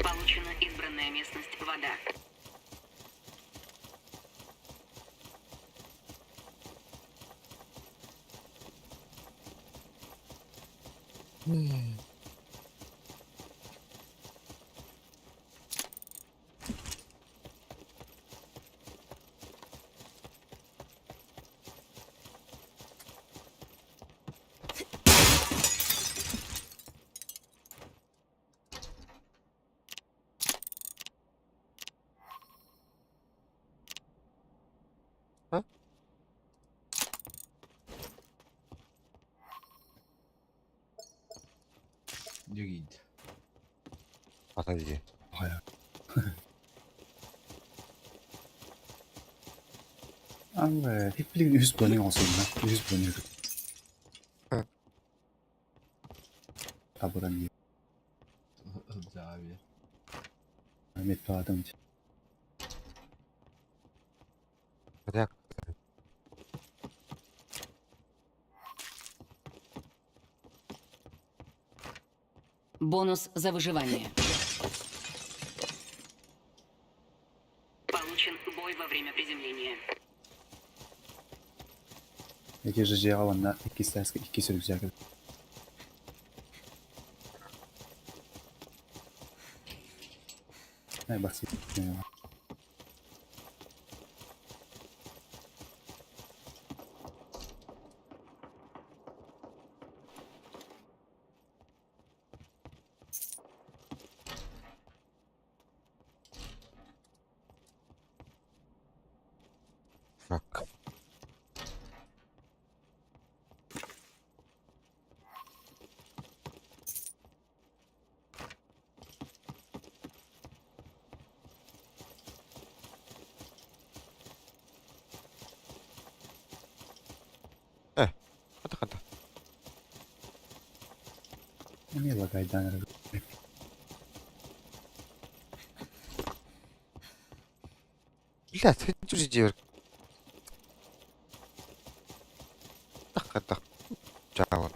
Получена избранная местность вода. Дьэгиит. Ата дии. Хайа. Аңга, хиппилигин үһүс броня оҥосулунна. Үһүс броня. Табыран дии. Сылдьаабы. Медпаатым. Так. Бонус за выживание. Получен бой во время приземления. Эти же дьиэҕэ уонна иккис сааска икки рюкзак. Барсый. Fuck. Э, хата хата. Эмиэ лагайдаан эрэ. Бля, ты же Хата. Чао.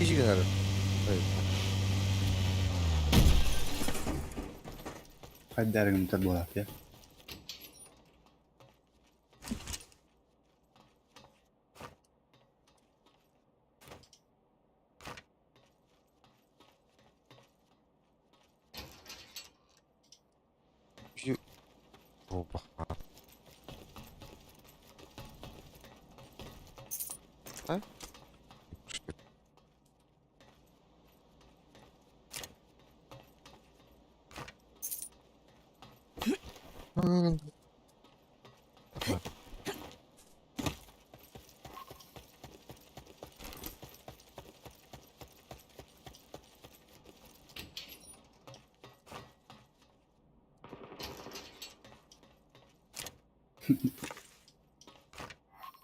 Изи гынарын. Хайдары гымтар буолаат я. Буолбахха. А?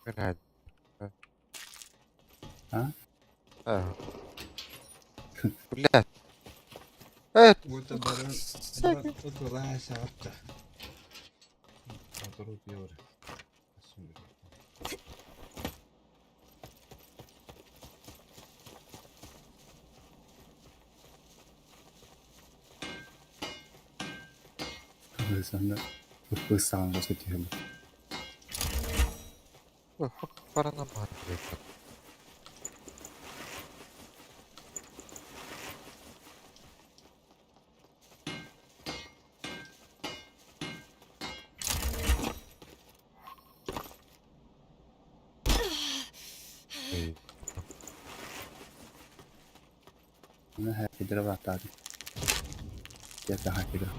Cái А? А. Блядь. Э, Вот баран Ысанда. Ысаан баска түһэбит. Барана бар, блядь. Эй, Оны хакедere баттады. Жата хакедere.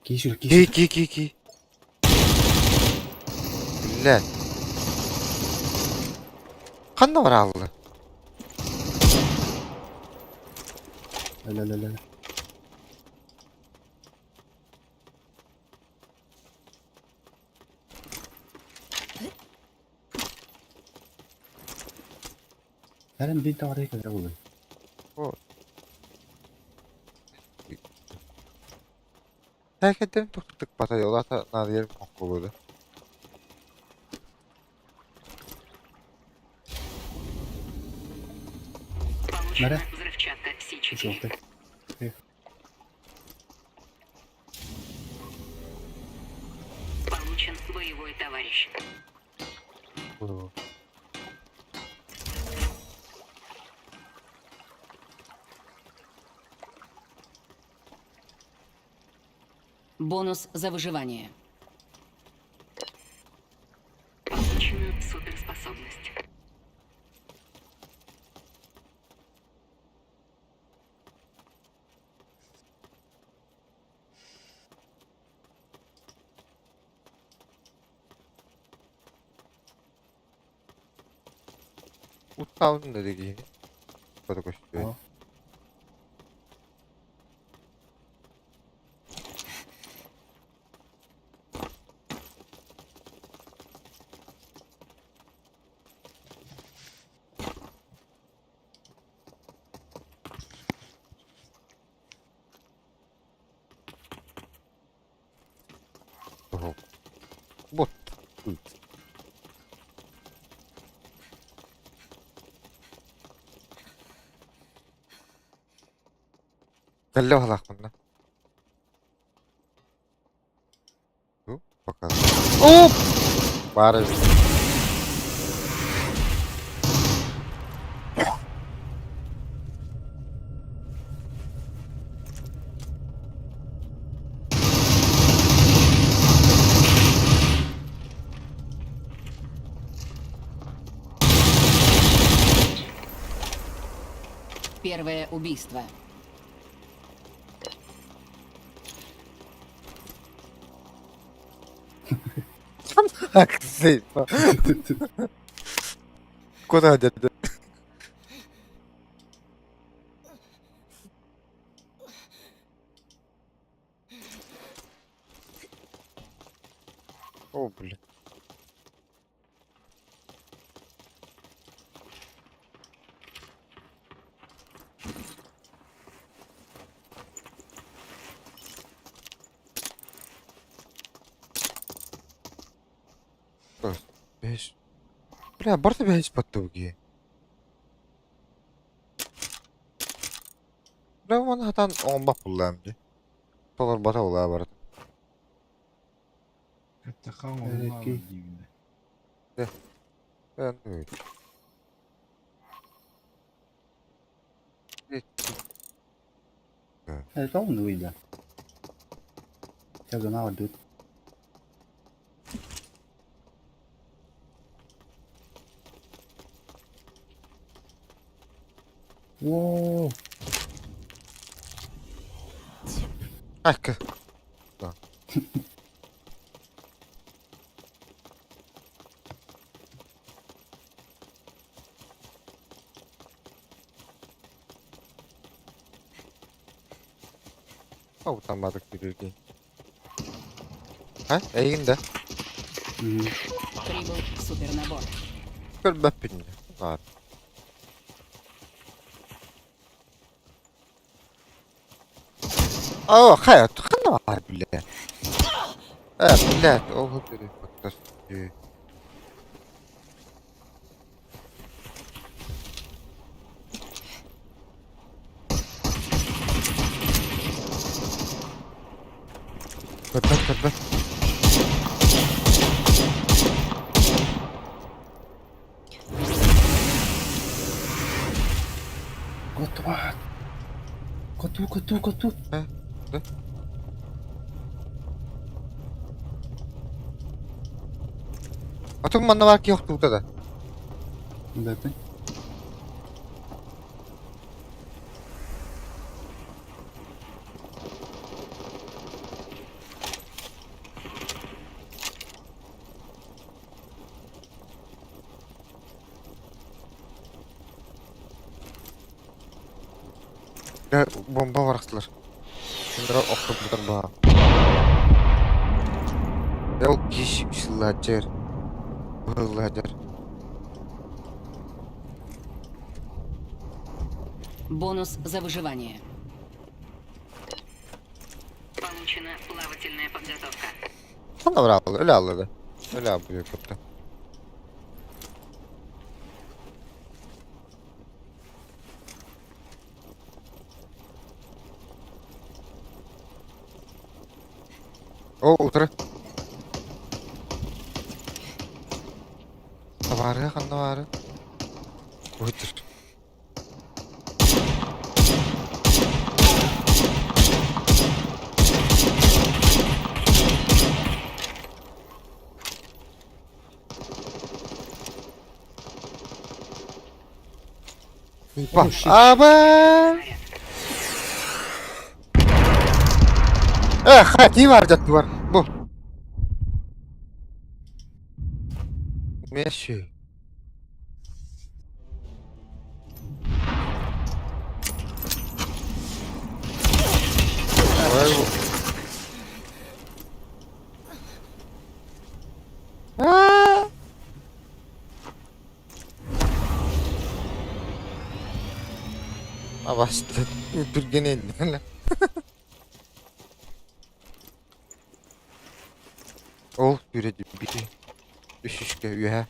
Кишүр, Ки, кишүр. ки, ки, ки. Блядь. Ханна бар алды? Ла-ла-ла-ла. Бәрін bir tarihe kadar olur. Hareketlerini tuttuk batay olata nadir kokuludu. Получена Нара. взрывчатка С4. Желтый. Получен боевой товарищ. Бонус за выживание. Получена суперспособность. Uttavın da dediğini. Bada koştu. Aa. Bot. Кэллэ халаахпына. Бу пока. Оп! Бары. Первое убийство. Аксыпа. Куда деді? О, блин. Беш. Бля, барыта бэһис баттыбыгие. Бля, маны хатан оҥорбот буоллаҕым дии. Толорбото буоллаҕа барыта. Эттэххэ оҥоһуллаабыт Эрэккий. диибин да. Дьэ, эн Это он выйдет. Я за идут. О, Ecco. Утамматык күрүргин. Ха, эйигин да? Прибыл супернабор. Көрбөппүн баар. Оо, хайа, ханна баар билэ? Э, блядь, ол баттас. Көрбөт, көрбөт. Коту, коту, коту, коту. Э, да. Атын манна баар киһи охтубута да. Бэппин. Дьэ, бомба барахсылар. Кинилэр охтубутар баар. Ол киһи сылдьар. Сылдьар. Бонус за выживание. Получена плавательная подготовка. Ханна бырааллар, өлө аллады. Өлө аллады кытта. О, утары. Табаарыга ханна баары? Уһуттур. Аба! Э, хати бар жатты бар. Бу. Месси. Ой, Аа! Абасты. Түргэн Ол түреді бити. Үш-үшке үһэ.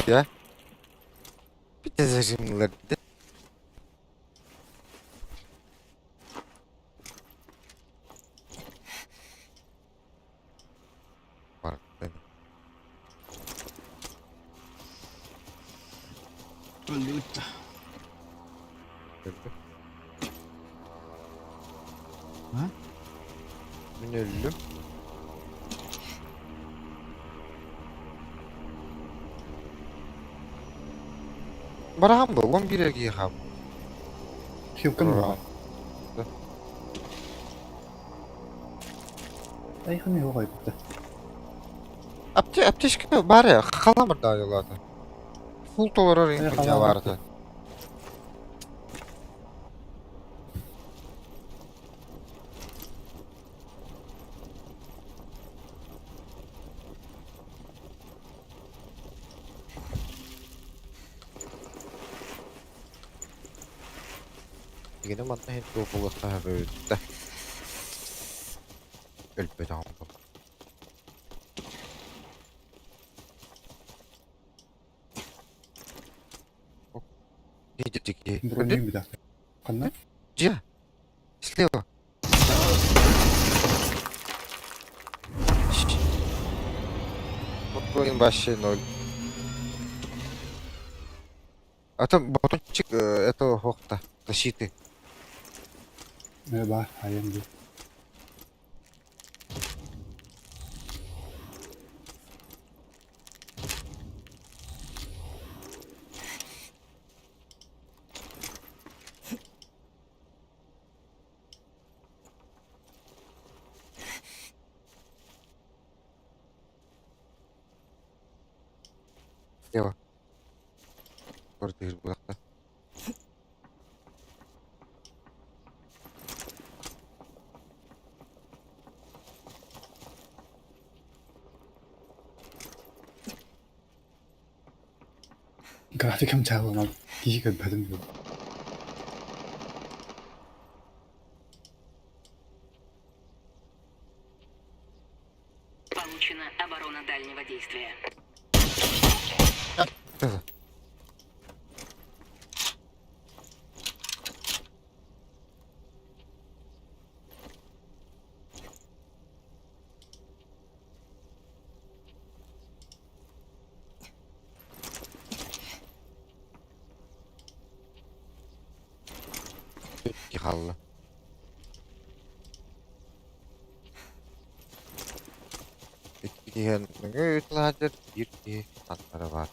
Я. Бите зажимлар. Бар. Өллүбүт да. Өлдү. А? Мин өллүм. Бараҕан бу, 11 эргийэ хаалбыт. Хилкам баар. Айханы yok ayıptı. Апте аптечка баар ээ, халамыр да айылаата. Фул толорор Э, хуйня халамыр. баарта. Дигини манна иһин туох буолуохтаах эбит да. Өлбөтөҕүм бу. Бронюм битах. Ханна? Дьиэ. Слева. Уровень вообще ноль. А там батончик этого хохта, защиты. Ба, айан ди. Слева. Квартира буолла. Графикам чаалана киһи көрбөтүм дуу. Получена оборона дальнего действия. Хаалла. Икки киһи нөҥүө ыытылаһар, биир киһи аттара баар.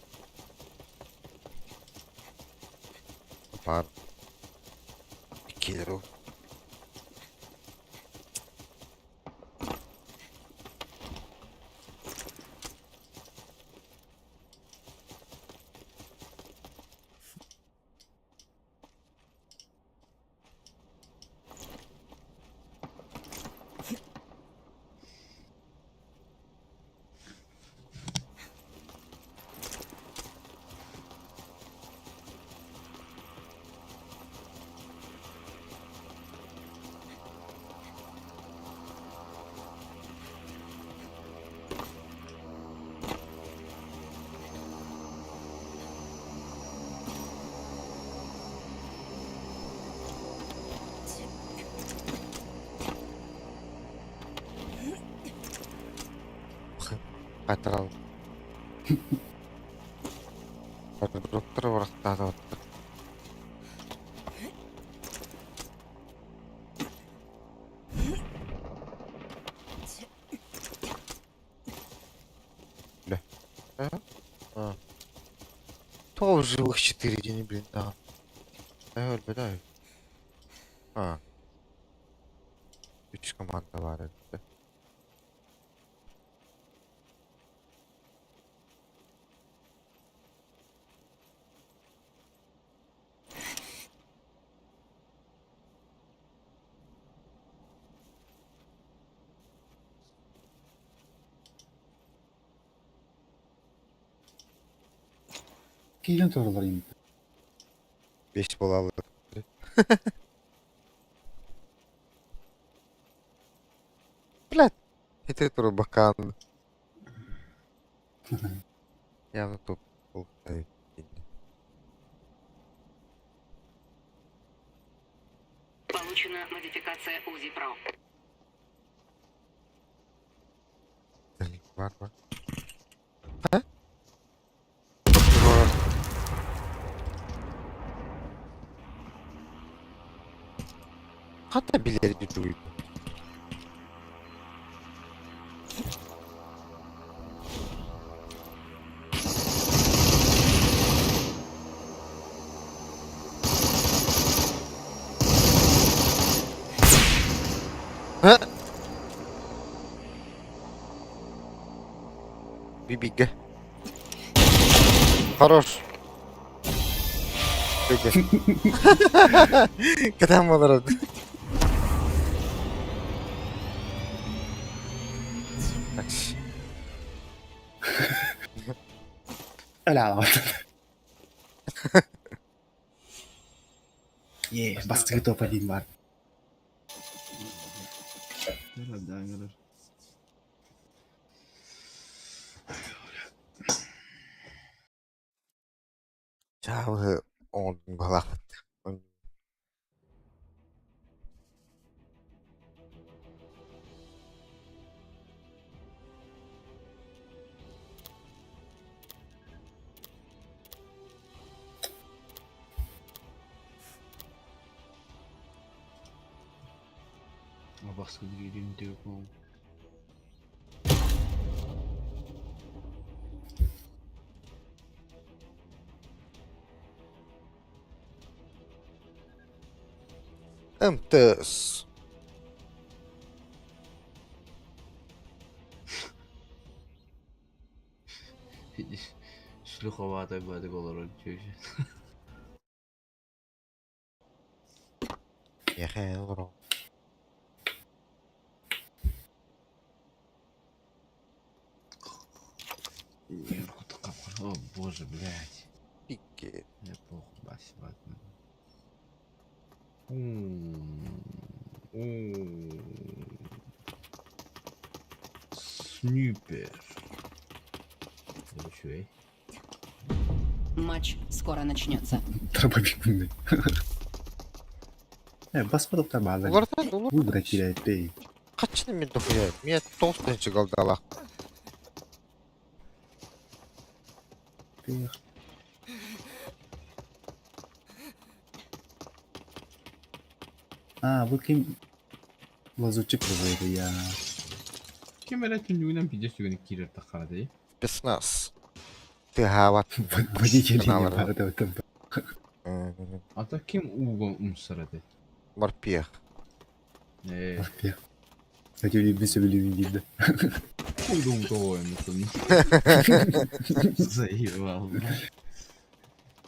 Баар. Иккилэр ол. Хатырал. Доктор барахтаата. Бля. А? То в живых 4 дня, блин, да. Да, А. Үч команда бар эбит. Киирэн тураллар им. Беш буолаллар. Блядь. Ити туру бакаан. Явно туп. Получена модификация УЗИ Про. Бар бар. Хата билери туй. Ха? Бибиге. Хорош. Беге. Кэтэн буолар. Так. Өлө Е, бастыгы топ-1 бар. Да, Чаабы Оҥордум быһалаах. МТС. Шлюховатай баадык олорон чүөчэ. Миэхэ олорон. О боже, блядь. Икки. Я похуй, бась, ладно. Снайпер. Үчүгэй. Матч скоро начнется. Дробовик. Баспа баалар. Уларытан улар. Бу бра киирээппэй. Хаччыны мин дохуя. Миэ тоҕус тыһыынча галдалаах. А, бу ким лазутчик буолуо я. Ким эрэ түннүгүнэн пиздец түгэни киирэр таххара дии. Спецназ. Тыаһаабат. Водитель Каналлар. баар да Ата ким ууга умсар этэй? Морпех. Ээ, Хотели сөбүлүүбүн диир да. хуйдум того эмитин. Заебал.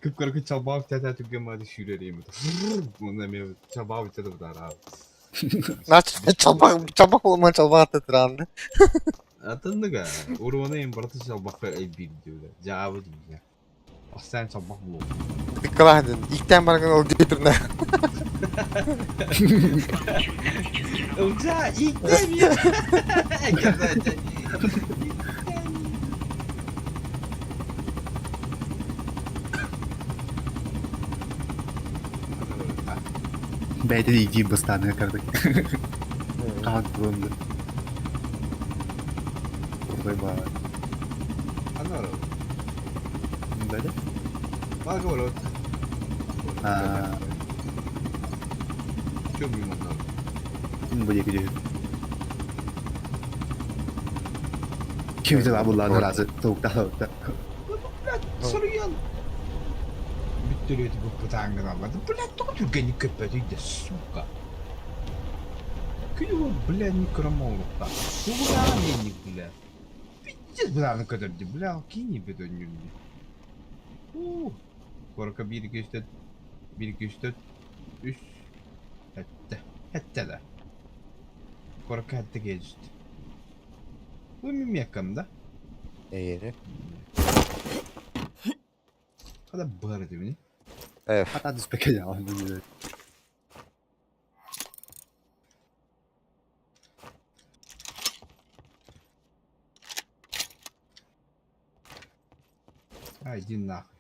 Кып-кыракый чалбаав тята түгэн маады сүүрэр эмит. Мына мен чалбаав тята бутара. Чалбах чалбах болман чалбах тыранды. Атынныга уруона эм барыта чалбахка элбир диуле. Жаабы диуле. Астан чалбах булу. Тыккалаһын. Иктен барган ол диэтирнэ. Ылжа, иктем. Бэйдэ иди бастааны кардык. Хаак буолду. Ой баа. Анара. Бэдэ? Бага болот. Аа. Чөм юм анаа. Бу диэки дьүһү. Ким де абуллааны разы тоуктаа. Соруйан. Бүттөрүөтү буппутаангын аллады. Блядь, тоҕо түргэнник көппөтүй да, сука. Күнү бля, не крамолукта. Тугуна менник, бля. Пиздец, бля, көтөрдү, бля, кини бөтөннүмдү. У. Корка 1 2 3 4 1 2 3 4 3 Хэтте. Хэтте да. Корка хэтте келжит. Бу мимеккам да. Эйени. Хада бары дебини. Эф. Хата түспэкэ яа. А, иди нахуй.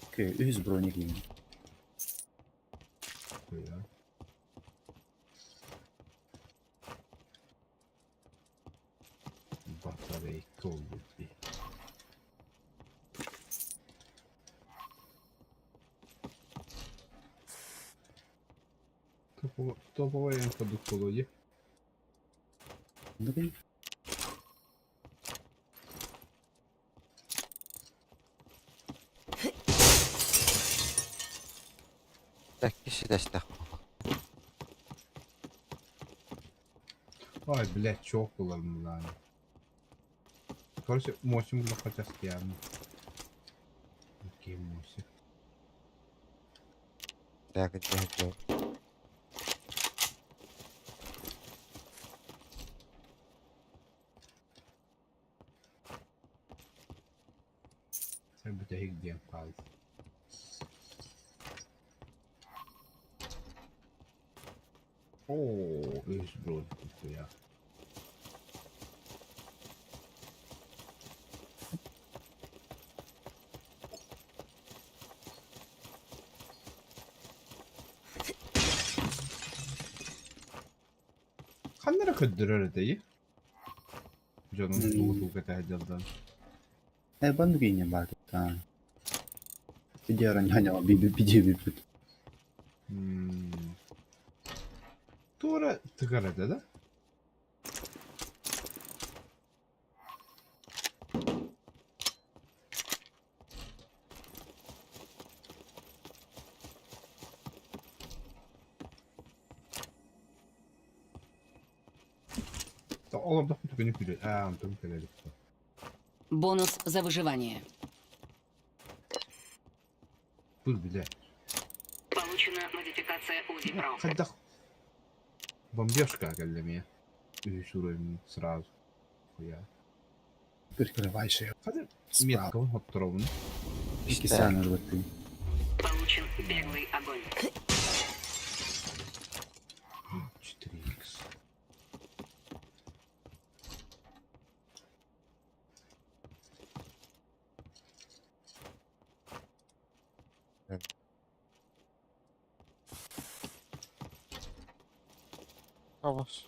Окей, үс броник юм. Хуя. Батарейка oldu. Топовая инфодуктология. Окей. Так киши дэстэх. Ай, блядь, чокулар мулан. Короче, мосим лохотястян. Окей, моси. Так, где Sen bir de diyen kaldı. Oo, üs bro ya. Ханна эрэ көрдөрөр этэй? Дьонун тугу-тугу кэтэһэ дьалдан. Э, баннык иинньэ баар кытаан. Видео видео бүппүт. Туора тыгар этэ да? Олордох түгэни күлэ аа онтон кэлэ илик. Бонус за выживание. Быр билэ. Получена модификация УЗИ Про. Хайдах бомбежка кэллэ эмиэ. Үһүс уровень сразу. Хуя. Прикрывайся. Хады меткабын хотторобун. Икки сааны ылбыттыы. Получен беглый огонь. 4х. Авас.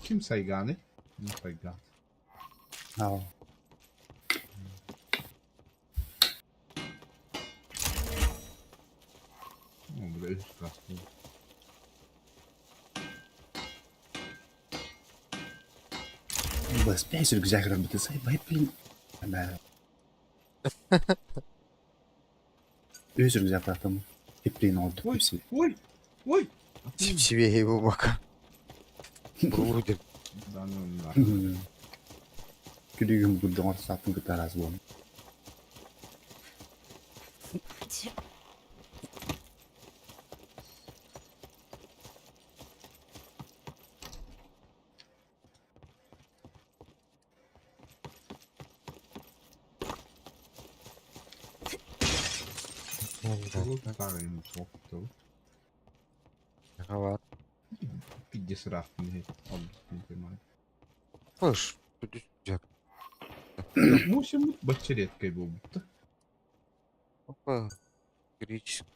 Ким сайганый? Ким сайган? Аа. О, бля, үс кастым. Бас бэс рюкзак рамбыты сай бай блин. Бә. Үс рюкзак тартым. Иплин oldu. Ой, Hepsi. ой, ой! Сип-сибиэһэй буолбакка. Буру деп. Да, ну, да. Күлүгүм бурдуҥар сааппын кытта араас буолан. Бар. Пидесрафтын понимаю. Пыш. Рюкзак. Мусим бачча редкой буолбут. Опа. Греческий.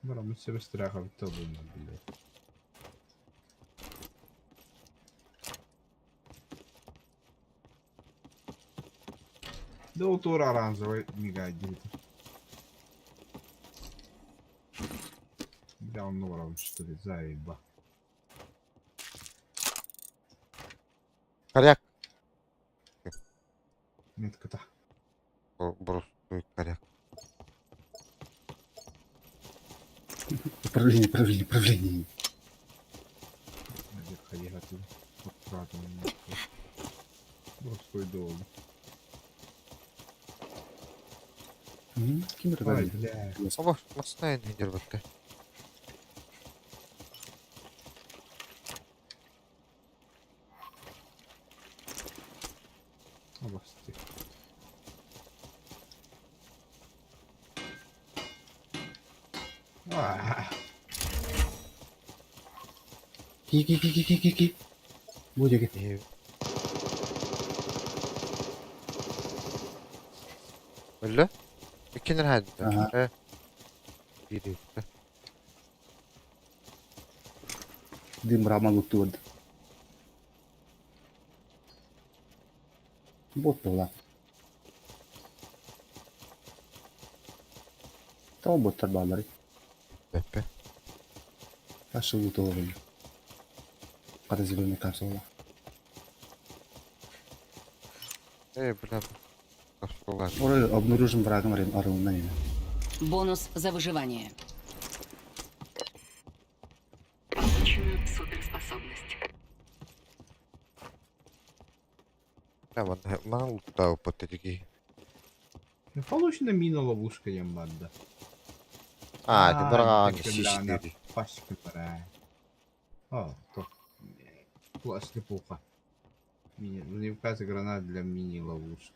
Бараммыт себе страха битте блядь. Да ол туора оранжевый мигает где-то. Бля, он нором, что ли, заеба. Коряк. Метка-то. Просто коряк. Управление, управление, управление. Простой долг. Ким Ай, это бля. Оба, мастайн дербатта. Обости. А, Ки ки ки ки ки ки ки. Бу диэки. Өллө? Иккинер хадда. Аха. Э. Бири. Дым рама луттуод. Бот буолла. Тоҕо боттар баалларый? Беппе. Ашы лутолорун. Хата зеленый капсула. Э, бля. Капсула. Ора обнаружен врагом арылынан эме. Бонус за выживание. Получена суперспособность. Да, вон, мана луттау паттедики. Получена мина ловушка ямбанда. А, это бараан бля, сиситери. Пачка пора. О, то. Плохо. Мини, мне указывает гранат для мини-ловушек.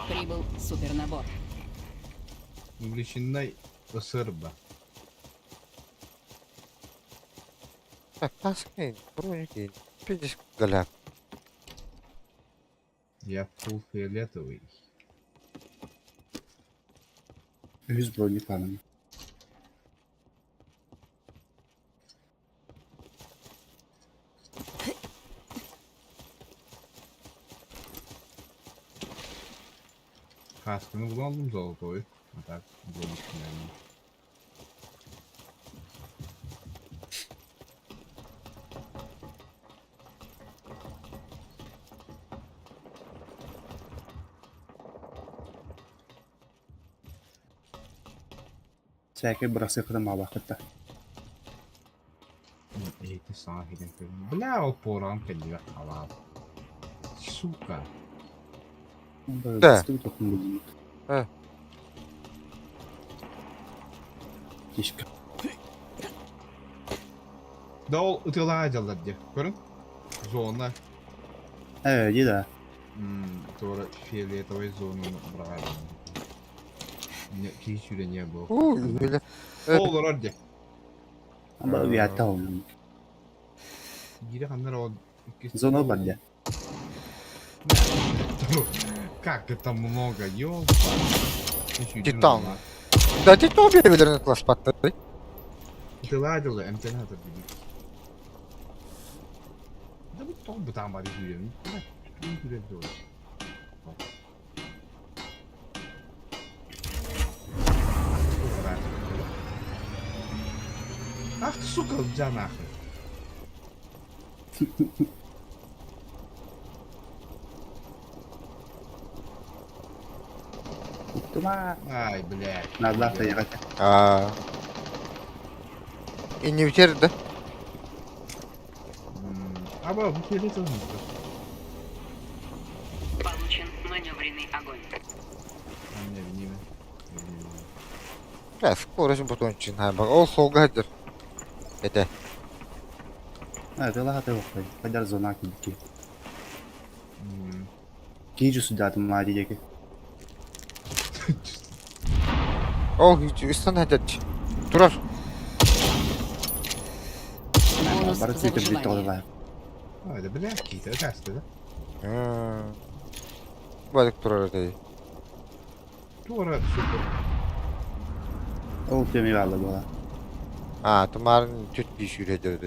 Прибыл супернабор. Увлечена СРБ. Так, таскай, броники, пиздец, голяк. Я фул фиолетовый. Үһүс броник баарын. Каасканы булан алдым золотой. А так броник наверное. Сээкэй бырахсыаххытын баҕалааххыт да. Эти саҥа киирэн көрүм. Бля, ол пораҕым кэллибэт халаал. Сука. Да. Э. Тишка. Да ол ытыалаҕа дьаллар дии. Көрүҥ. Зона. Э, дии да. Туора фиолетовай зонаны быраҕар. Киһи сүүрэниэ буол. Уу, үһүлэ. Ол олорор дии. Amba уятта ол. Биирэ ханна эрэ ол иккис Зона бар дии. Как это много, ёлка. Титан. Да титан биэрбилэрин класспаттар. Тыла дылы эмтэн хатыр дии. Да бу тоҕо бытаан бары сүүрэмин. Сүүрэр дуо? Ах ты, сука, дьа нахуй. Тума. Ай, блядь. Надо ехать. Аа. Иннибитер да? Аба, бу фиолетовый. Получен маневренный огонь. А меня вниме. Бля, скорость бутончин хайбар. Ол солга хадыр. Это. А, ты лага ты охой. Падар зона кибки. Кижу сюда ты мади деки. Ол үстэн хадыр. Турар. Бонус Бары за цветы будет выживание. А, это бля, какие-то часто, да? Бадык турар это. Тура, супер. Ол төмей баалы буола. А, тумарын түт бии сүүрэ Это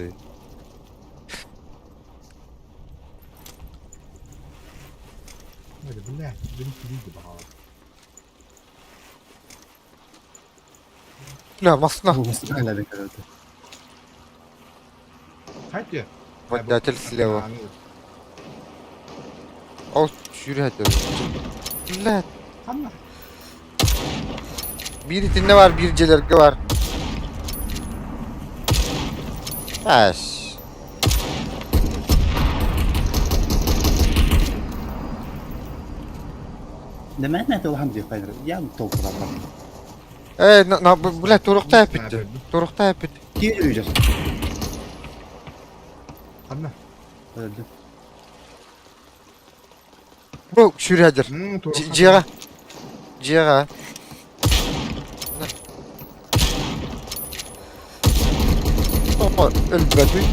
бля, блин, видно баҕала. Бля, масна. Хайте. Водитель слева. Ол сүүрэ Бля, Ханна. биир итиннэ бар, биир дьиэлэргэ бар. Ас. Нэмээн это улахан дии хайдыр. Я толкура бар. Э, на, на, бля, турукта эпитти. Турукта эпит. Киир үйдер. Ханна. Öldü. Бу сүүрэ Дьиэҕэ. Дьиэҕэ. О, өлбөтүй.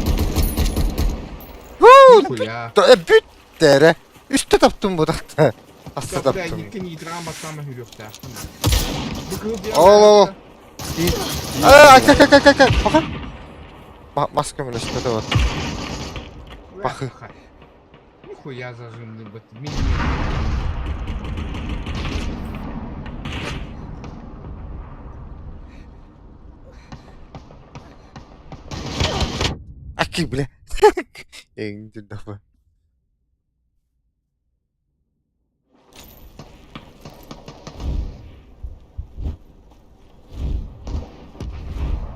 Хуу, Хуя. бүт дэрэ. Үстэ таптым бу тахта. Аста Бля, таптым. икки нитран баттама хүрүөхтээхпин. Бу кыл Ол, ол, ол. Аа, ак ак ак ак ак. Баха. Мас көмөлөспөтө вот. Бахы. Нихуя зажимный бат. Аки, бля. Эң дүндафа.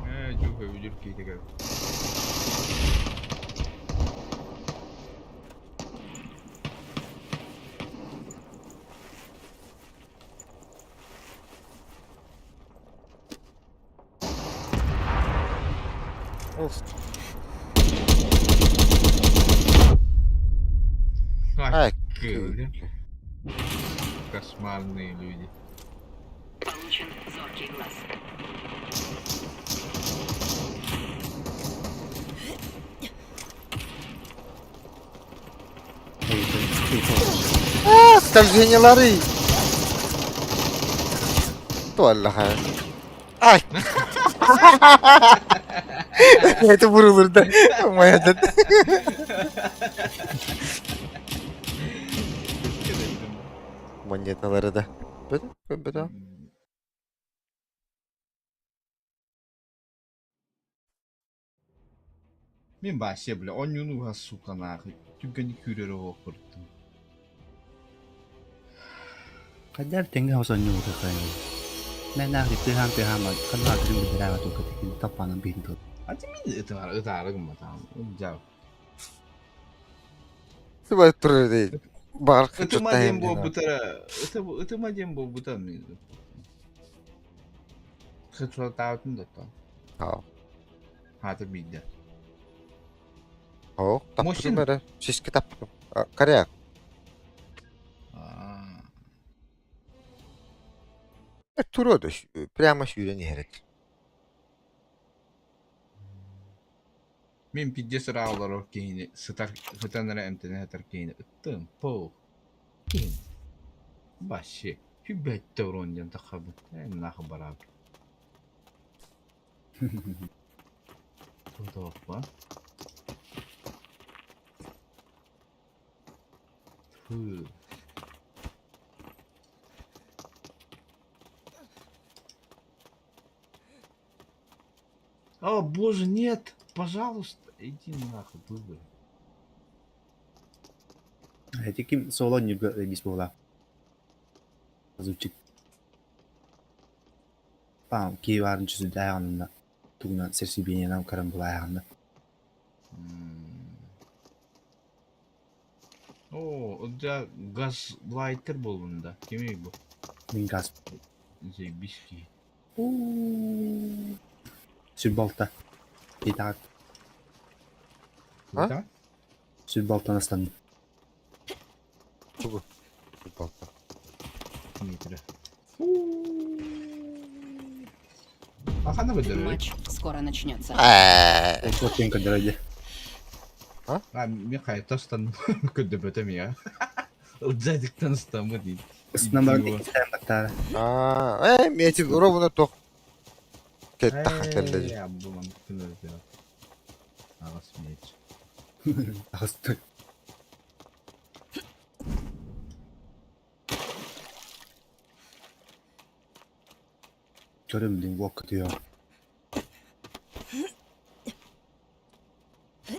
Э, жуха үдүр кейтеге. Ол. Ай, Ай, кыл. Кошмарные люди. Получен зоркий глаз. Скольжениелары! Туаллаха. Ай! Это бурулур да. Моя Монеталары да. Бөтө. Мин вообще, бля, онньууну сука нахуй. Түргэнник күүрэр оҕо курдум. Хайдах тэҥҥэ хос оонньуу хайа. Мэн аах тыаһаан тыаһаан ханна күн билэрээҕэ тука тикин таппаанан биһин тыл. А ти мин ытаар ытаары гымматаҕым. Дьав. Сыбай турар Баар Ытыма диэн буолбутара. Ытыма диэн буолбута мин. Хытсуратаабытын да то. Аа. Хаата биирдэ. Оо, таппытым эрэ. Сиски таппытым. Коряк. Туруо да прямо сүүрэн иһэр этим. Мин пиздец ыраах олорор киһини сытар сытан эрэ эмтэнэ сытар киһини ыттым поо киһим вообще сүбэттэ урон диэн таххабыт ээ нахуй бараабыт Тотоохпа Фу. О, боже, нет! Пожалуйста, иди нахуй, выбор. Эти ким соло ньурга бис буола. Звучит. Пам, киеварын чүсүдээҕинна тугунан сэрсибиэнинэн каран булааҕынна. О, у тебя газлайтер буоллун да. Кимий бу? Мин газ. Заебись киһи. Сүр балта. Итак. А? Сүр балтан астанным. Тугу? Сүр балта. Метрі. А хана выдержит? Матч скоро начнется. Ээ. Отен көрдөрөдө. А, Михай, тастан көдөбөтөм я. Ылдьадыктан ыстаммыт дейді. Ысынан баран иккистээн баттаара. Аа, ээ, мети ровно тох. Кеттаха кэллэ. Ээ, абдуман күнөрдө. Аҕыс меч. Аҕыс Көрөм дин уокка түһүөҕүм.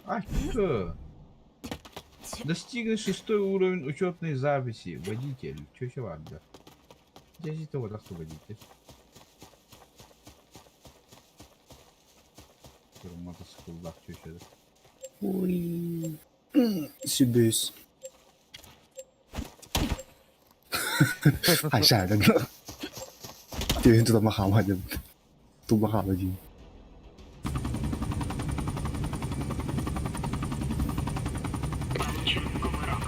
А, чё? Достигни шестой уровень учетной записи. Водитель. Чё еще надо? Здесь это вот водитель. Мотоцикллаах чё еще? Ой. Сүбүс. Айша, Түһүн тутама хаама деп. Туба хаама дии. Получен кувырок.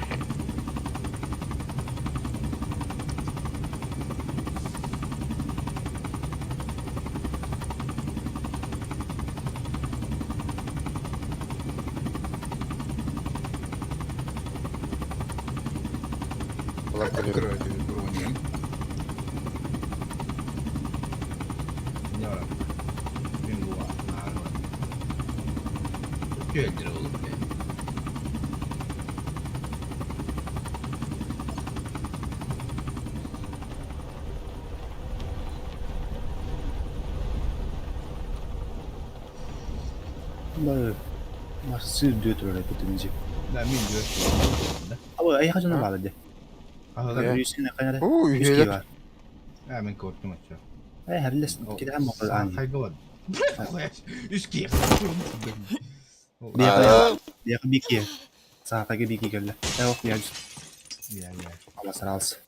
Булар көрүө. Откройте брони. Не ора. Мен була. Күөндүр oğlum be. Бары Марсы дүө турар эпитинжи. Да, мен диyor. Аба ай хажана баала де. Аһыга. Үсүнэ канара. Уу, Үс үһүөлэр. бар. А, мен көрдүм ача. Ай харлес кидаан моқол аани. Хайгылан. Үс киэх. Биэхэ биэхэ бики. Саатага бики келле. Э ох я Я, я. аласаралс.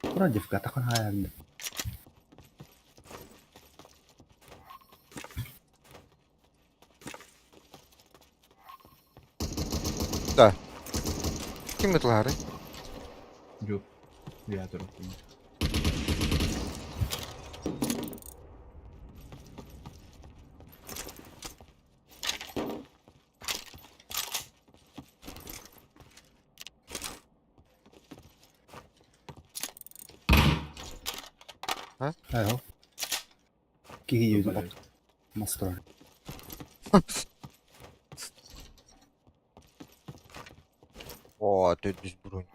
Тура девка тахан хаярды. Да. Ким ытылаары? Жу. Я туруп. Айho. Киһи үйүн от мас турар. О, төрдүс бронь.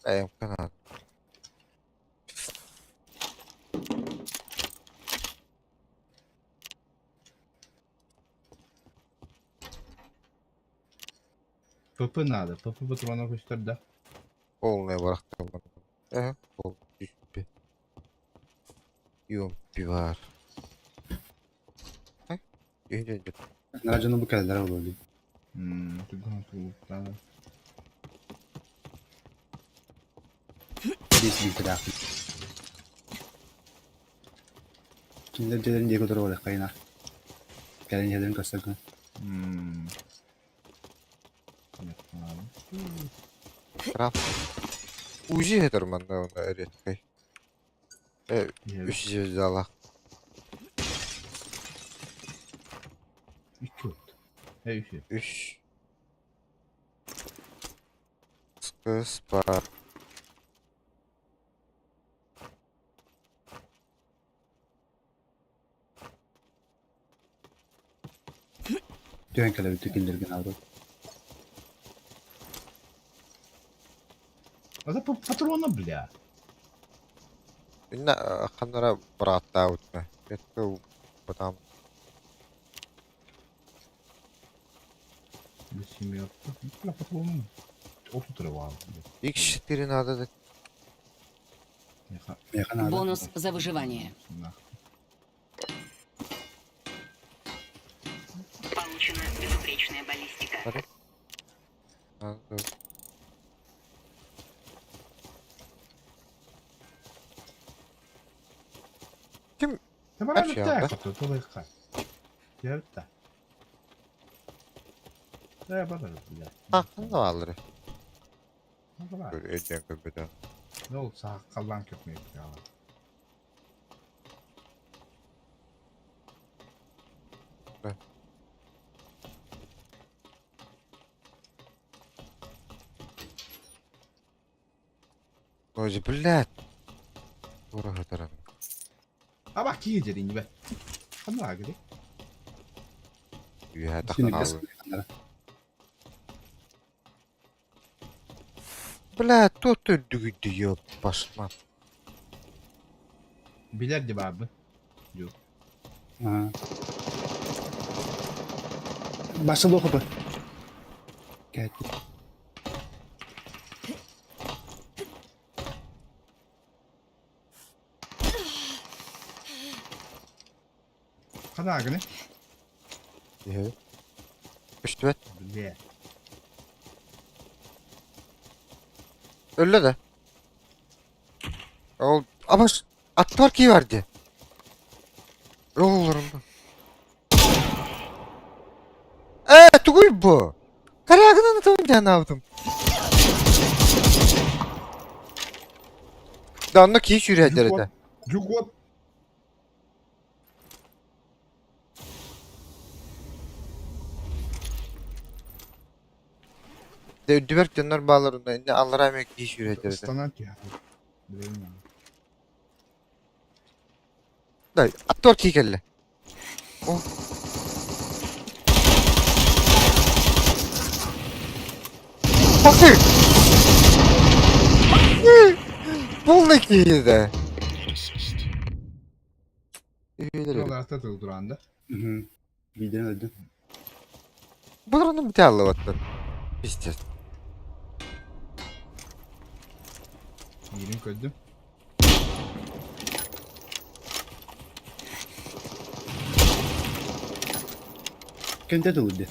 МК надо. ПП надо, ПП патрона көстөр да. Полная барахта. Э, пол. Юмпи бар. Нара дьоно бу кэлэллэрэ буолуо дии. Туган Биэс биирдээх. Кинилэр дьиэлэрин диэки утары барыаххайына. Кэлэн иһэллэрин көрсөргүн. Раф. УЗИ этэр манна онно редкой. Үс звездалаах. Икки от. Э, үс. Үс. Спа. Түһэн кэлэбит кинилэргин аабыт. Это патрона, бля. Инна ханнара бырааттаабытна. Это потом Бу семерка. Бля, патрону. Ох, X4 надо да. Миэхэ наада. Бонус за выживание. Получена безупречная баллистика. Надо. Ким Табара Вообще, так, то то Дьэбитта. Э, барар, бля. А, ханна бааллар. Бар. Өйдөн көрбөтө. Ол сааккаллаан көпмөйт. Ой, блядь. Ура, таран. Аба киһи дьэрин бэ. Ханна агри. Үйэ Сини тахаалы. бэс ханнара. Бля, тут үрдүгүйдү ёп башма. Билер де бабы. Аа. Башы лоху ба. Кэт. Ханна агри. Үйэ. Үстүбэт. Бля. Өллө да. Ол абаш аттар ки бар ди. Олорум. Э, тугуй бу. Карагынан атым диэн аабытым. Да, онно кии сүүрээдэр этэ. Жук Дэ үрдүбэр дьоннор бааларына инне аллараа эмиэ кии сүүрээдэр этэ. Станан түһэ. Билин. Да, аттар кии кэллэ. О. Бакы! Полный кии да. Үйэлэр Ол арта туранда. Биирдэн өлдүм. Булар бите аллабаттар. Пиздец. Мирин көрдүм. Кэнтэ тылыды.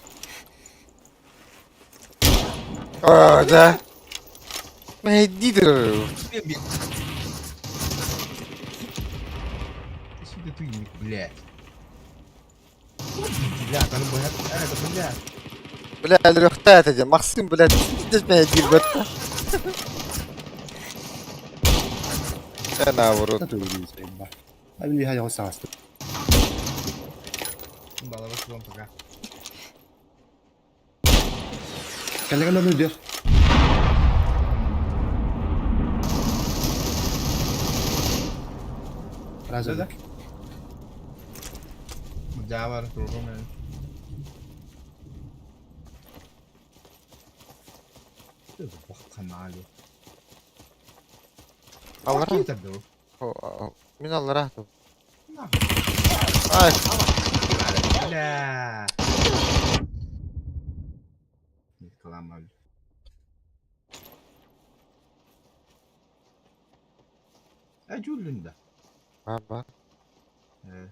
А, да. Мэддидер. Сюда ты, блядь. Бля, там блядь, это, блядь. Бля, лөхтә это Максим, блядь, пиздец мэддир бетте. Э, наоборот. Тылыды сайба. Абин биһа яғы саасты. Балаба суон пока. Кэллэгэ лөмү дүр. Разовик. Дьаабар тургум ээ. Вакханалия. Аллара. Киитэр Мин аллара. Ай. Бля. Реклама. Э, дьүүллүн да. Бар бар. Э.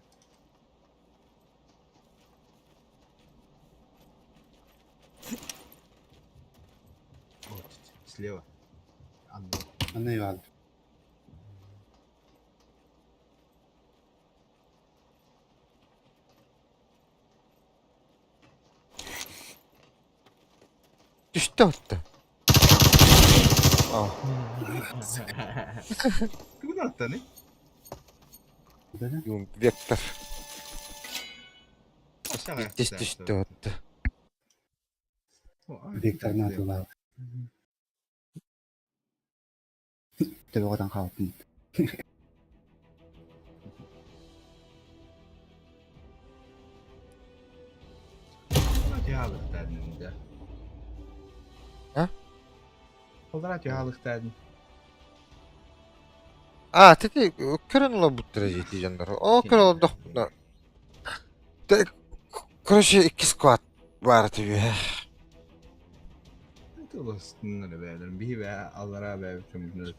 Вот, слева. Анна. Анна Ивановна. Түстэ отто. А. Тугун аттаны? Юм вектор. Иккис түстэ отто. Виктор наадалаах. Төбөҕүтэн хаалбын. А? Полтора тягалыхтаадын. А, ти көрөн олорбуттара дии дьоннор. Оо, көрө олордохпуна. Короче, икки сквад баар этэ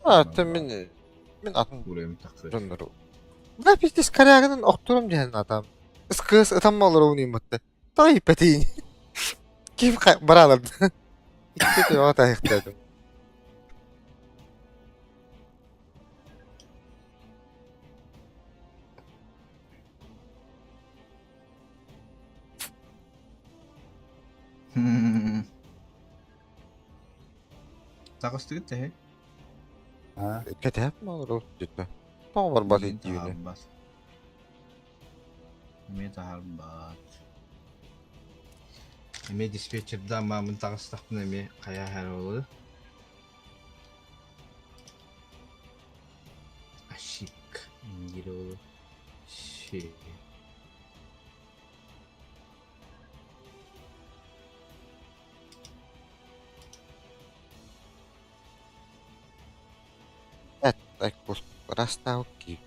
А, мин мин атын дьоннору. Бля, пиздец, корягынан охторум диэн атам. Ыскыс ытамма олоробун ыйматта. Той пэтиин. Ким барааларды. Икки төбөҕө таһыктаатым. Таҕыстыгыт тэһэ? Кэтэһэп олорор дьиттэ. Тоҕо барбат диибин. Эмиэ таһаарбат. Эмиэ диспетчердаан маамын таҕыстахпына эмиэ хайа иһэр буолуо. Ошибка диир буолуо. Щи. Так, расставки.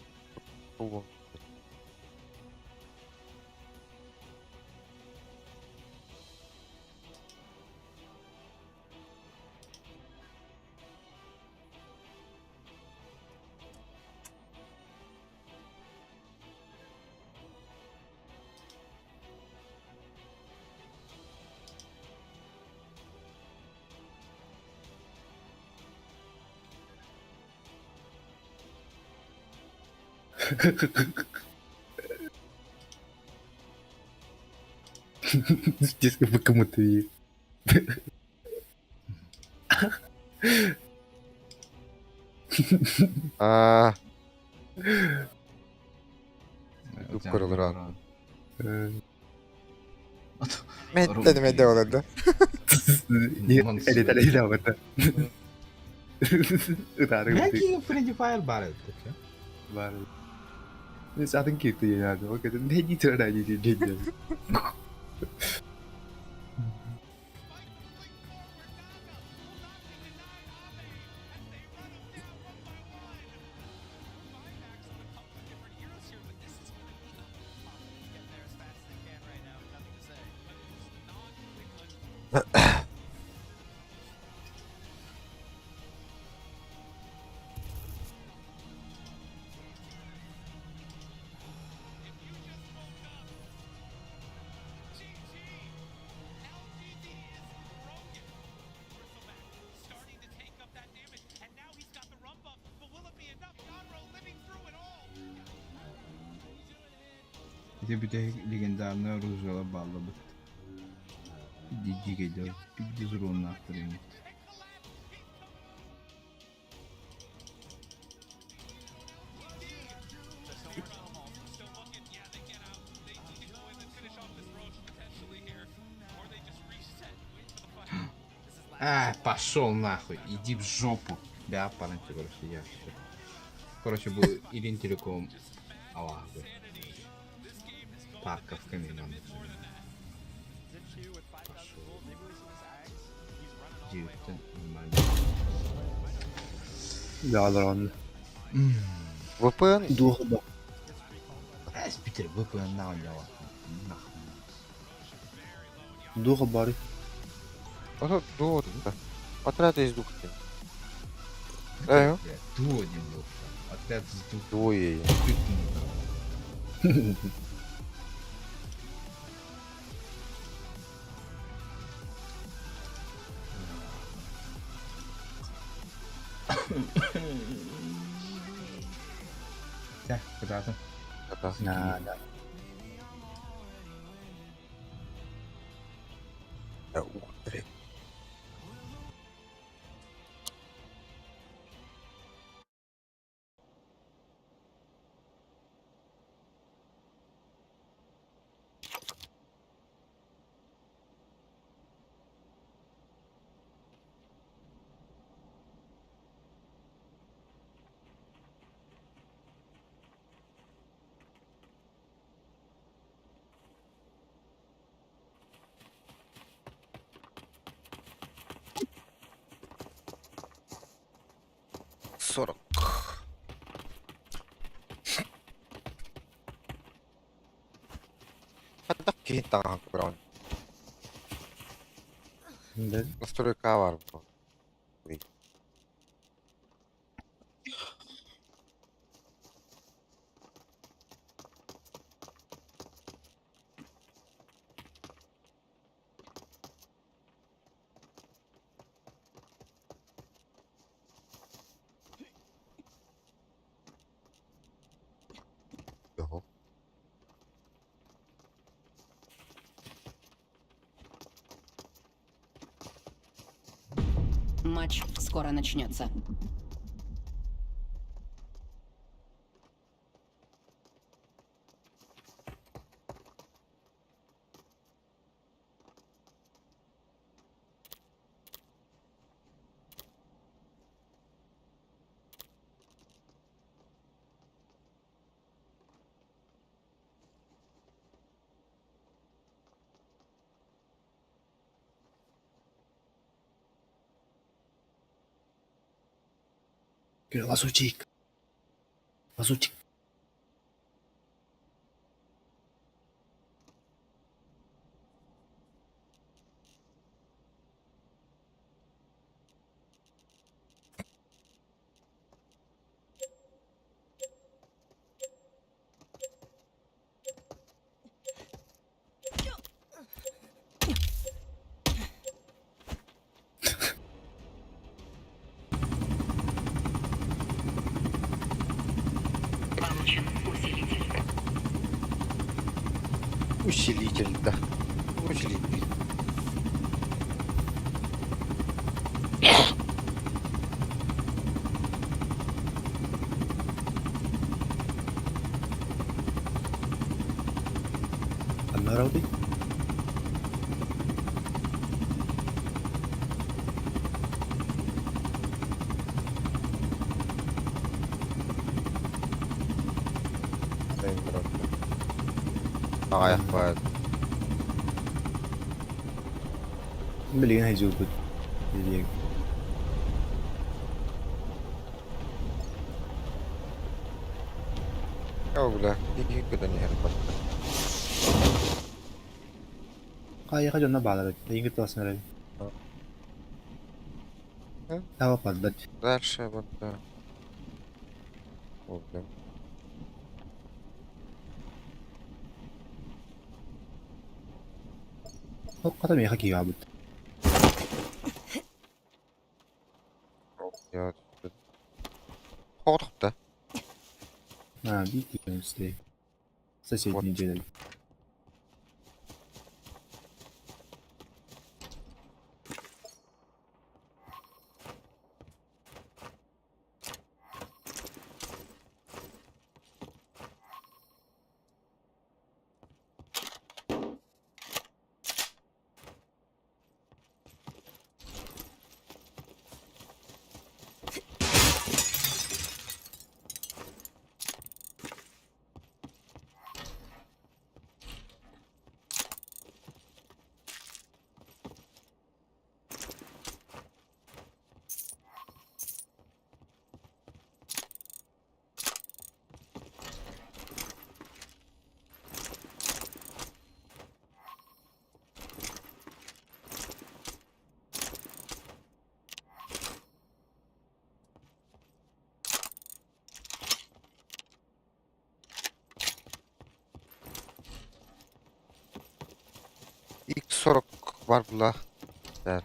Здесь кому-то Аа. Көрөлөр Мэддэ мэдэ олорду. Элиталейда Ытаары Making Friendly Fire баар эбит. Баар. Атын киирти яады. Ол кэтин не турар дии дии. Ити бүтэһик легендарнай оружиела бааллыбыт. Дьигэйдэр, дизуруоннаахтар инит. А, пошел нахуй, иди в жопу. Да, парень, короче, я все. Короче, был Ирин Телеком. Абааһы. Парковка эмиэ маннык. Пошел. Дьиэттэн нормально. Бэҕэлэр VPN Дуоһуба. Эс Питер VPN наҕа нахуй. Дуоха бары. Ото дуо да. Отряд из двух тем. Э, Дуо не был. Отряд из двух. двое. Чэ, кытаатын. Да. На, да. Ух ты. 40. Hatta киһин браун. Да. Настройка var bu. Yok. Матч скоро начнется. Лазутчик. Лазутчик. Получен усилитель. Усилитель, да. Усилитель. Анна Аяқ Билигин хайзуубут. Билигин. О, бля, иди куда не хербат. Кайыка дьонно баалар. Эйиҥ кытта Э? Таба падбат. Дальше вот, да. О, бля. Хокката миэхэ киһиабыт. Я... Хоғытыпты. А, бит Соседний дьиэлэр. бар була. Да.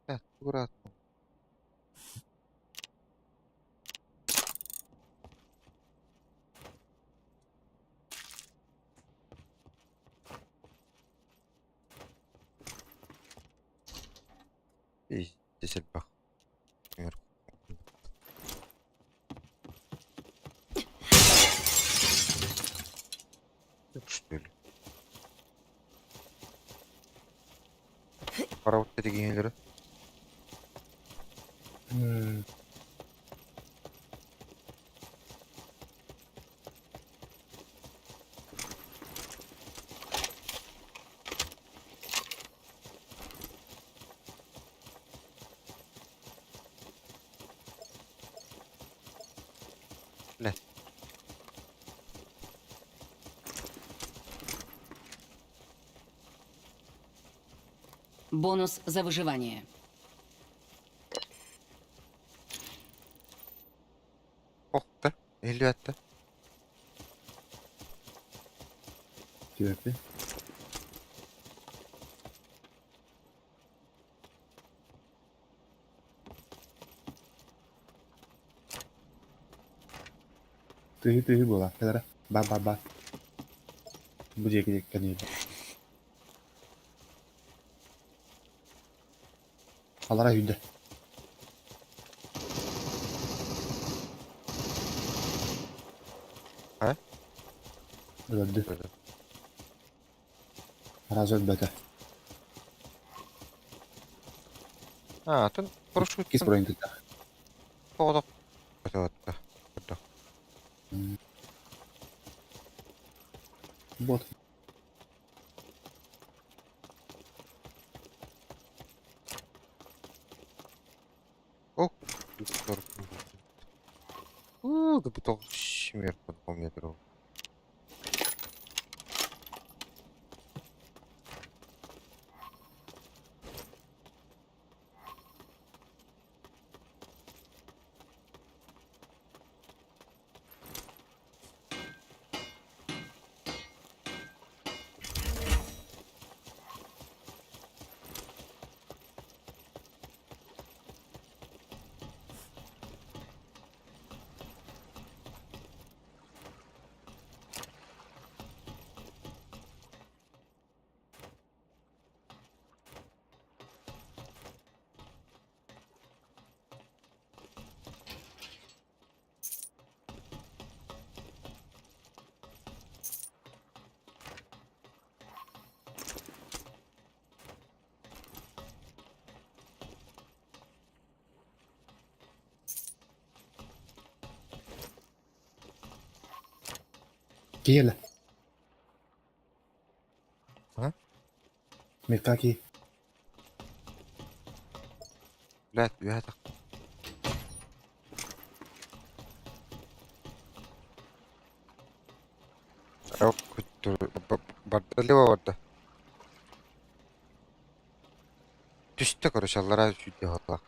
Аккуратно. Пиздец элбэх. Что ли? Пора вот эти генеры. Блядь. Бонус за выживание. Охта. Элбэттэ. Түөртэ. Тыһы тыһы буола. Кэлэрэ. Ба ба ба. Бу диэки диэки кэнийдэ. Алара сүүрдэ. А? Өлөрдү. Араас өлбөтө. А, тут парашют. Иккис бронь кытта. Тоҕо да. Бот. О, У, да буток смерть под метров. Киэлэ. А? Мирка ки. Блядь, я так. Барда барда. Түстэ короче, аллара сүүрдэ хаалла.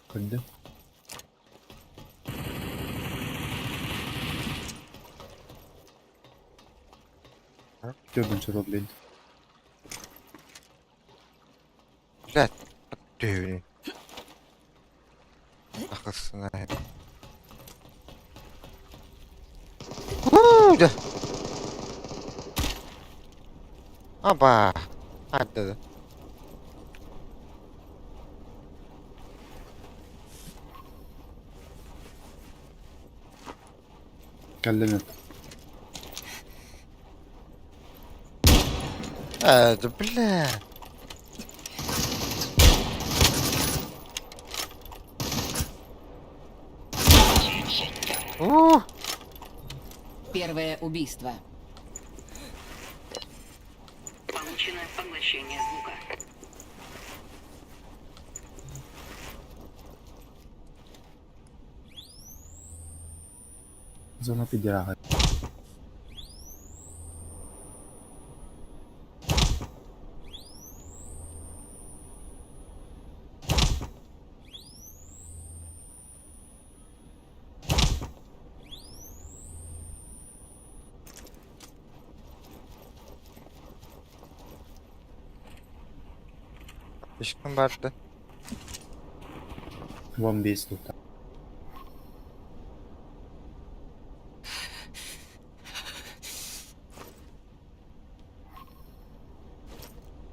Көрдүм. Түөртүн сорок блин. Блядь, түһүнү. Ахысына. Уу, да. Аба. Hadi. Кэллэн А, да бля. О, Первое убийство. Получено поглощение звука. Зона пидирага. Ешкім барды. One piece тут.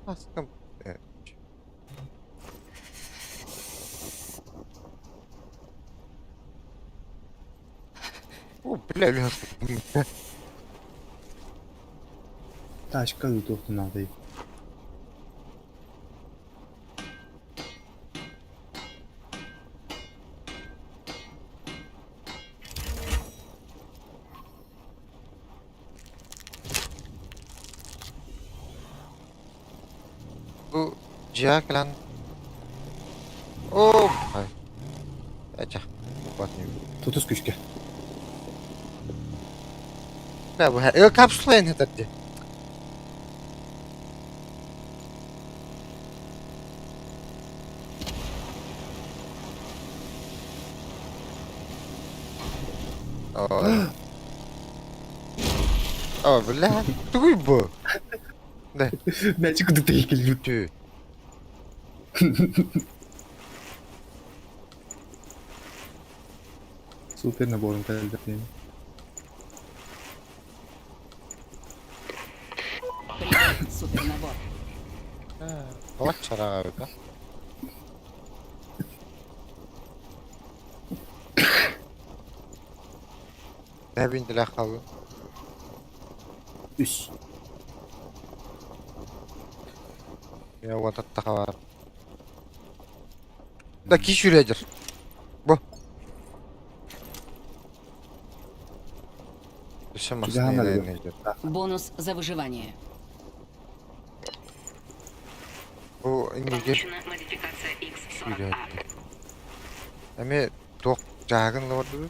Аскым. О, бля, бля. Тачка тут надо. Бу дьиэҕэ кэлэн Оо, ай. Эчэ, Тутус күшкэ. Бля, бу э, капсула эн хэтэр дии. Ой. О, бля, тугуй бу? Мячик куда ты Түү. Супер набором кэлбэтин. Привет, супернабор. Балачча араҕа Эбин дэлэх хааллым. Үс. Я вот аттаха бар. Да киш үрәдер. Бу. Өссө Чугаһан массыына арыгы. Бонус за выживание. Бу иннигер Получена модификация X40A. үрәдер. Эми туох жаагын лабардыбы.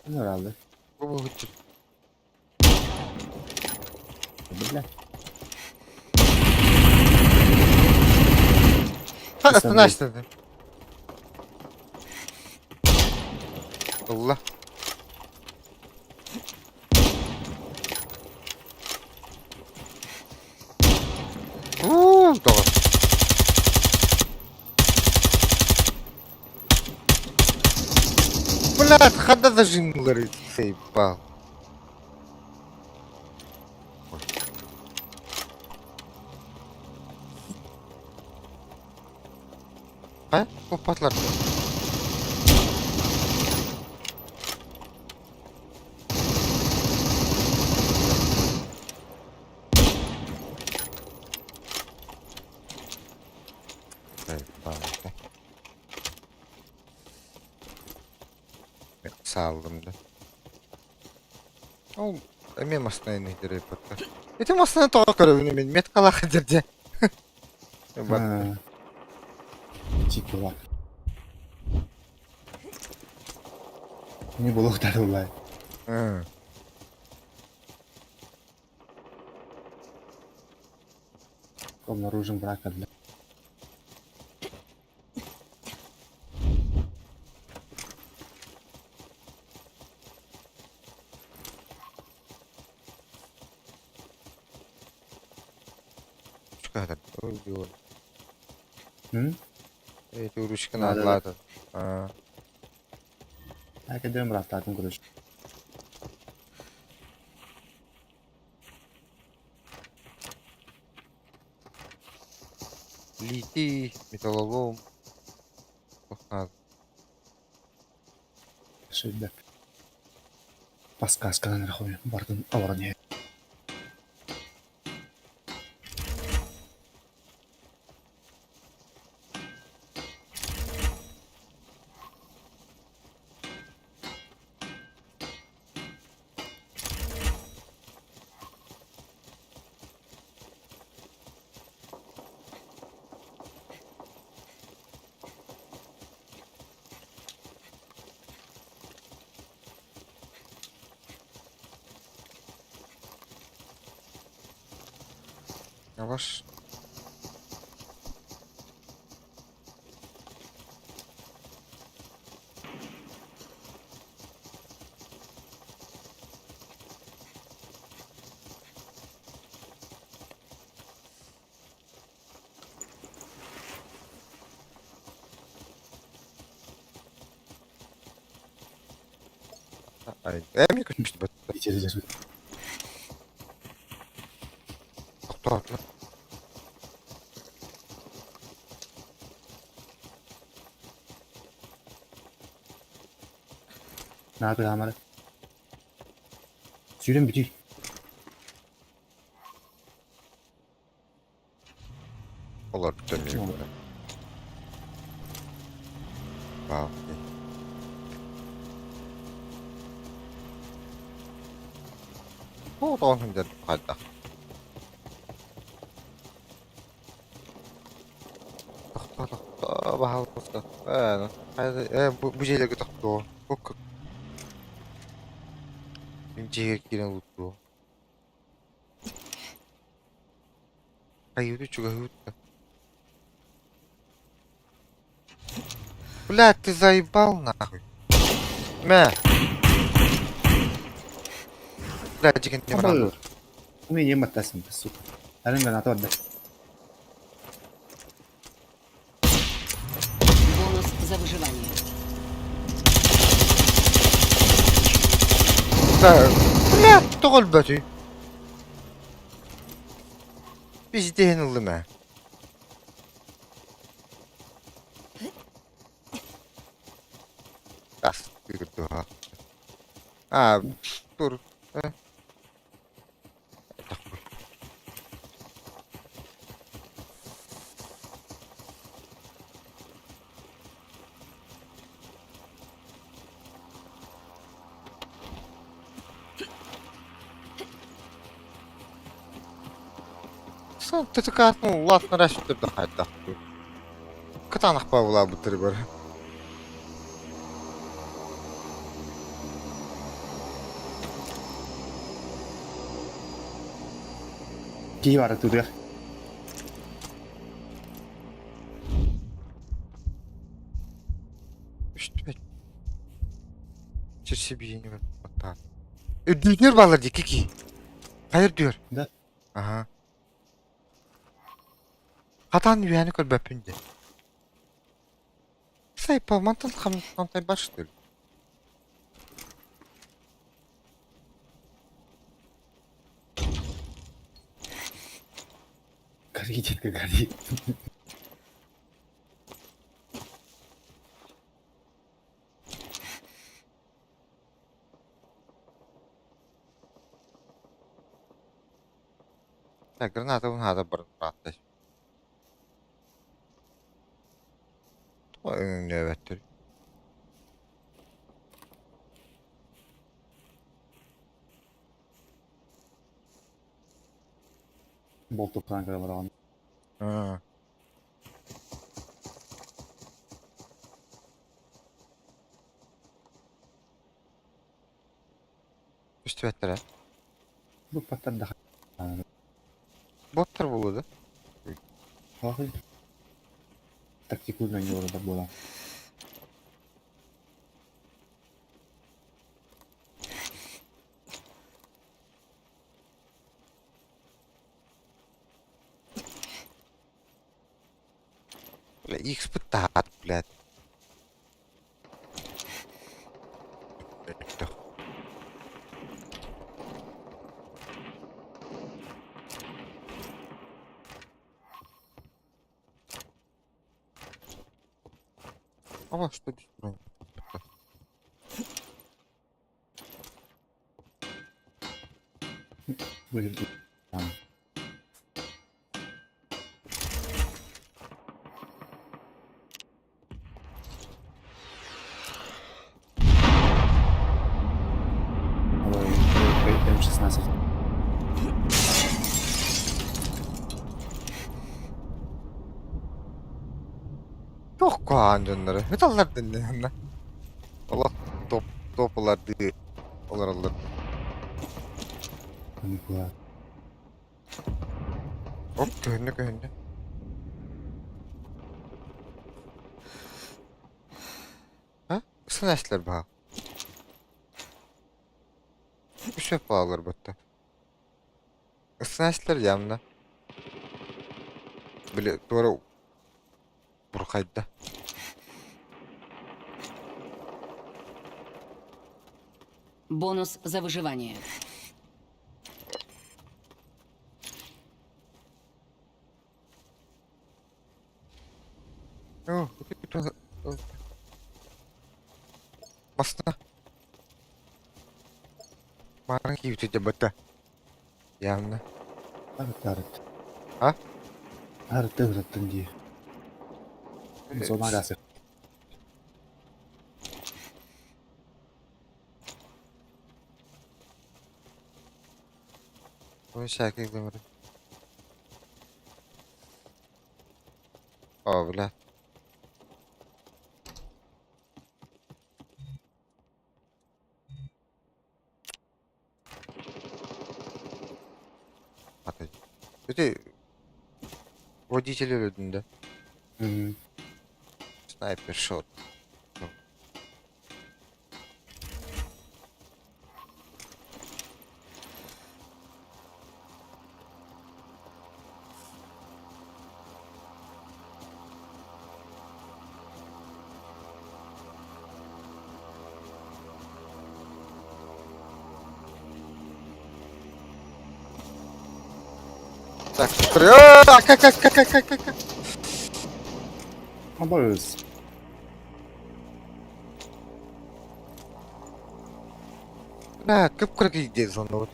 Herhalde. Бу бу хытчы. Бля. Ха, астына. Ылла. Уу, доҕор. Блядь, хада зажимлары заебал. А? Купатлар. Заебал. Сааллым да. Ол эме масына дерей батта. Эти масына тоға көрөбүн мен мет калах дерде. Бар. Чикила. Не было второго. Обнаружим врага для. Ручка Ой, М? Эти ручка Да, да, да. надо. А. Так, идем брататын короче. Лити, металлолом. Ох, надо. Шөйбәк. Подсказканан рахуй. Бардын аварны. Yavaş. Эмиэ көстүбэт. Тохтоотулар. Наапы хаамара. Сүүрэн бүтүй. Олордо миигин. Вау. Тоҕо сылдьар хайдах? Тохтоо, тохтоо, баһаалыста. Ээ, э, бу, бу дьиэлэргэ тохтоо. Бу Мин дьиэгэ киирэн лууттуо. Хайыыта чугаһыыбыт да. Блядь, ты заебал нахуй. Мэ. Блядь, дьигин не баран. Умение матасым, сука. Арын граната барда. Бонус за выживание. Да, блядь, тоҕо өлбөтүй? Пиздеһин ыллым ээ. Ас, кыырдыха. А, тур. Э. ТТК-тын улаатынара сүтэрдэ хайдах Кытаанах баабылаабыттарыгар. Киһи бара турар. Үстүбэт. Сирсибиини баттаан. Үрдүүтүнэр баалар дии кики. Хайыр дүөр. Да. Аха. Хатаан үөһэни көрбөппүн дии. Сайпа мантан хантайбар что ли? Гори, детка, гори. Так, граната надо брать. Өҥнөөбөттөр. Болтуктаан көрө бараҕын. Аа. Үстүбэттэрэ. Бу паттарда Боттар буолуо да? Хахый. Тактикульно не буола. Бля, X таһаат, блядь. А что здесь? Выглядит. М16. Туох куһаҕан дьонноро ыталлар дэннэ Олох топ тополардыы олороллор. Николай. Оп көһүннэ көһүннэ. А? Ысынаачлар баһа. Үсөп баалар батта. Ысынаачтар явно. Били туора бурхайда. Бонус за выживание. О, Баста. Марын киибитэ бата. Явно. Арыт арыт. А? Арыт ырыттын дии. Зона гасы. Ой, всякий говорит. О, бля. Ити водитель өлөдүн да. Снайпер шот. Так, как, как, как, как, как, как. Абыз. Бля, как кыргый звонок.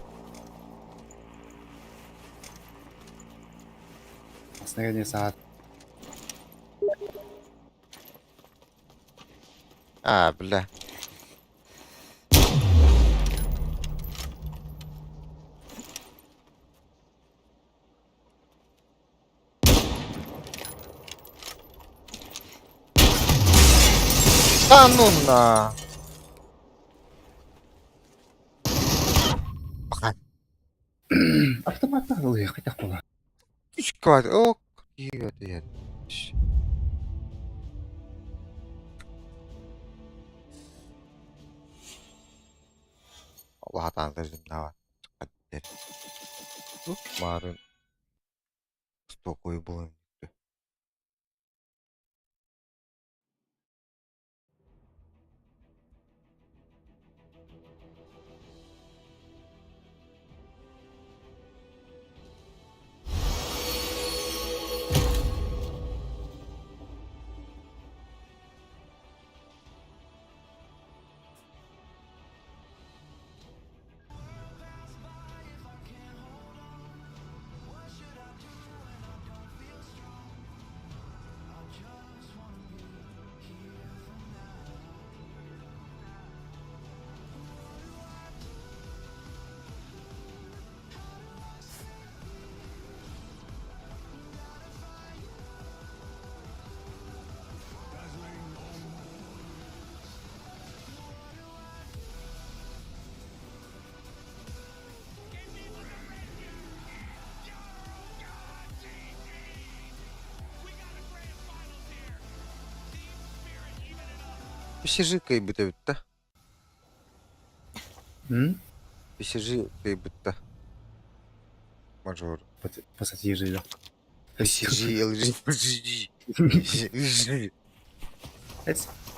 Основание саат. А, бля. Да ну на. Пока. Автомат ылыа хайдах буолар. Үч квад. О, киевет. Allah tanrım. Марын стокой буолан. PSG кыйбыта бүттэ. М? PSG кыйбытта. Мажор. Пассатижи. PSG, LG, PSG.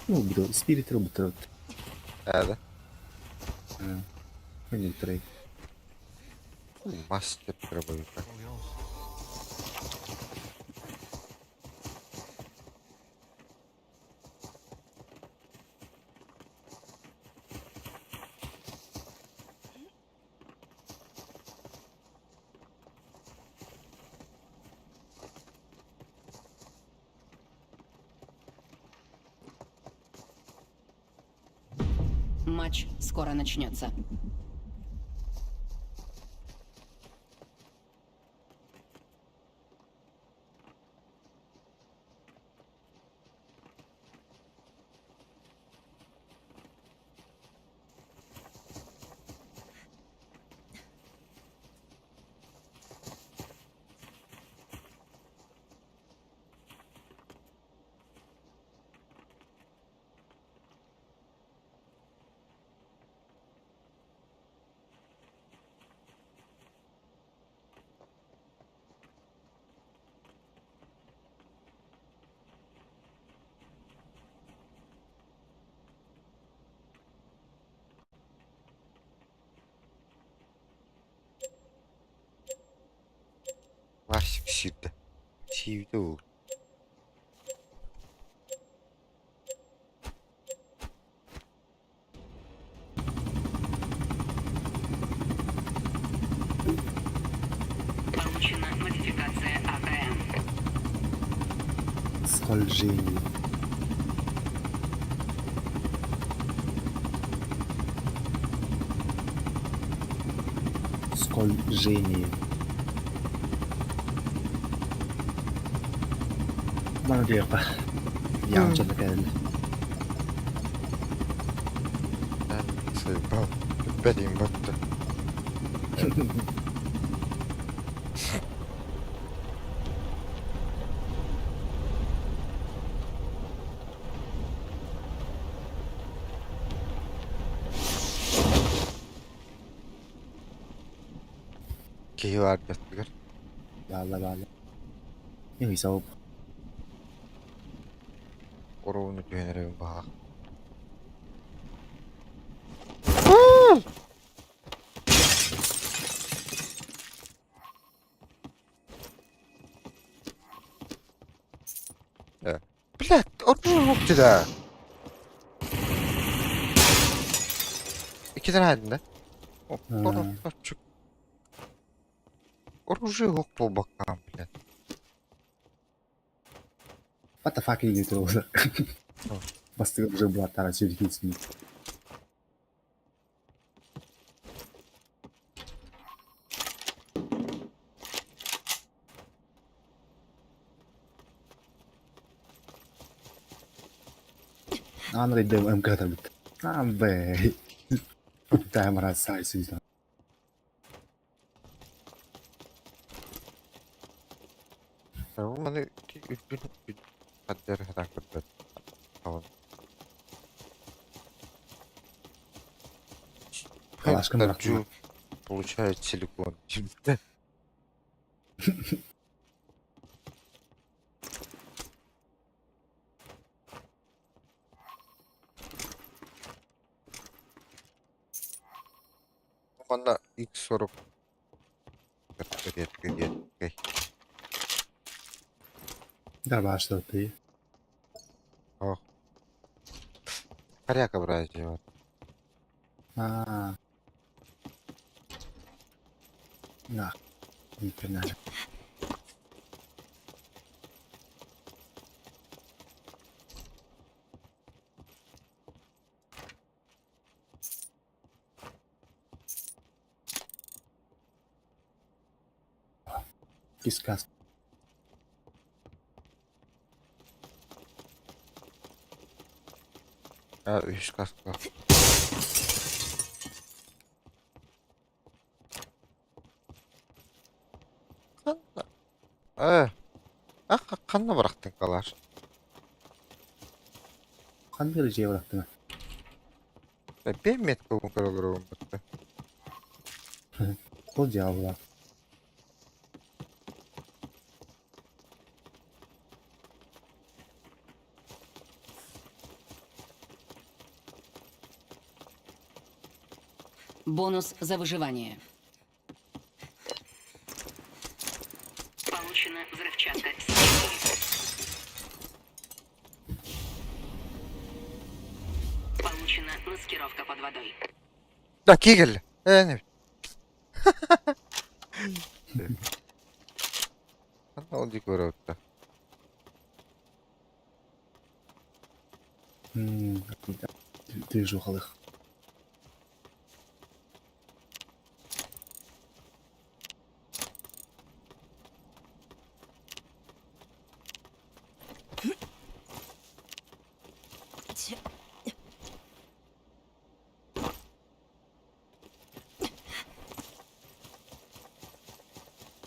Ну, буду спирит работает. А, да? Некоторые. Мастер дробовика. Матч скоро начнется. Сиибитэ уу. Получена модификация АКМ. Скольжение. Скольжение. Бары диэххэ. Яамча да кэллэ. Сыйбал. Бүппэт батта. Киһи баар бэттигэр. Баалла баалла. Не сау. Оруону түһэн эрэбин баҕах. Блядь, оружие да. İki tane halinde. Çık. Оружие ох по бокам, блядь. What the fuck are you doing? Бастыгы уже булаттара сүргүсүн. Аан рейдем МК табит. Аан бэ. Таймара сайсыз. Маны үрдүн хаддер хатан көрбөт. Калашкын бырактым. Получает силикон. Манна X40 Дарбашта ты. О. Коряка брать его. А. На. Не пернажа. Кискас. А, үс каска. Ханна. Э. А, ханна бырахтын калар. Ханна же бырахтын. Бен метка көрөлөр бутта. Бул жабыла. Бонус за выживание. Получена взрывчатка С4. Получена маскировка под водой. Да, кигел. Э, не. Ханна ол көрөттө. Ты жухалых.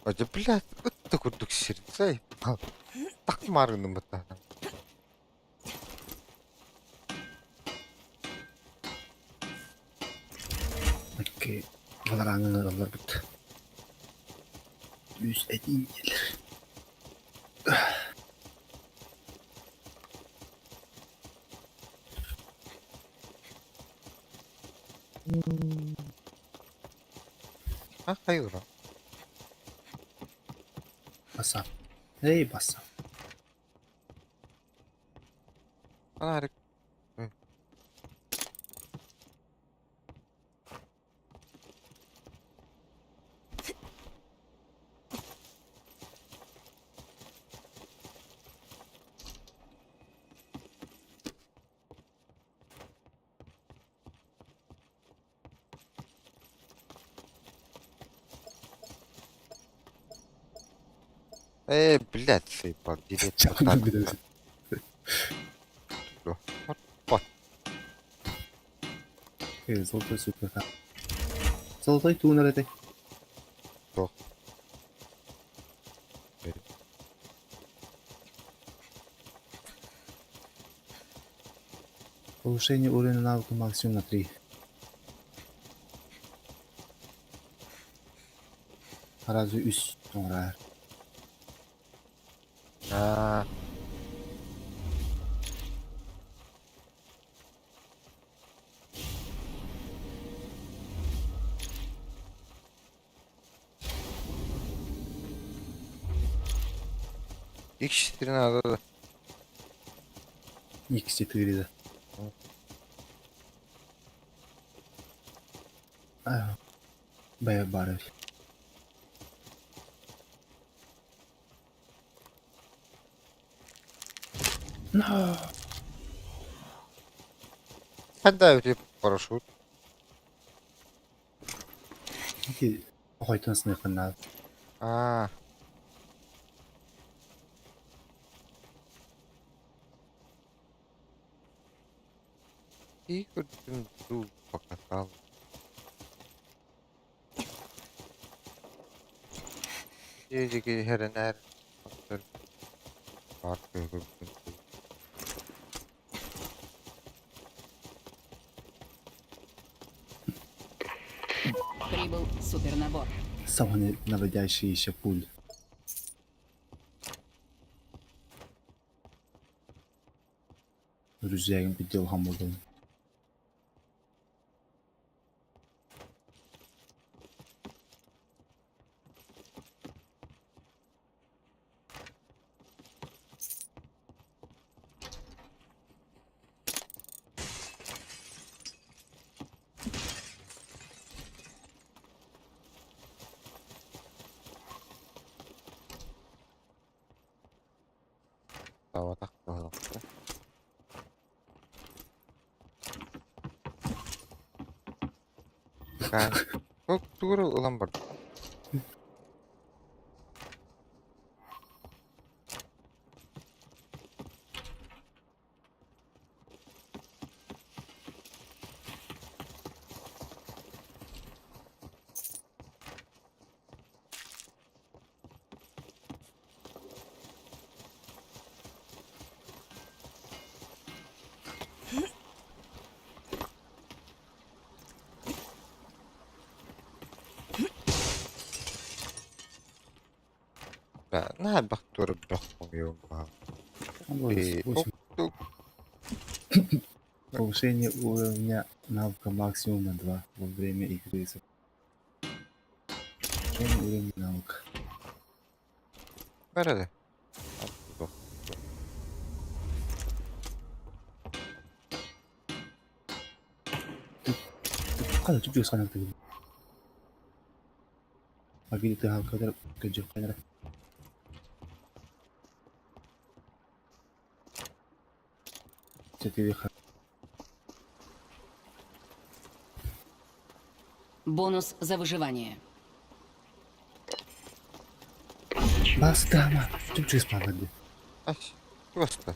Ажа, блядь, өттө курдук сирсей. Так марыным бата. Окей. Балараңын алар бит. Үс этин gelir. А, хайыр. Аса. Эй, бassa. Фонарик. Э, блядь, сыпал, директор. Вот. Золотой супер. Золотой тунер это. Что? Повышение уровня навыка максимум на 3. Разве үс оҥороор. Аа. Икс надо. X4 Бэйэ баар No. Ханна эбитий парашют? Ити хойтон сыныаххын наада. Аа. И көрдүм показал. Дьиэ иһэринээр баар көрбүтүм. Прибыл супернабор. Самый наводящий еще пуль. Рюкзагым подделхан буоллум. Таватах быһыылаах. Тугу ылан барда. Наһаа элбэх туора бөх хомуйуом баҕа. Повышение уровня навыка максимум на 2 во время игры. Повышение уровня навыка. Бар эрэ. Хата чүп чүс ханак тыгын. Агили тыһал кадar кыдьык хайнара. Бонус за выживание. Бастама. Чүп чүс пагады. Ас. Туоста.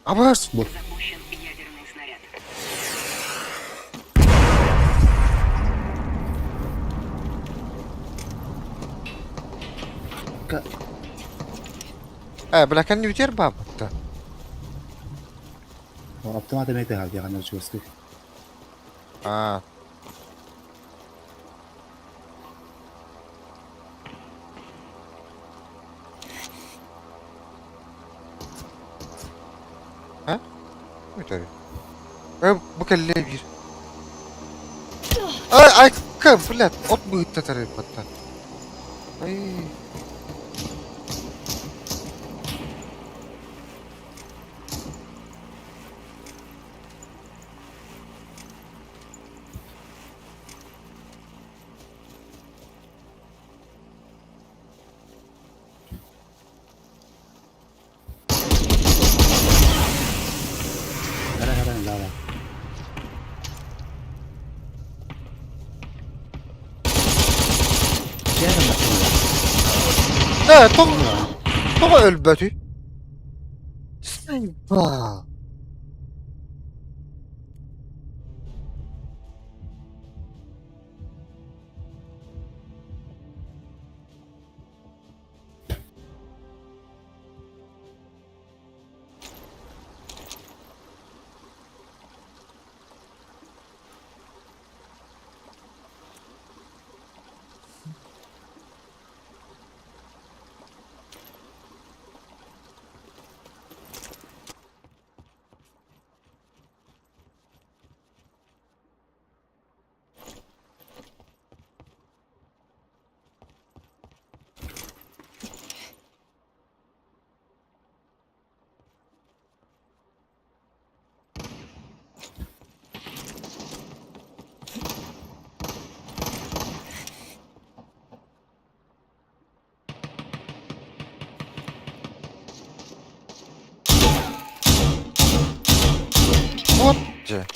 Абаас! Запущен ядерный снаряд. Ээ, бля, кэннибитигэр баабыта. Автомат эмиэ тыаһаабыт чугастыы. Аа. Өтөрү. Э, бу кэллэ биир. Ай, айка, блядь, от быһытта тарыйбаттан. Ай. Эрэ эрэ да. Э, тоҕо тоҕо өлбөтүй? Сайба. Вот же.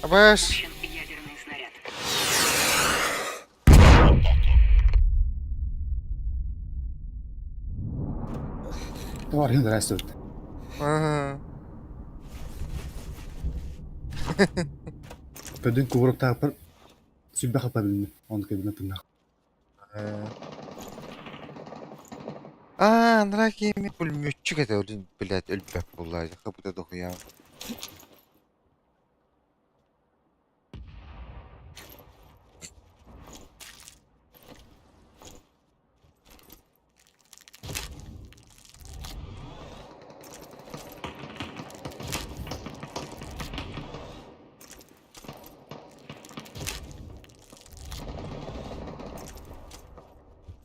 Абаш. Выпущен ядерный снаряд. Тоҕо арыйан здравствуйте. Ага. Көдүн кубуруктаахпар сүрбэх апабилни он кэбинэ тыннах. Аа, анараа киһи пулеметчик этэ, блин, блядь, өлбөт буолла, хабыта дохуя.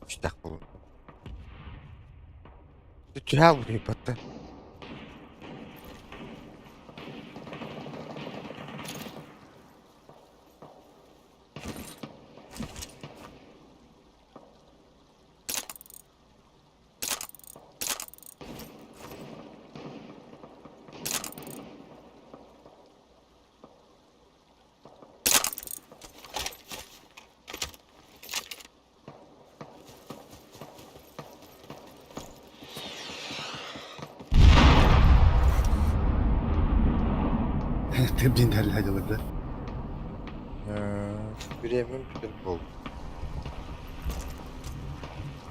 Үстэх буолуо. Түһээл буруйбаттар. Тыбдин дьалларда. Бириэмэм бүтэр буолбут.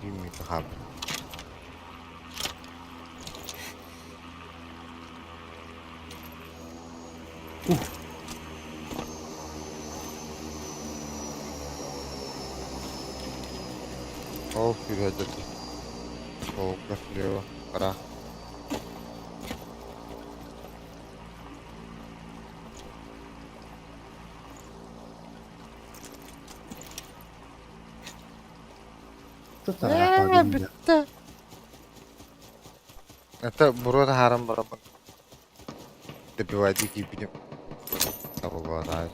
Үүммүтэ хаалбыт. Ол күрүөдэрди. Холка слева, пора. Ээ, бүттэ. Это буруо таһааран бараммын добивайдыы киирбитим табыллыбатаҕа.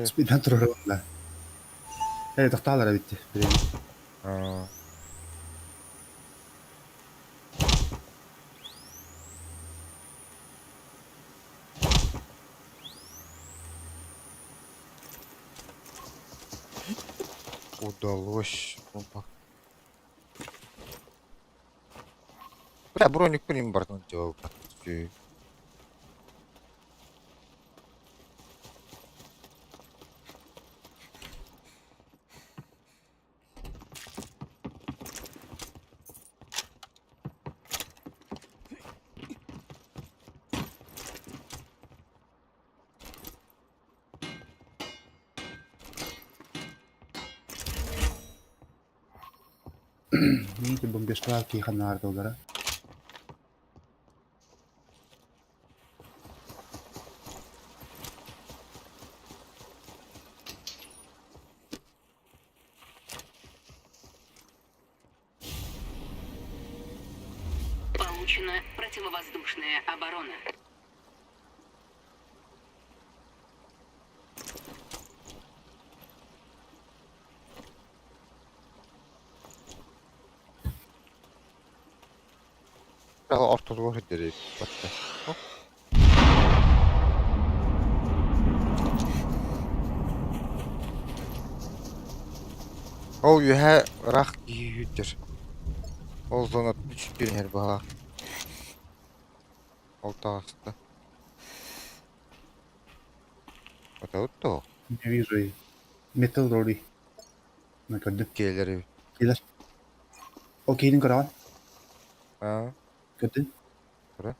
Спиден турар да. Э, тохтаалара битти. Удалось. Опа. Бля, броник блин, бартон делал. Видите, бомбежкалар киһи ханна аартыллара. Получена противовоздушная оборона. Ортотугар сирдэри батта. Ол үөһэ ыраах киһи сүүрдэр. Ол зонатын үчүттүүр иһэр баҕа. Ол таҕыста. Отабыт дуо? Не вижу и металл роли. На көрдүм. Киэлэр эбит. Киэлэр. Ол киһини көрөҕүн? Аа, Көрдүн? Көрө.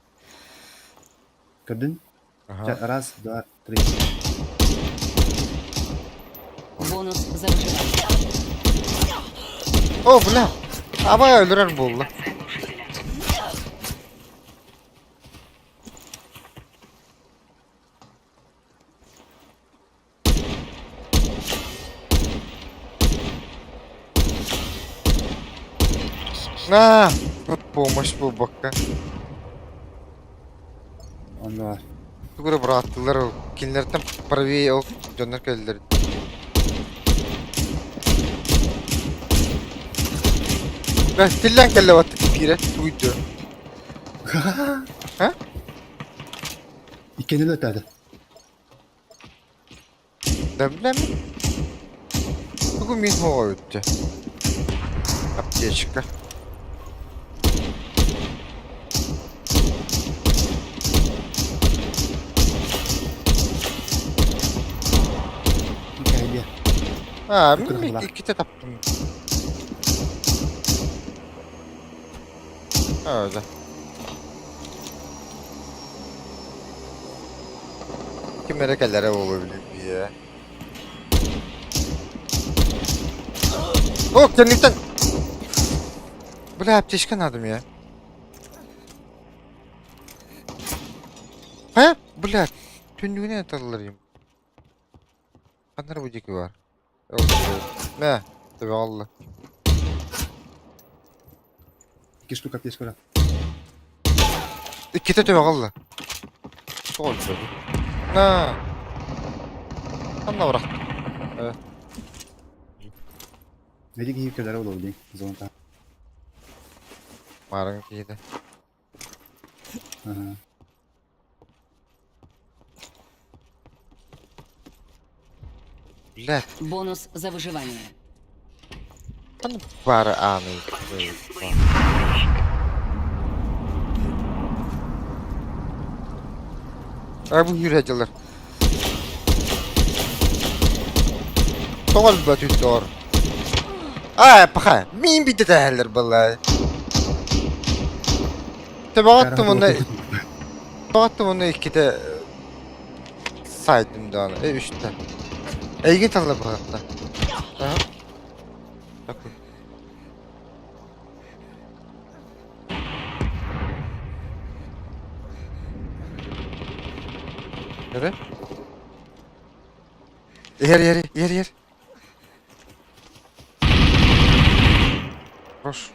Көрдүн? Аха. Чэ, раз, два, три. Бонус за выживание. О, бля! Абай өлөрөр буолла. Активация глушителя. На! Помощь буолбакка. Онно баар. Тугу эрэ бырааттылар ол. Кинилэртэн правее ол дьоннор кэллилэр. Бля, тиллэн кэллэ баттык биирэ тугуйду. А? Иккини өлөтөөтө. Да билэм. Тугу мин хоҕо өттө. Аптечка. Кэлиэ. А, Күрэх мин була. иккитэ таптым. А, да. Ким эрэ кэлэрэ буолуо билбиэ. О, кэнниттэн! Бля, аптечка надо мне. А, бля, түннүгүнэн аталлар им. Ханна эрэ бу диэки баар. Мэ, төбөҕө Икки штука аптечка бар. Иккитэ төбөҕө ылла. Тоҕо өлбөтүй? На. Ханна бырахтым? Э. Эти киһи кэлэрэ буолуо дии, зоната. Маарыҥ киһитэ. Аха. Блядь, Бонус за выживание. ханна баара ааный? Получен боевой товарищ. А бу үүрээдьилэр. Тоҕо өлбөтүй доор? Аа, паха, мин биитэ тэһэллэр балай. Төбөҕөттүм уонна төбөҕөттүм уонна иккитэ саайдым даҕаны, э үстэ. Эйигин талла быһахта. Аха. Такой. Эрэ? Иһэр, иһэр, иһэр, иһэр. Хорош.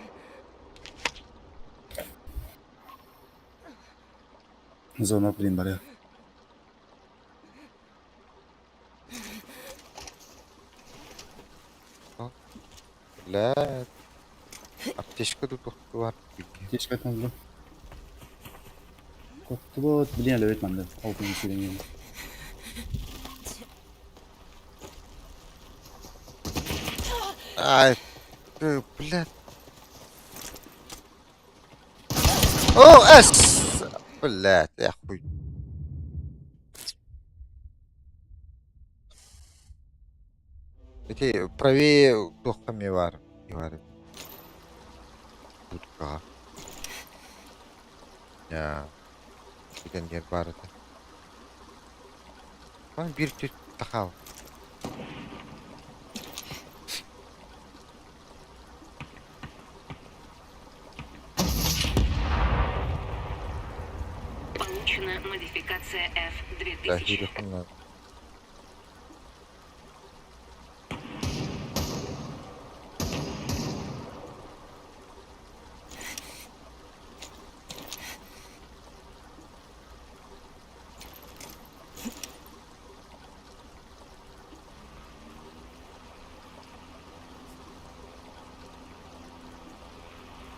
Зона блин барыа. Бля. Аптечка тут бар. Аптечка там Коттубут, блин, өлөбүт манна. Ол күн сирин. Ай, ты, блядь. О, эс! Блядь, я хуй. Ити правее туохха эмиэ баар баар будкаҕа. Дьаа, бүтэн баар этэ. Аны биир түт тахаал. Модификация Да, F-2000. киириэххин наада.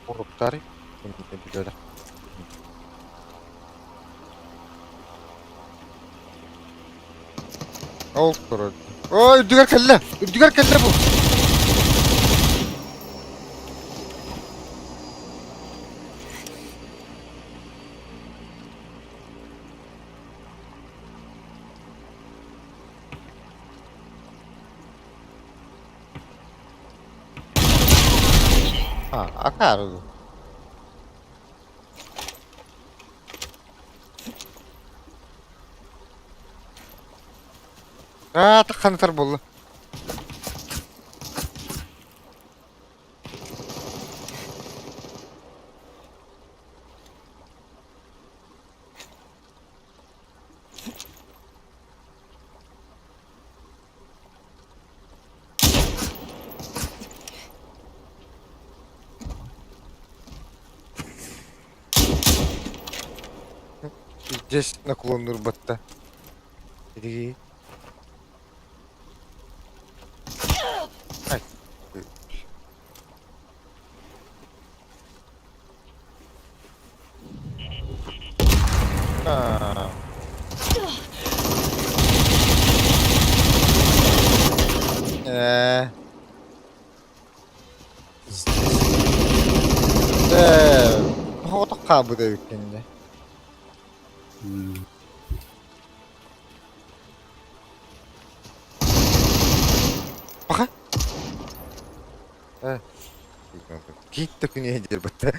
Уруктары билэр. Ол турар. Ой, үрдүгэр кэллэ! Үрдүгэр кэллэ бу! А, акаары. Аа, ханытар буолла. Здесь наклон урбатта. Иди. Ай. Аа. Ээ. Ээ, тоҕо хаалбыт эбиккин дии. Пока. Э. Киит да күнү диэрбэттэ.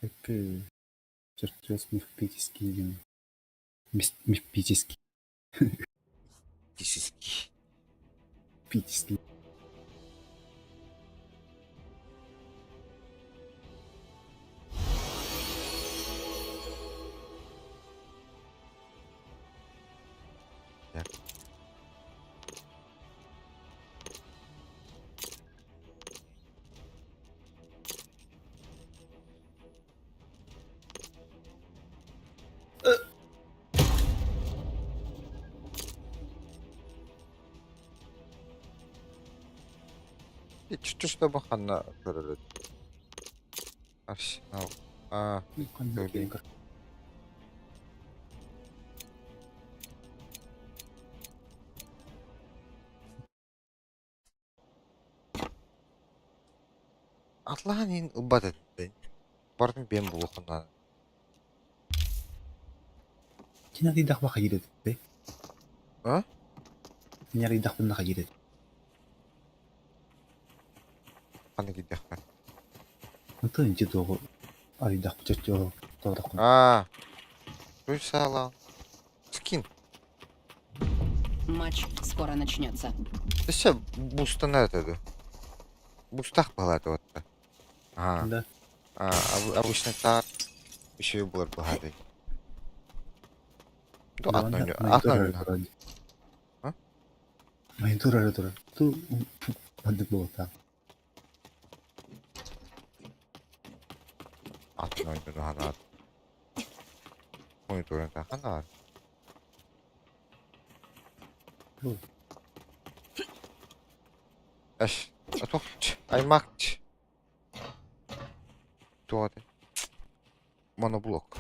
Так, чертеж мифический диэн. Мифический. Физический. Мифический. Чуть-чуть ханна көрөрөт. Арсенал. А, Ханна Атлаан иһин ылбат этэ. Барытын биэн булуоххун наада. Кини арыйдахпа хайыыр этэй? А? Кини арыйдахпына хайыыр этэй? Ханна киирдэххэ? Онтон инчи туоҕу арыйдахпы чоччо тоҕотоххун. Аа. Туй саалаан. Скин. Матч скоро начнется. Өссө бустанар этэ дуо? Бустаах баһылаата батта. Аа. Да. А, обычно так еще и булар баһадай. Ду атын атын. А? Монитор эрэ турар. Ту маннык буолуохтаах. Атын ойнуну ханаат. Мониторун ханаар. Эш, атохч, аймакч. Туох этэй? Моноблок.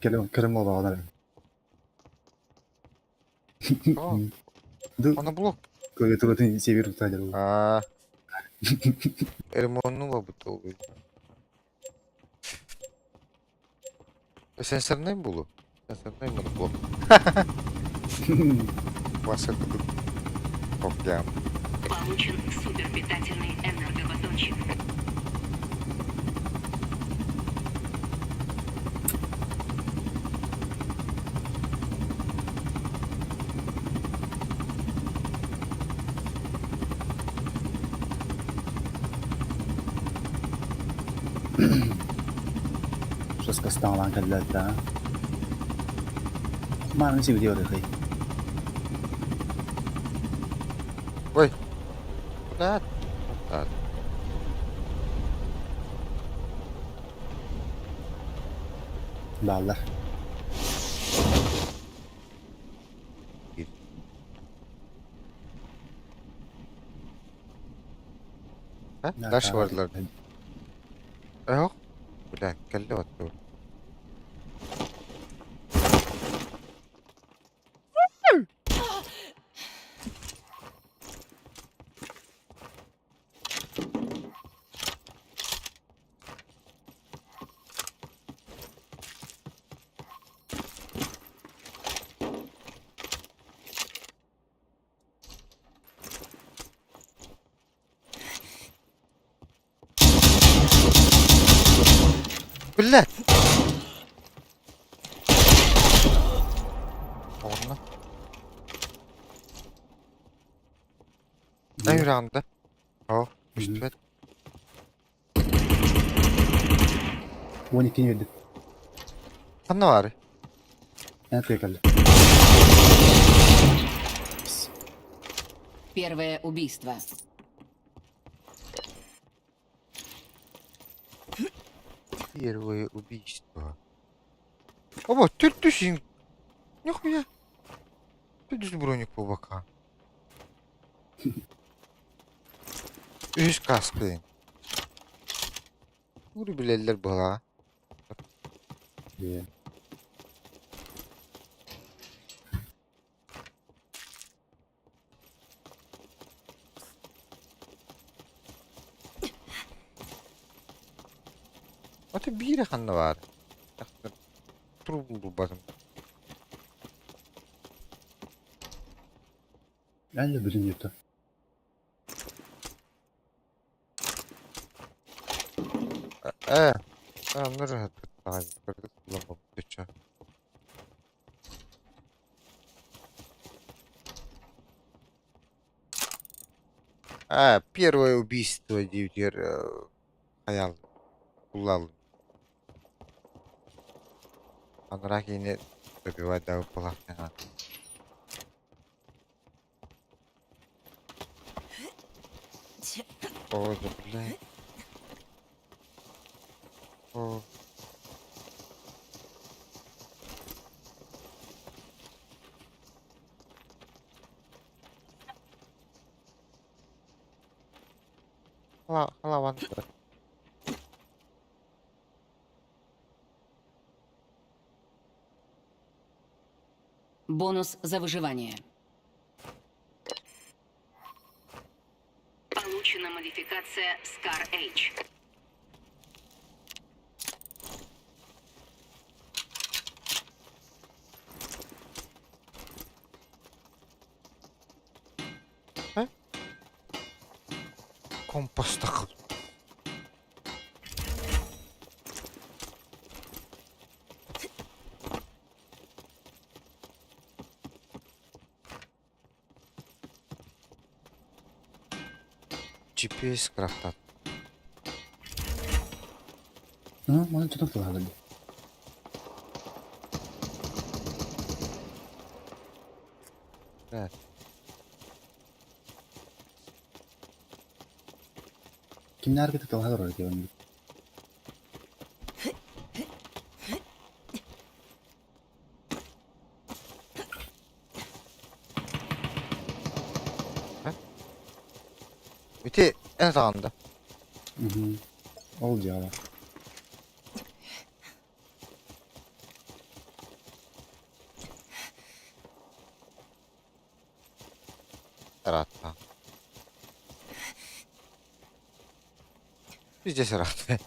Кэлэн кэлэн буоллаҕына. О, моноблок. Клавиатуратын север тутааччы. Аа. Ремоннула бутылку. Сенсорный булу. Сенсорный моноблок. Васа кудук. Попьям. Получен суперпитательный энергобатончик. Шаскастаҥалаан кэллэ да. Мааны сибити барыхый. Ой. Куда? Так. Бааллар. Дальше бардылар. Оһох. Бля, кэллэ оттуу. Блядь! Онно. Ай, О, үстүбэт. 12 өлдүк. Ханна баары? Эн кэллэ. Первое убийство. Первое убийство. Оба, төрт Нихуя. Төрт броник по бока. Үс каскы. Ури билэллэр была. Иә. Аты биир ханна баар. Турбул батым. Эн да бүтүн юта. Э, аннар А, первое убийство диютер хаял улал. Анракини добивать да пулахтана. О, да бля. О. Хала Бонус за выживание. Получена модификация Scar H. Компас takıl. GPS крафтат. Ну, можно что-то флагали. Да. Kimler bir tık daha doğru diyor. Ити эн саҕанда. Угу. Ол дьыала. Таратта. Везде саратты.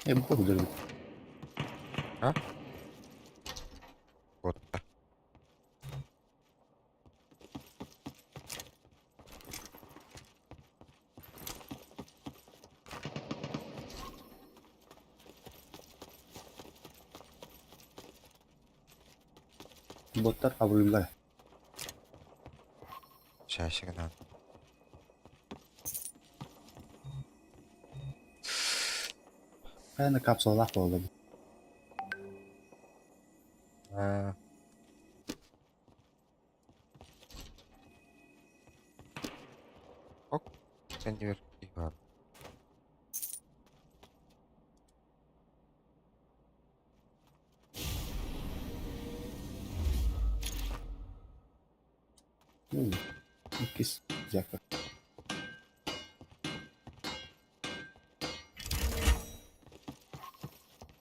Э, бу сылдьар эбит. А? Куотта. Боттар абырыыллар. Чаще гынан. Хайа на капсулалаах буолла бу. А. Ок, кэннибэр киһи баар. Уу, Иккис взяка.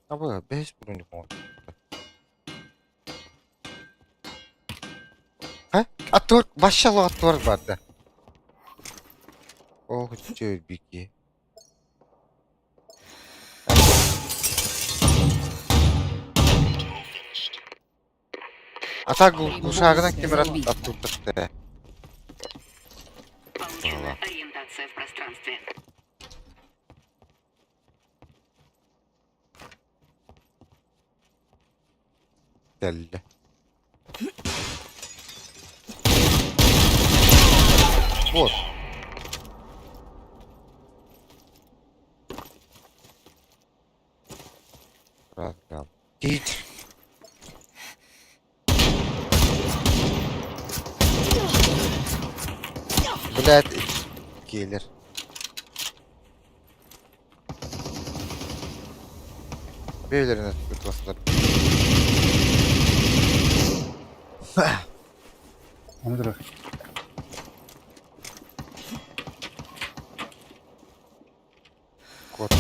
Абы, бэһис броник оҥорбуттар. Ха? Аттыгар, вообще олох аттыгар барда. Оо, өлбүт киһи. А так гусагынан ким эрэ аттыттар Получена ориентация в пространстве. Кэллэ. Вот. Раз, Тить. Блядь, киллер. Бэйэлэрин ытыластылар. Аны турар. Куотта.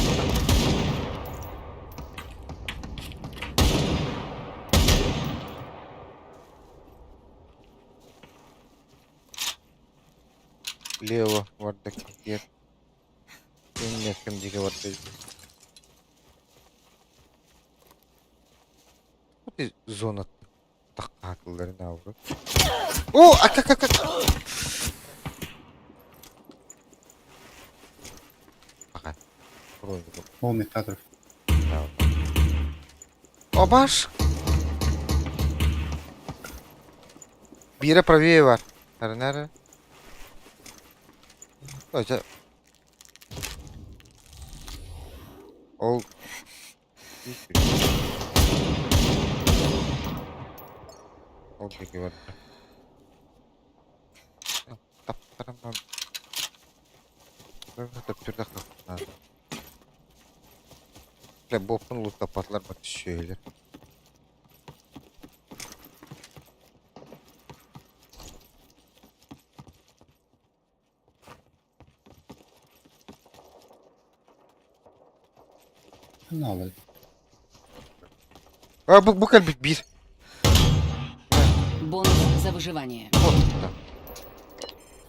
Лево барда киэр. Ким диэки барда. Вот зона таххаатылларын аабыт. О, ака ака ака. Аха. Броник. Ол миэхэ турар. Обаш. Биирэ правее бар. Нары Ой, Ол Ол диэки барда. Таптарым Таптырдах. Бля, боппун луттаппатылар бат сүөһүлэр. Наалар. А, бу, бу кэлбит биир. Бонус за выживание. Вот, да.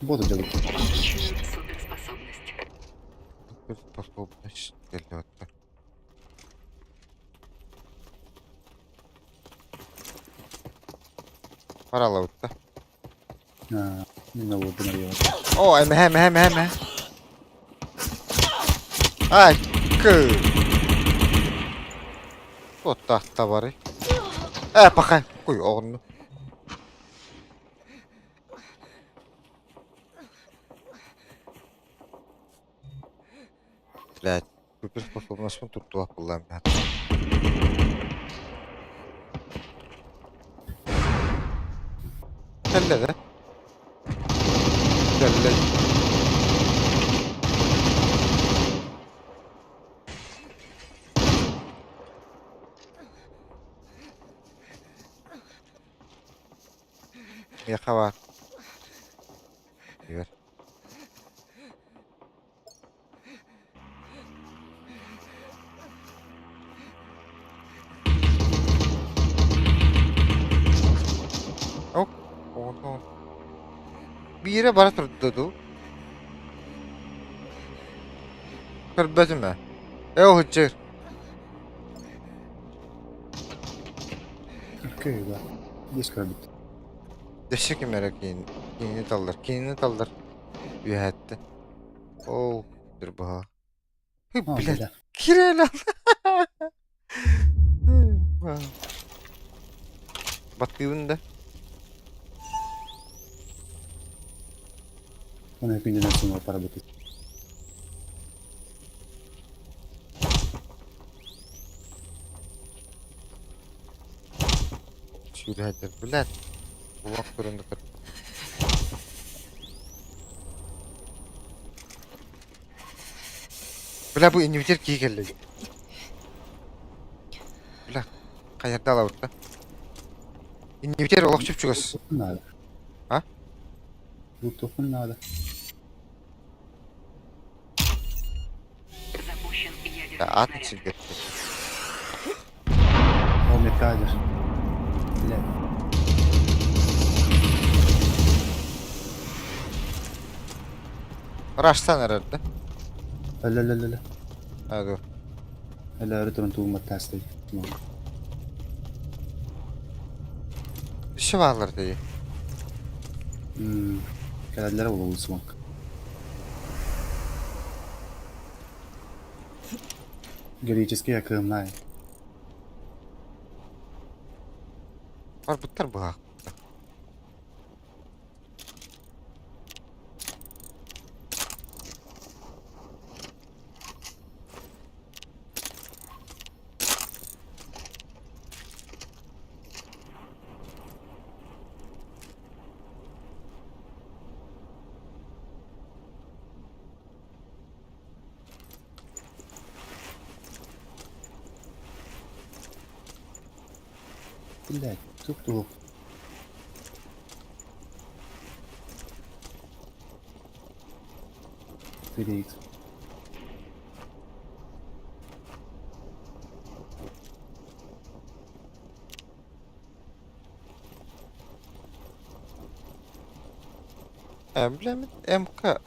Бот дьалык. Получена суперспособность. Способность кэллэ. Паралабытта. Аа, мин уотун арыйабын. О, эмэһэ, эмэһэ, эмэһэ, эмэһэ. Ай, кы. Туоттаах табары. Э, паха, куй оҕонну. Блядь, суперспособностьпын туттулах буллаам. Кэллэ да? Кэллэ. Миэхэ баар. Игорь. Ок, оҕонно. Биирэ бара турда дуу? Көрбөтүм ээ. Ээ, уһуччур. Кыыла. Биэс көрбүт. Өссө ким эрэ киин, киини таллар, кинини таллар. Үөһэттэ. Ол дырбаһа. А, Блядь, бля. киреле. Баттыыбын да. Оны күндүнэн суҥа барабыт. Сүүрээдэр, блядь. Улах көрөн да көр. Бля, бу иннибитигэр киһи кэллэ. Бля, хайарда алабыт да. Иннибитигэр олох чуп-чугас. Надо. А? Лутохун надо. Запущен ядерный Атын снаряд. сиргэ. О, металлер. Бля. Раштан эрэр да. Өлө-өлө-өлө. А, ду. Өлө өрө туран тугун баттаастай. Өссө бааллар дии. Кэлэллэрэ буолуо смок. Героический акымнай. Барбыттар быһаах. Блядь, тук-тук. Три икс. Эмблемит МК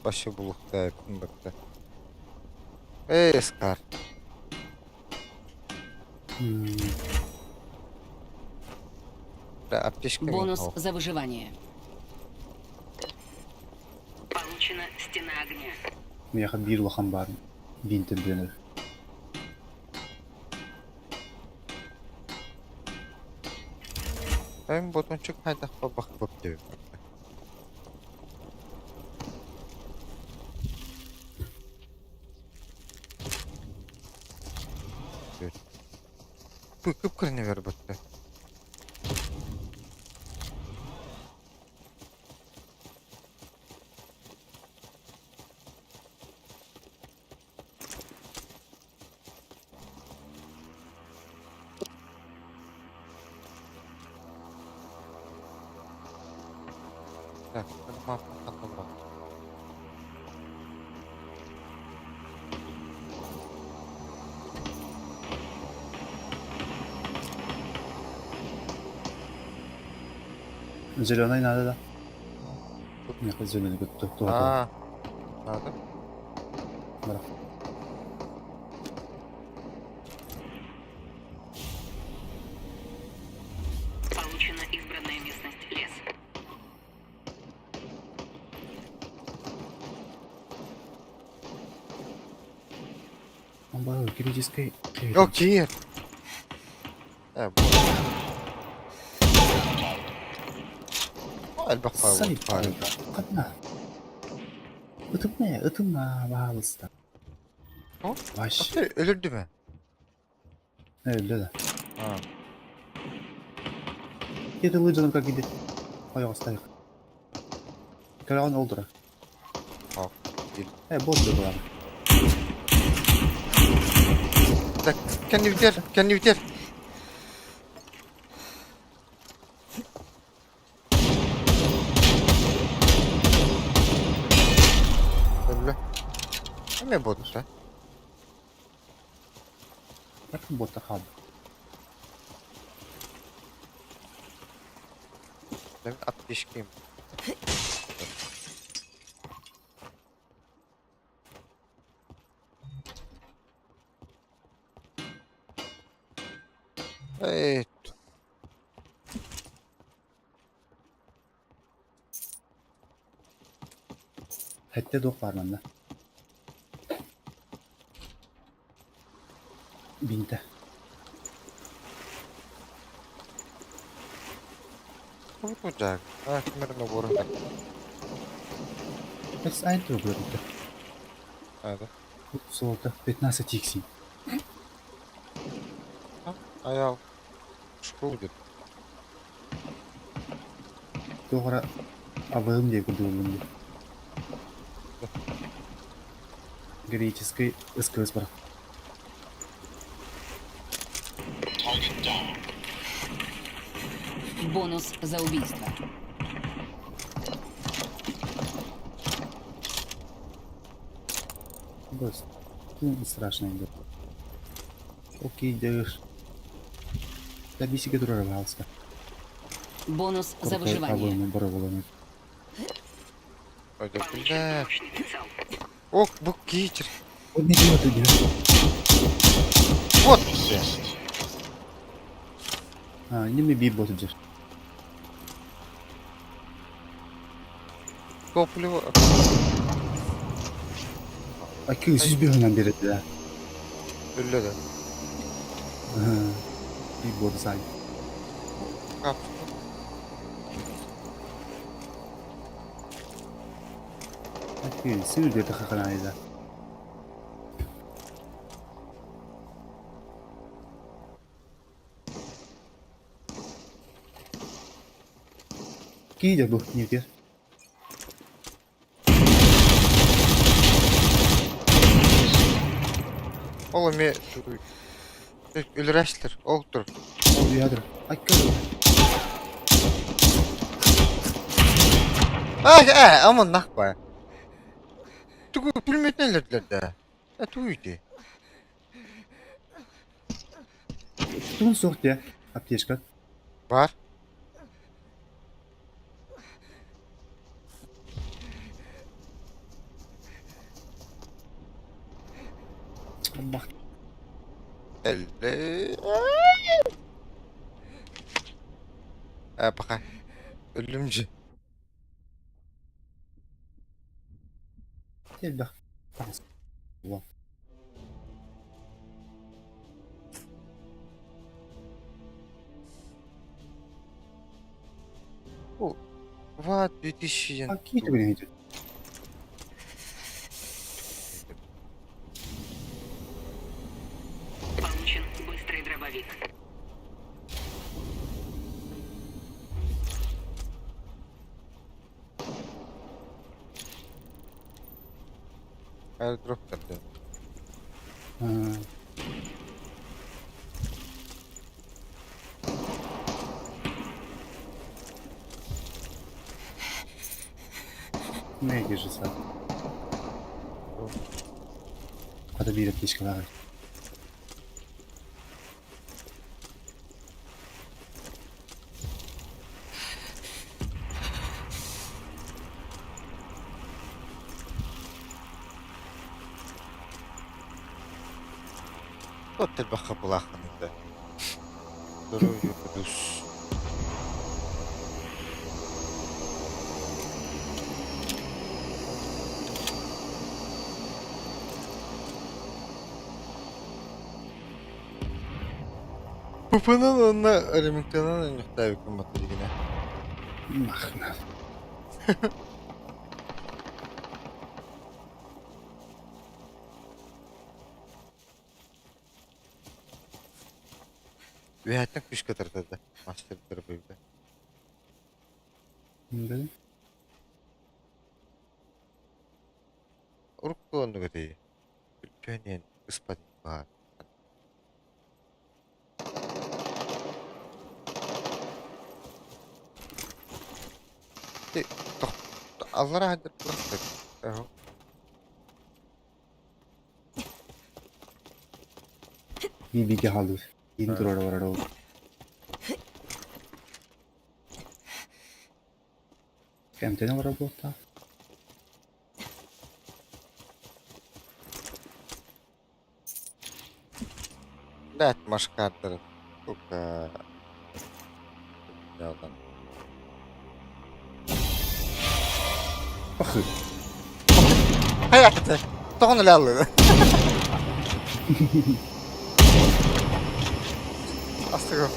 башы булукта бакта. Эй, Скар. Бля, аптечка мин Бонус оһох. за выживание. Получена стена огня. Миэхэ биир улахан баар биинтэн билэнэр. Эм ботунчук хайдах бабах бап диэбит. Пыкып кырны бер бутта. Так, мапа ханна бар. Зеленый надо, да? Миэхэ зеленый көттө. А, надо. Бар. Получена избранная местность лес. Он бар, героический. О, киир. Э, бу. Элбэх Сайт. баар. Ханна. Ытымна, ытымна, баалыста. О, Вообще. Аты өлөрдү мө? Өлдө да. А, Это лыжаным как идет. Ойоҕостайык. Көрөҕүн ол тура. О, бил. Э, бот да буолар. Так, кэннибитер, кэннибитер. Өллө. Эме ботта. Батын ботта хаалла. Мен аптечкам. Эй, Хэттэ туох баар манна? Бинтэ. Курдук. А, ким эрэ наборун Эс ай тугурда. Ада. Золото 15 икси. Аял. Школ деп. Туох эрэ абыһым диye курдугум дии. Греческий СКС бар. Бонус за убийство. Бос. Ну, страшно идет. Окей, дэш. Да бисиге турар пожалуйста. Бонус за выживание. Абыһым бары боланы. Ой, да Получен бля. мощный прицел. Ох, бу кичер. Вот не делай ты делаешь. Вот, бля. А, не мне бибот идешь. Топливо. А күйсіз бігынан береді да. Өллө да. Бибот сай. Кап. А күйсіз берді қақанайда. Кейде бұл не бер. Ол эме өлөрәшлер. Ол тур. Ол ядыр. Айкка. А, э, аман нахпа. Тугу пулеметнен өлөрдүлөр да. Э, тугу Тугун соқ де. Аптечка. Бар. Бақ. Элле. Э, пока. Өлүмжү. Тел бақ. Таңс. Ва. Ва, 2000. А кейді білен идет. Получен быстрый дробовик. Airdrop да. Не держится. Хата биир аптечкалаах. Вот баха булахын да. Здоровье плюс. Пупынан онна Ремингтонан нөхтәбикин батыргына. Махна. Үһәттен күш кытыртады. Мастер дробовик. Да? Урукку оннуга тии. Түөнен ыспат баар. Аллара хадыр турахтыр. Би биге халыр. Ин турар барар ол. Кемтен барар болта. Блять, машкардыр. Сука. Ялдан. Бахы. Хайа тоҕон эле аллыгы. Астыгы.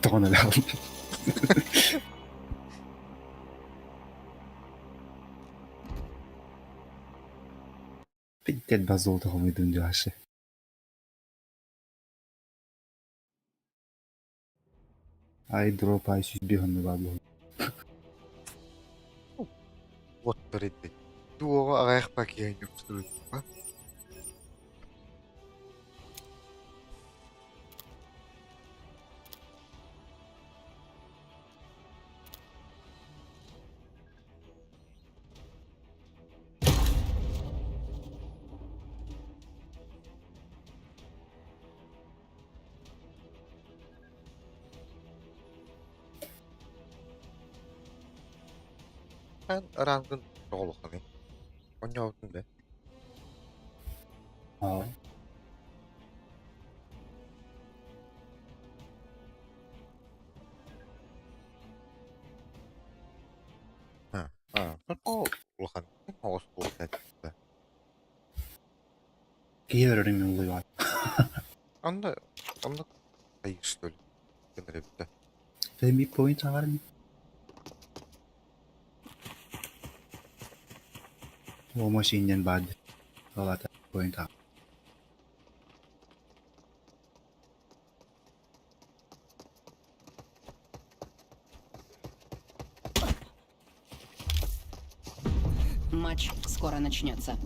Тоҕон эле аллы. Питтет базолта хомуйдум дьашы. Ай дроп ай сүүс оннуга буолла. Оттор ити. Туоҕа аҕайах пакиан юпстуруттупа. Эн ырааҥҥын тоҕолоххунуй? Онньообутун да? Аа. Аа, улахан оҕус буолбут этэ. Киһи өрөрүн уллуйуҕа. Онно онно хайыыр что ли? Гынар эбит да. Sen bir point agarın. О машинен бад. Алата point а. Матч скоро начнется.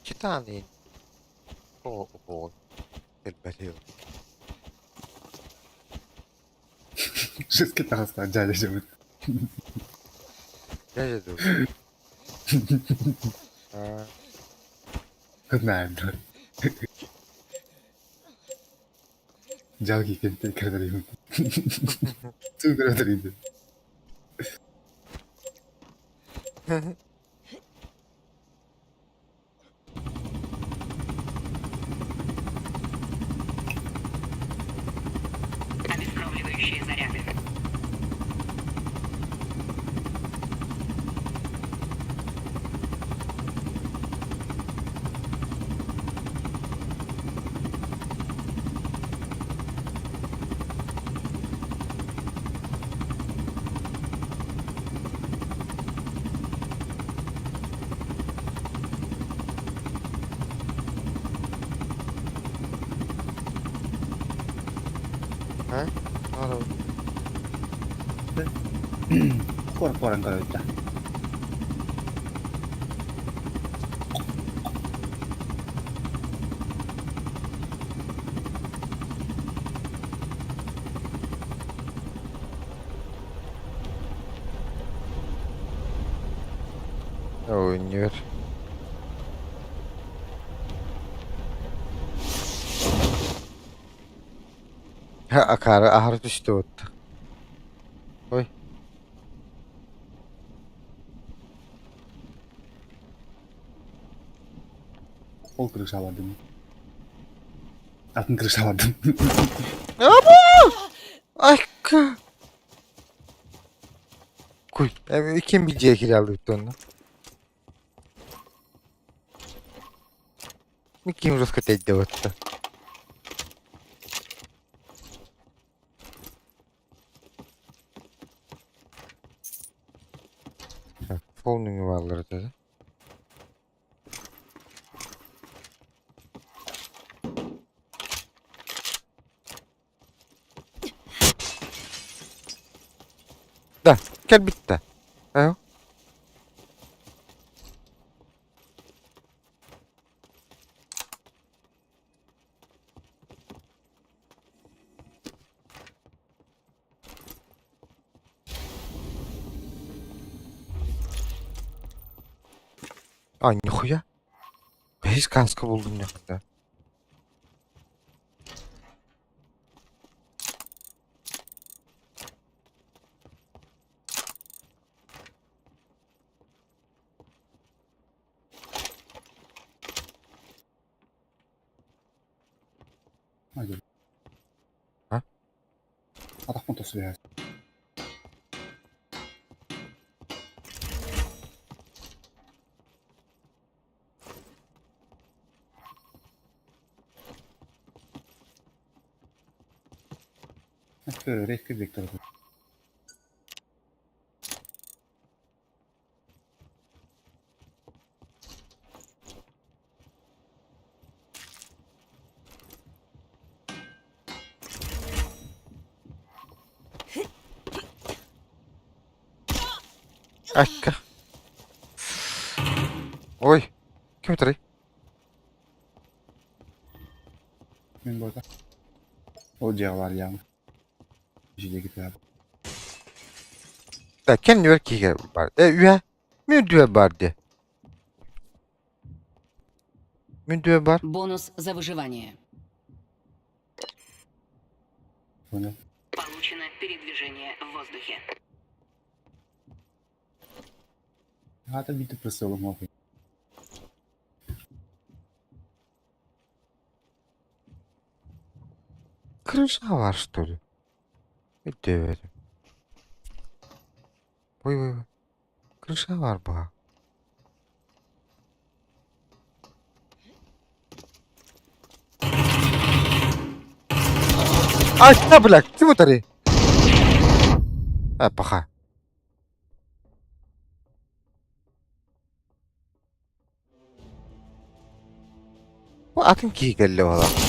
Титаны О, элбэри. Жестко таҕыста дьаада жабыт. Дьэ дуу. Аа, Знаю. Жалкий кенте кырдарым. Туу кырдарым. Обескровливающие заряды. аа, аа. Корпоран көрөттө. Ой, нет. Акаары аһары түстэ уотта. Ой. Ол крышаладым. Атын крышаладым. Або! Айка! Куй, ким билдьиэ кириаллыбыт онно? Ким жестко тэйдэ уотта. Полный бааллар этэ. Да, кэлбиттэ. Ээ. А, нихуя. Бэһис кааска булдум нихуя. А? Атахпын тосуйа. Редко Виктор. Акка. Ой, ким ытарый? Мин буота. Ол дьиэҕэ баар дьаама. Дьиэги тыа. Да, кэннибэр киһи бар. Э, үһэ. Мин үрдүбэр бар дии. Мин үрдүбэр бар. Бонус за выживание. Понял. Получено передвижение в воздухе. Аата биир прицелым оҕуй. Крыша бар, что ли? Өйдөөбөтүм. Ой, ой, ой. Крыша бар баа. Айта, блядь, ким ытарый? Э, паха. Бу атын киһи кэллэ буолар.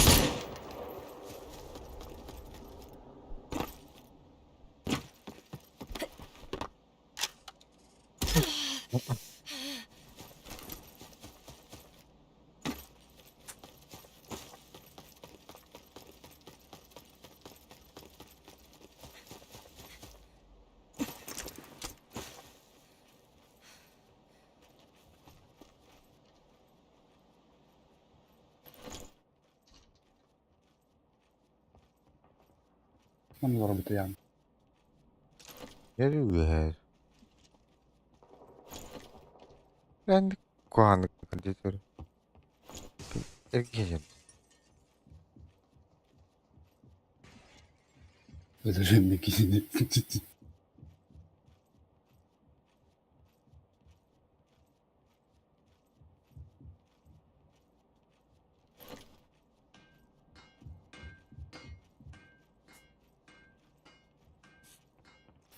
Манна олоробут ыйаан. Нери үөһээ. Эн куһаҕаннык диэтэр. Эргийэн. Өлөрүм киһини.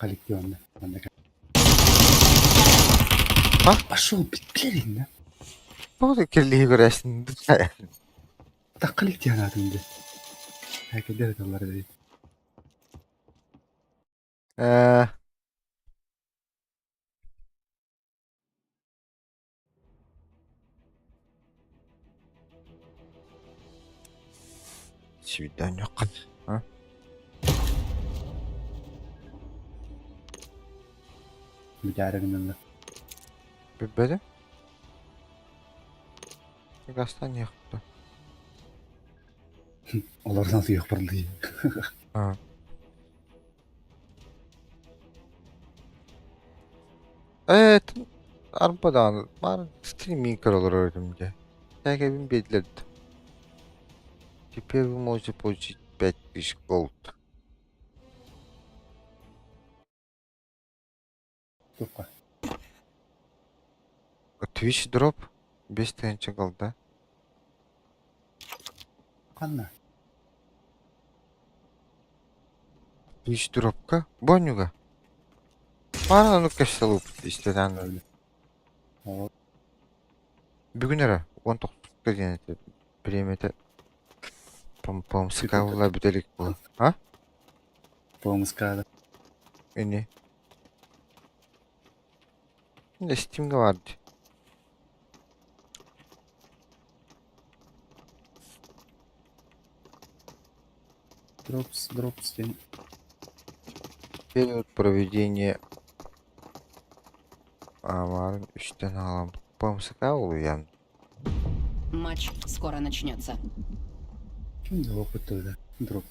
Коллективно. Манна А? Пошел, блин, да? Тоҕо кэллиһи көрөөсүн. Так коллективно атын Хәкәдер таллар бит. Э, Свидание А? Бүтәре гыннанна. Бүппэтим. Гастан ехта. Олардан суох барлыы. А. Evet. Арбадан бар стриминг көрөлөр этим дьэ. Тэгэбин биэрдилэр. Теперь вы можете получить 5000 голд. Тупка. Twitch drop 5 тыһыынча голда. Ханна? Twitch дропка бонюга. Баар ону кэпсэл истэтэн. Ол Бүгүн эрэ 19 диэн этэ бириэмэтэ пом скалла бүтэлик буол. А? Помыскада. Ини. Steam'ге бар дии. Дропс, дропс диэн. Период проведения Амарын үстэн аҕалан. Помсыка улуйан. Матч скоро начнется. Опыт дроп.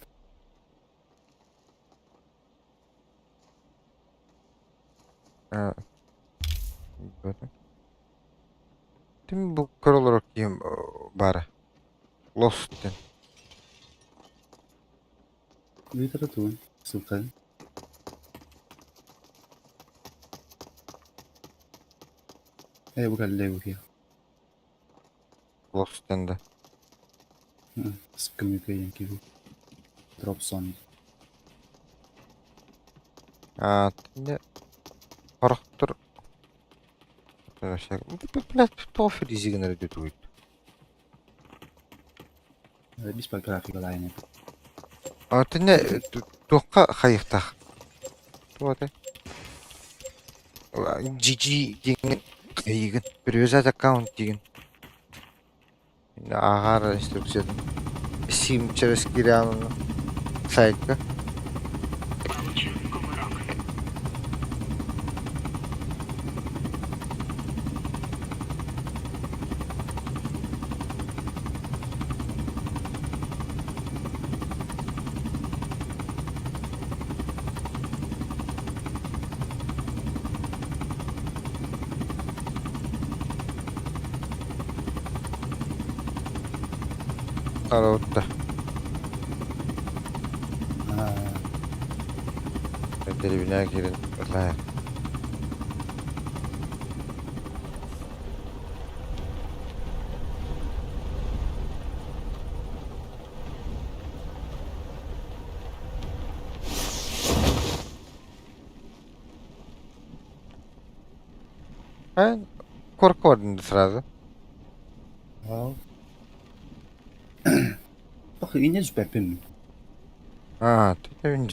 Тим бу көр олорор киһим баара. Лост диэн. Ыытара тугун? Ссылканы. Ээ бу кэллэ бу киһи. Лост диэн да. Скамейка диэн киһи. Дропсон. Аа, Хорохтор Блядь, тоҕо фрези гынар үтүгүйт? Бис графикалайны. Итиннэ туохха хайыахтаах? Туох этэй? GG диэҥҥин хайыыгын? Привязать аккаунт диигин. Ааҕаар инструкциятын. Сим через киирэн сайтка. Получен кувырок. Араутта. Дэриэбинэҕэ киирэн ыллаа. Эн куоракка бардын да сразу? Ох, инньэ түспэппин мин. Аа, түһүн.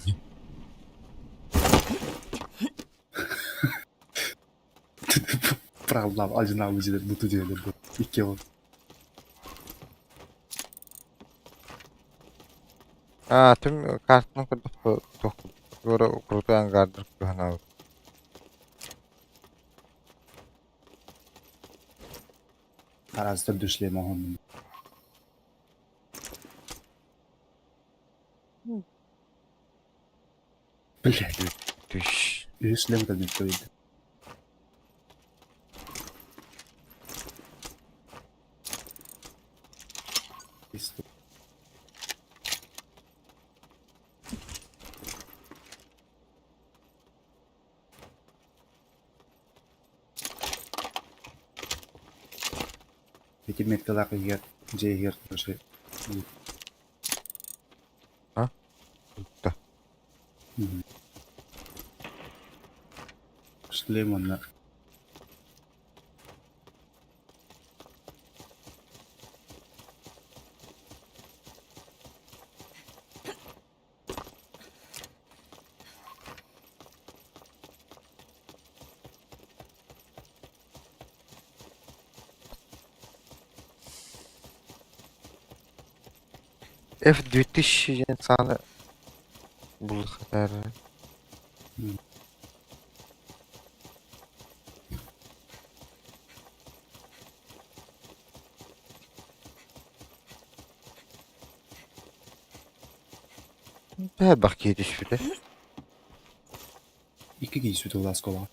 Правда, одинаково дьиэлэр буту дьиэлэр бу. Икки ол. Аа, түм картаны көрдөххө туох крутой ангардар кыһанаабыт. Араас төрдү шлем оҥоһуннум. Блядь. Түш. Үһүс шлем кэлбит Ити меткалаах иһигэр дьиэ иһигэр короче А? Да. Шлем уонна F2000 диэн сааны буллахтар. Элбэх киһи түспүтэ. Икки киһи сүтэ оскуолаҕа.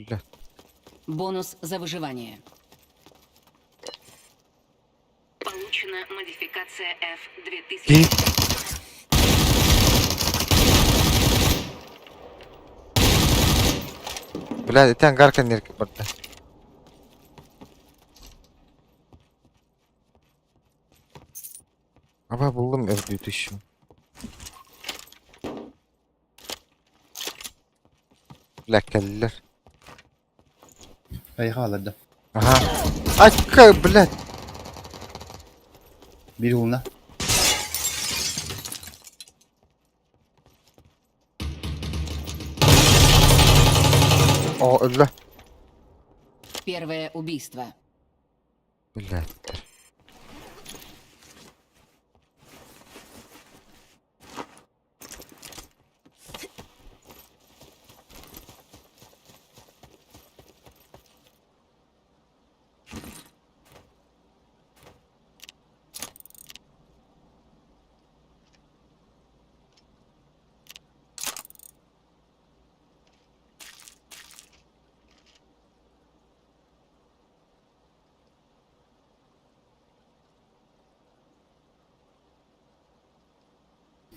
Бля. Бонус за выживание. Получена модификация F2000. Киһи Бля, ити ангар кэннигэр барда. Аба буллум F2000. Бля, кэллилэр. Эйиэхэ хаалларда. Аха. Айка, блядь. Биир уолуна. О, өллө. Первое убийство. Блядь.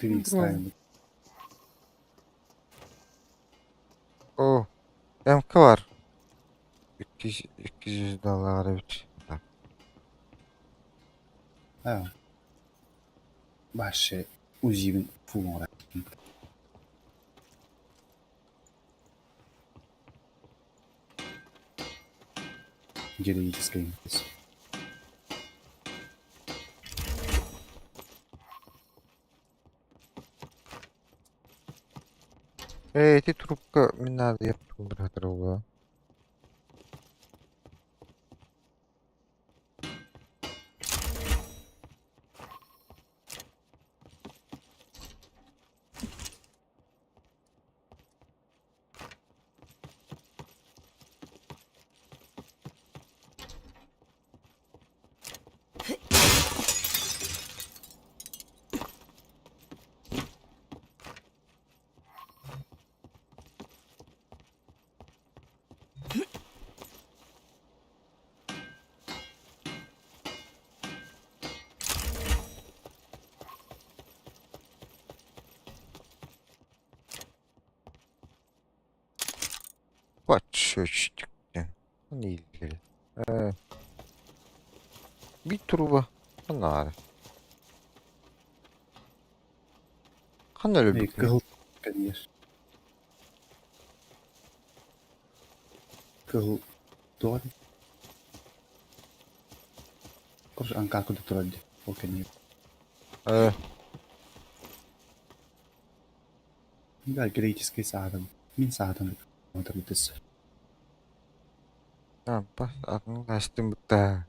Феникс Тайм. О, МК бар. 200, 200 доллар эбит. Аа. Вообще УЗИбин фу оҥоро. Героическая импульс. Э, ити трубка мин наадыйар тугун Баччочтиктен. Илleri. Э, bir truba. Ханнаары. Ханна өлбүт. Кыһыл кэнниэр. Кыһыл туох этэй? Короче, аҥкаар курдук турар дии. Ол кэнниэр. Э, Да, греческий саатан. Мин саатан отырбытыс. а, бас атын астым бутта.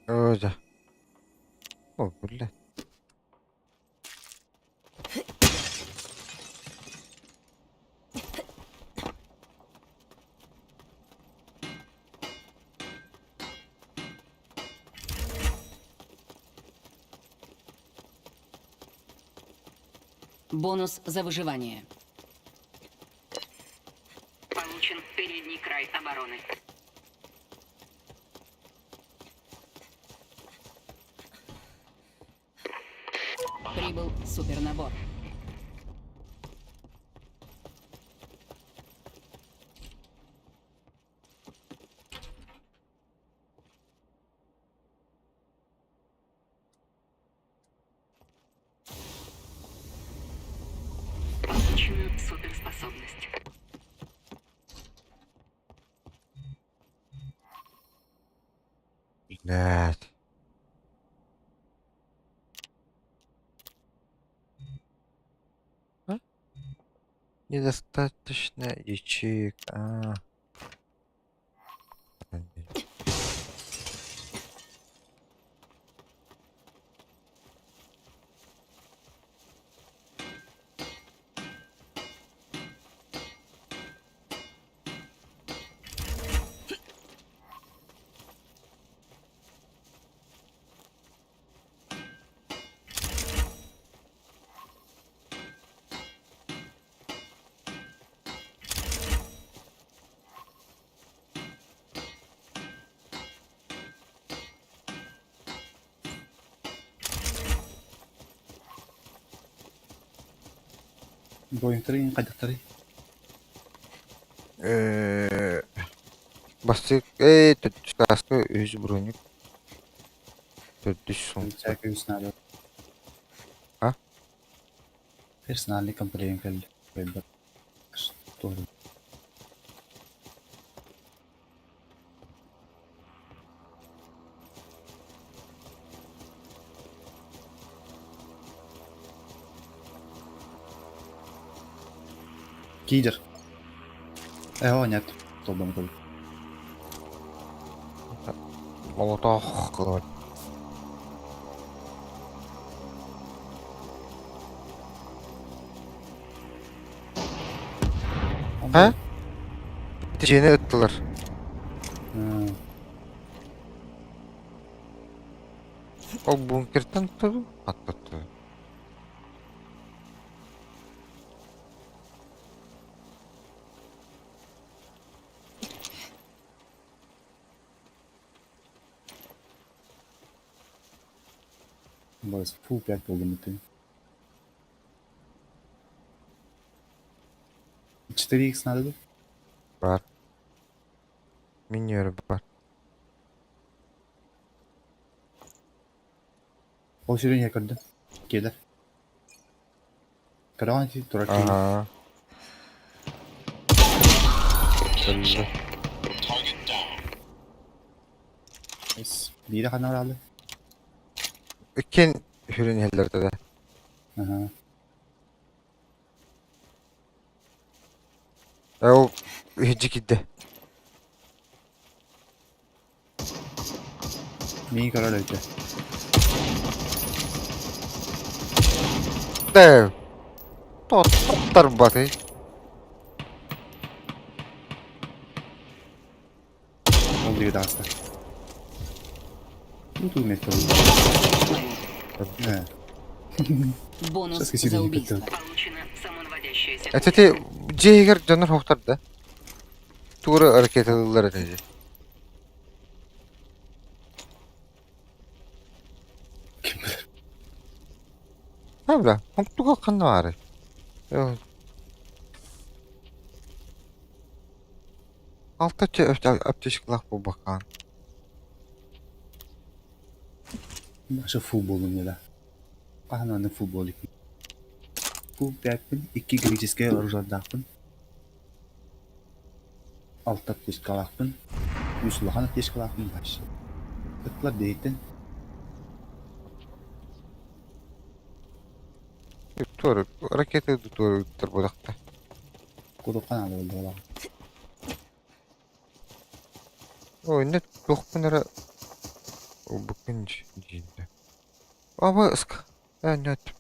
Оо, да. О, бля. Бонус за выживание. Получен передний край обороны. Прибыл супернабор. Получена суперспособность. Блядь. А? Недостаточно ячеек. А. Понятно. Боинтары иҥин хайдахтарый? Э, Бастык, э, төрдүс кылааска үһүс броник, төрдүс сумка. Всякий надо. А? Персональный комплект кэллэ. Что? Кидер. Э, нет. Толбом кол. Молотох кылар. А? Дьиэни ыттылар. Ол бункертан туру аттаттылар. Бас, фу, 5 болдум ты. 4х надо да? Бар. Миньор бар. Ол сирин я көрдüm. Келер. Көрөҕүн ити турар киһи. Ага. Кэллэ. Биирэ ханна бараалы? Иккиэн сүрүн иһэллэр да. Аха. Ол иһирдьэ киирдэ. Миигин көрөр өйдө. Да. Тоттарбатый. Ол диэки таҕыста. Ну туу миэстэ буолла. Бонус Сейчас за убийство. Получена самонаводящаяся. Это ти дьиэ иһигэр дьоннор хоһтар да? Тугу ракеталыыллар этэ дии. Ким билэр. Правда, туга ханна баарый? Алта аптечкалаах буолбаккаан. Наша футболу не да. Хаһан аны футбол Фул пятпын, икки греческэй оружардаахпын, алта аптечкалаахпын, үс улахан аптечкалаахпын вообще. Ыттылар биһиттэн Туора ракета туора ыттар буолахта. Курукка наада буолла Ой, иннэ туохпун эрэ ылбыккын дьииннэ. Аба ыск. Э, нет.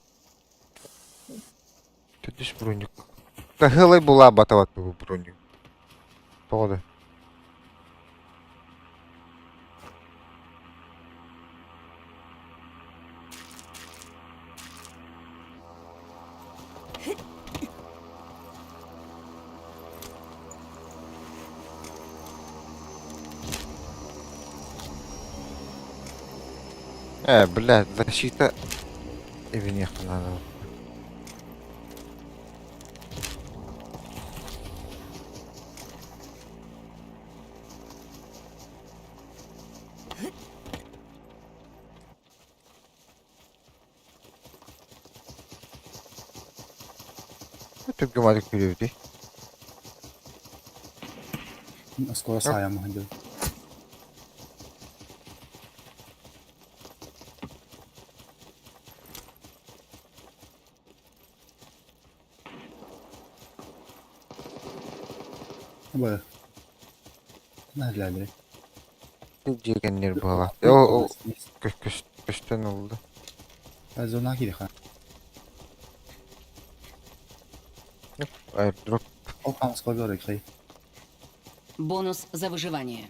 Төрдүс броник. Таһыалай булаабатабат бу броник. Тоҕо да? Э, бля, защита эбиниэххэ наада. Түргэмадык күлүбүтүй? Оскуола саайан сылдьабын. Бу наһаа Дьиэ кэннигэр буолла. Ол көстөн ылла. Зона кириха. Airdrop. Ол хаҥаска олорор Бонус за выживание.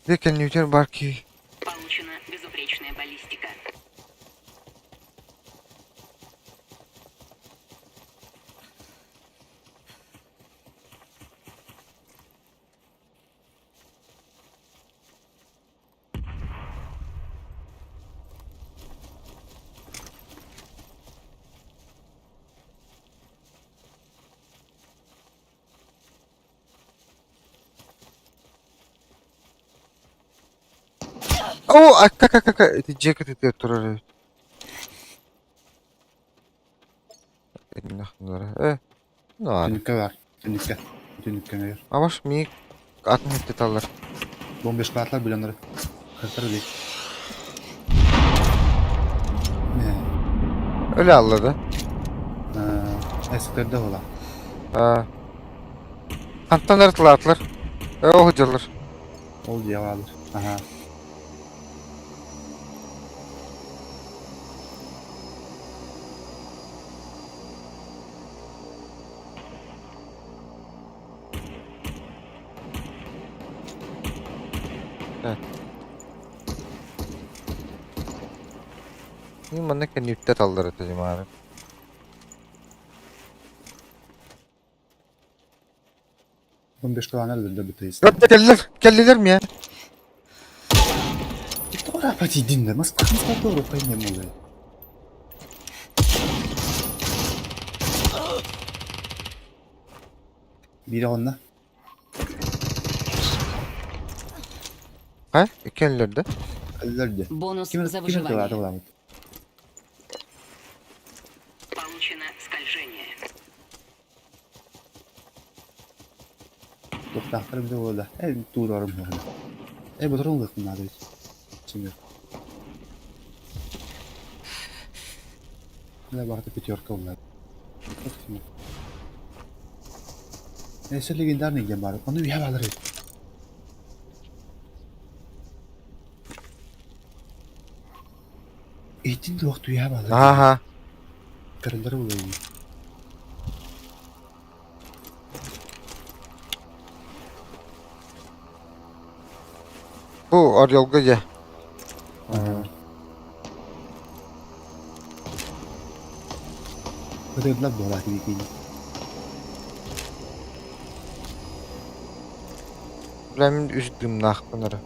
Дьиэ кэннибитигэр баар киһи. Получена безупречная баллистика. О, акка-ка-ка, ити дьиэ кытыытыгар турар эбит. Э, Түннүккэ бар. Түннүккэ. Түннүккэ ngайар. Абаш миик атын өттүталлар. Бомбешкатлар билэннэр. Хартар бик. Öyle alladı. Эстерде була. Хантан ырытылаатылар. Ол сылдьаллар. Ол дьиэҕэ бааллар. Аһаа. Манна кэнниттэн таллар этэ дьымаары. Бомбешкалаана өлөрдө бытыйыс. Кэллилэр, кэллилэр миэ. Тора патидинде, маска тора пойне моле. Биир онно. Ха? Икки өллөрдө. Өллөрдө. Бонус Ким за ким выживание. тылааты Получено скольжение. Туохтаахтар эбитэ буолла. Эн туурарым буолла. Э ботурун ылыахпын наада эбит. Сиҥэр. Бля, барыта пятерка буолла. Өссө легендарный диэн баар. Ону үһэ баалар эбит. Итин туох түһэ баалар. Аха. Көрөллөр буолуо. Бу Орелга дьэ. Ытырдылар буолаат киһи. Бля мин үс дымнаахпын эрэ.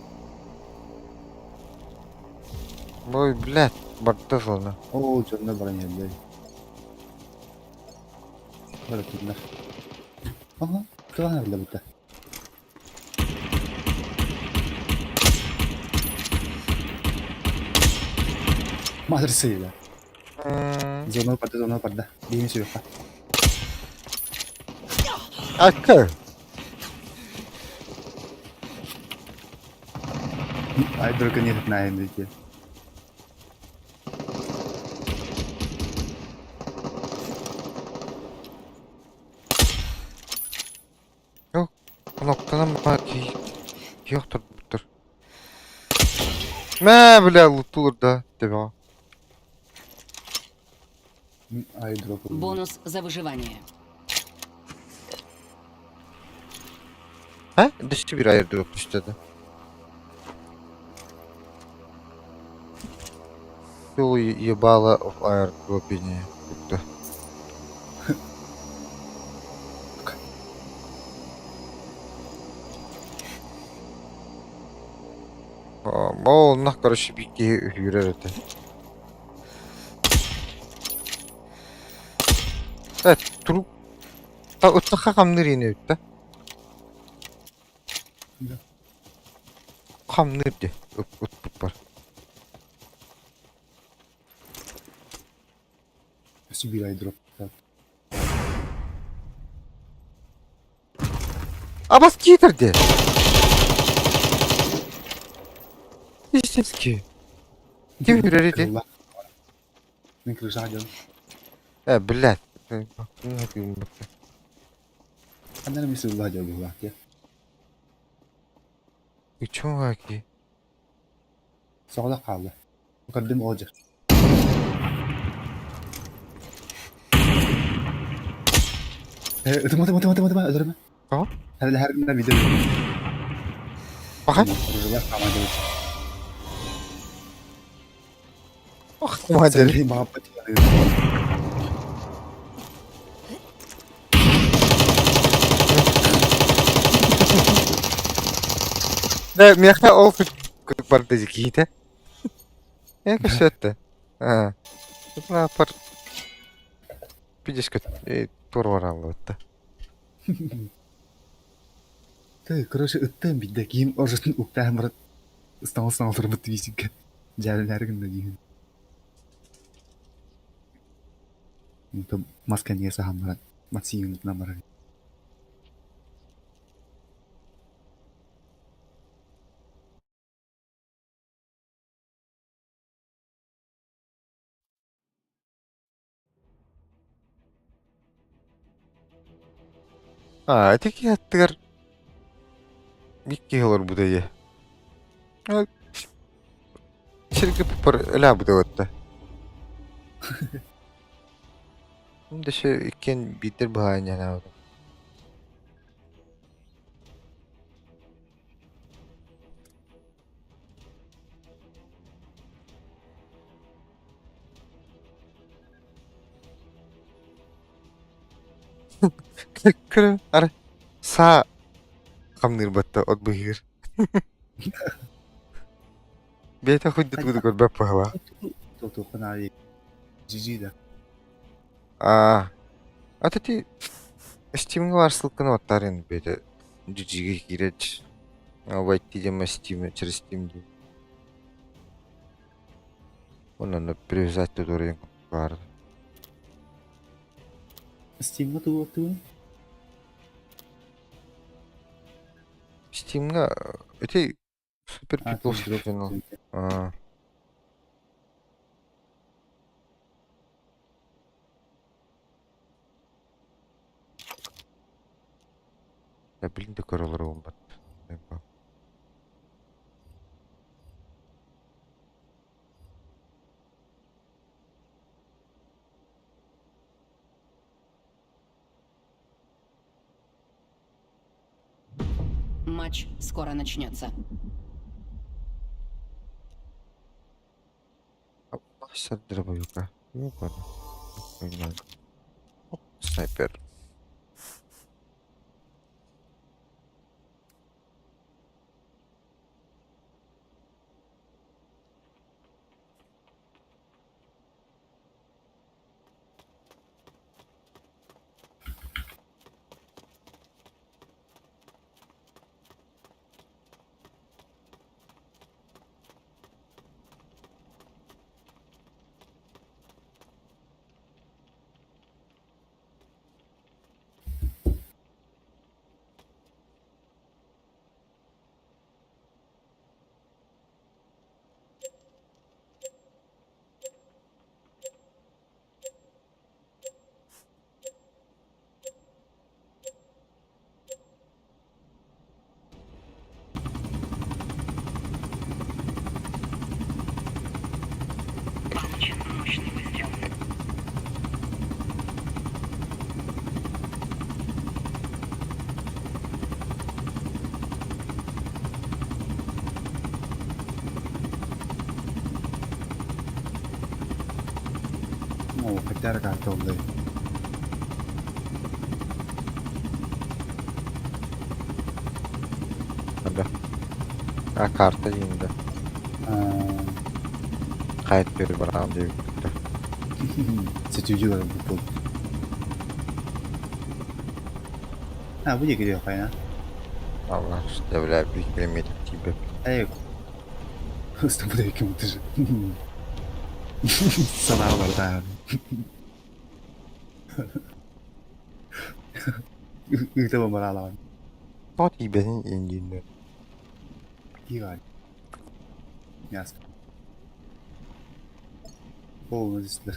Ой, блядь, барда зона. Оо, дьоннор баран иһэллэр. Бары турдулар. Ага, кылаан арыллыбыта. Мадрсыйла. Зона барда, зона барда. Биһини сүөххэ. Акка. Ай, только не знаем, ведь. Кнопканан баар киһи охторбуттар. Мэ, бля, луттулар да, төбөҕө. Айдроп. Бонус за выживание. Ha? Dışı bir airdrop düştü. Пил ебало в airdropе Круто. Ол нах, короче, бикки үрер это. Э, турук. Та ыттаха хамныр ини өттө. Хамныр де. Ыт бар. Өссө биир айдроп. Абас киитер де. Естественно. Ким үрер ити? Мин крыша дьон. Э, блядь. Ханна эмиэ сыллаах дьон быһыылаах дии. Үчүн Соҕотох хаалла. Көрдүм ол дьэ. Э, ытыма, ытыма, ытыма, ытыма, ытыма, өлөрүмэ. Тоҕо? Һэр гына видео. Баха? Ружалар хаама дьэ. Ох, мадер. Баҕаппыт. Да, миэхэ ол барда киһитэ. Э, көстүөттэ. Аа. Пар пидескөт туруораллыбытта. Ты, короче, ыттан бидде киим ожытын уктаан барат. Ыстаҥал олорбут тиийсиккэ дьээлэлээри гынна диигин. Онтон мас кэннигэр саһан баран Максиммытынан баран Аа, ити киһи аттыгар биир киһи олорбута дии. Сиргэ пупар өлөөбүтэ уотта. Дөссө иккиэн биирдэр быһаайан Көрө ара саа хамныыр батта от быһыыр. Бэйэтэ хуйдут гыды көрбөт баһыла. Тотуохха наада GG да. Аа. А ти Steam'ге бар ссылканы оттарын бэйэтэ GG-ге киирэр. Войти диэн Steam через Steam дии. Онон привязать туториан баар. Steam'га тугу оттугун? Steam'га ити Super People Channel. Аа. Да билин да көрө олоруом бат. Матч скоро начнется. Мастер дробовика. Ну ладно. Снайпер. Получен мощный выстрел. Оо, хотя эрэ карта ыллай. Да. А карта диэн да. Хайт бер бараан диэбиттэр. Сөтүдүү барбыт буолбут. А, бу диэки диэххэ Аллах, что, бля, биир километр тиийбэт. Эй, ыстапыт ким ты же. Санаа барда. Ыыта баралаан. Тоҕо тиийбэтин индииннэр. Тиийбэт. Ясно. Полностью.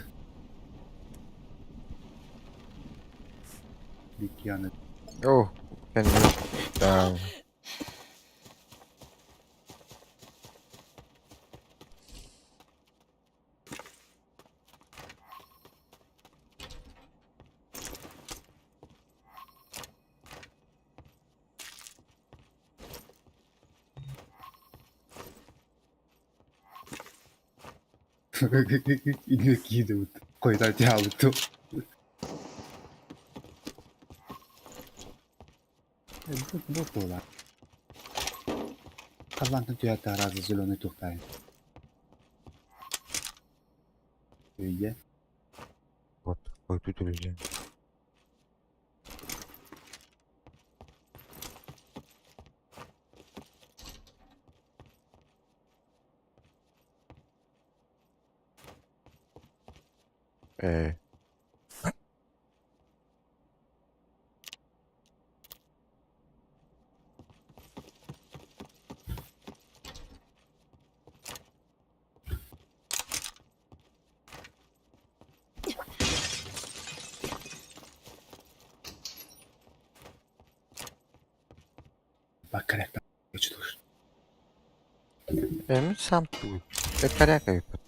Бикьяны. О, кэннин. Да. Инники Койда дьаалыту. Бу буолар. Халлаантан түһэр таһараас зеленый туохтаайын. Өйө. Вот, ой, тут люди. Ээ. Баккаректа учтуш. Эмин сам тугуй. Коряка ыыппыт.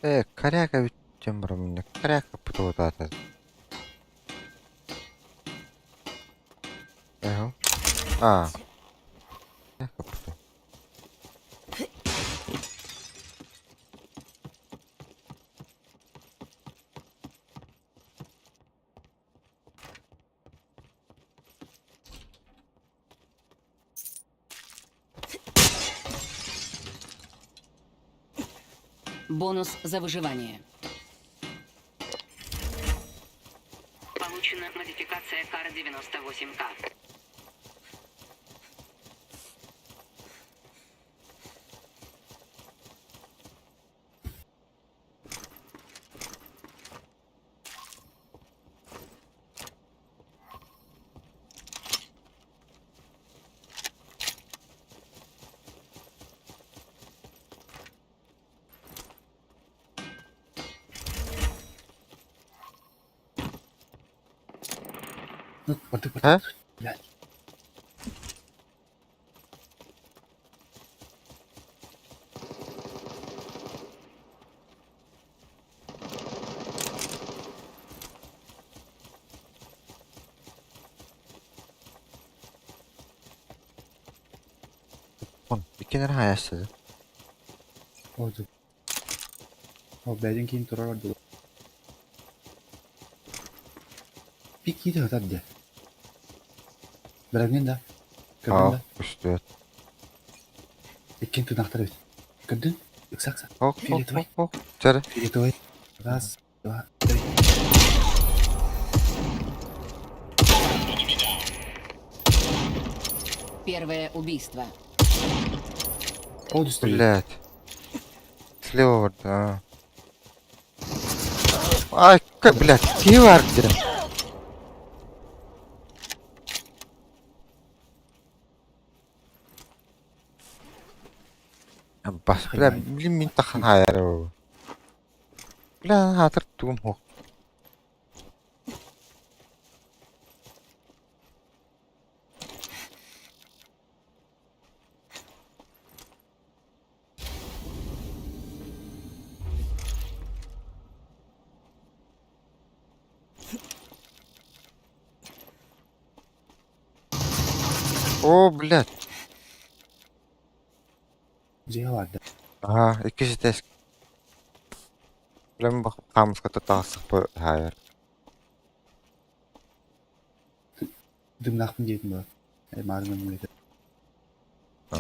Ээ, коряка эбит диэн бараммын коряка путуотаата. Эһо. Аа. Коряка путу. Бонус за выживание. Получена модификация КАР-98К. Ну, бардык А? бардык. Блядь. Он, иккинер хайассады. Oldu. Ол бэйдин киин турар ордуга. Пикиде ытар дьэ. Бэлэмҥин да? Көрдүн Аа, да? үстүөт. Иккин тыынахтар эбит. Көрдүн? Ыкса ыкса. Ок, ок, Фиолетовый. ок, ок. Чары. Фиолетовый. Раз, два, три. Первое убийство. Ол үстү. Блядь. Слева вот, а. Ай, как, блядь, киһи баар где? Бас, бля, блин, мин тахан хайар. Бля, хатыр тугум хук. О, блядь. Дьиэ барда. Ага, иккис этээс. Бля, мин хаамыската таҕыстахпы хайар. Дымнаахпын диэтим ба. Маарынан мүлэтэ. Аа.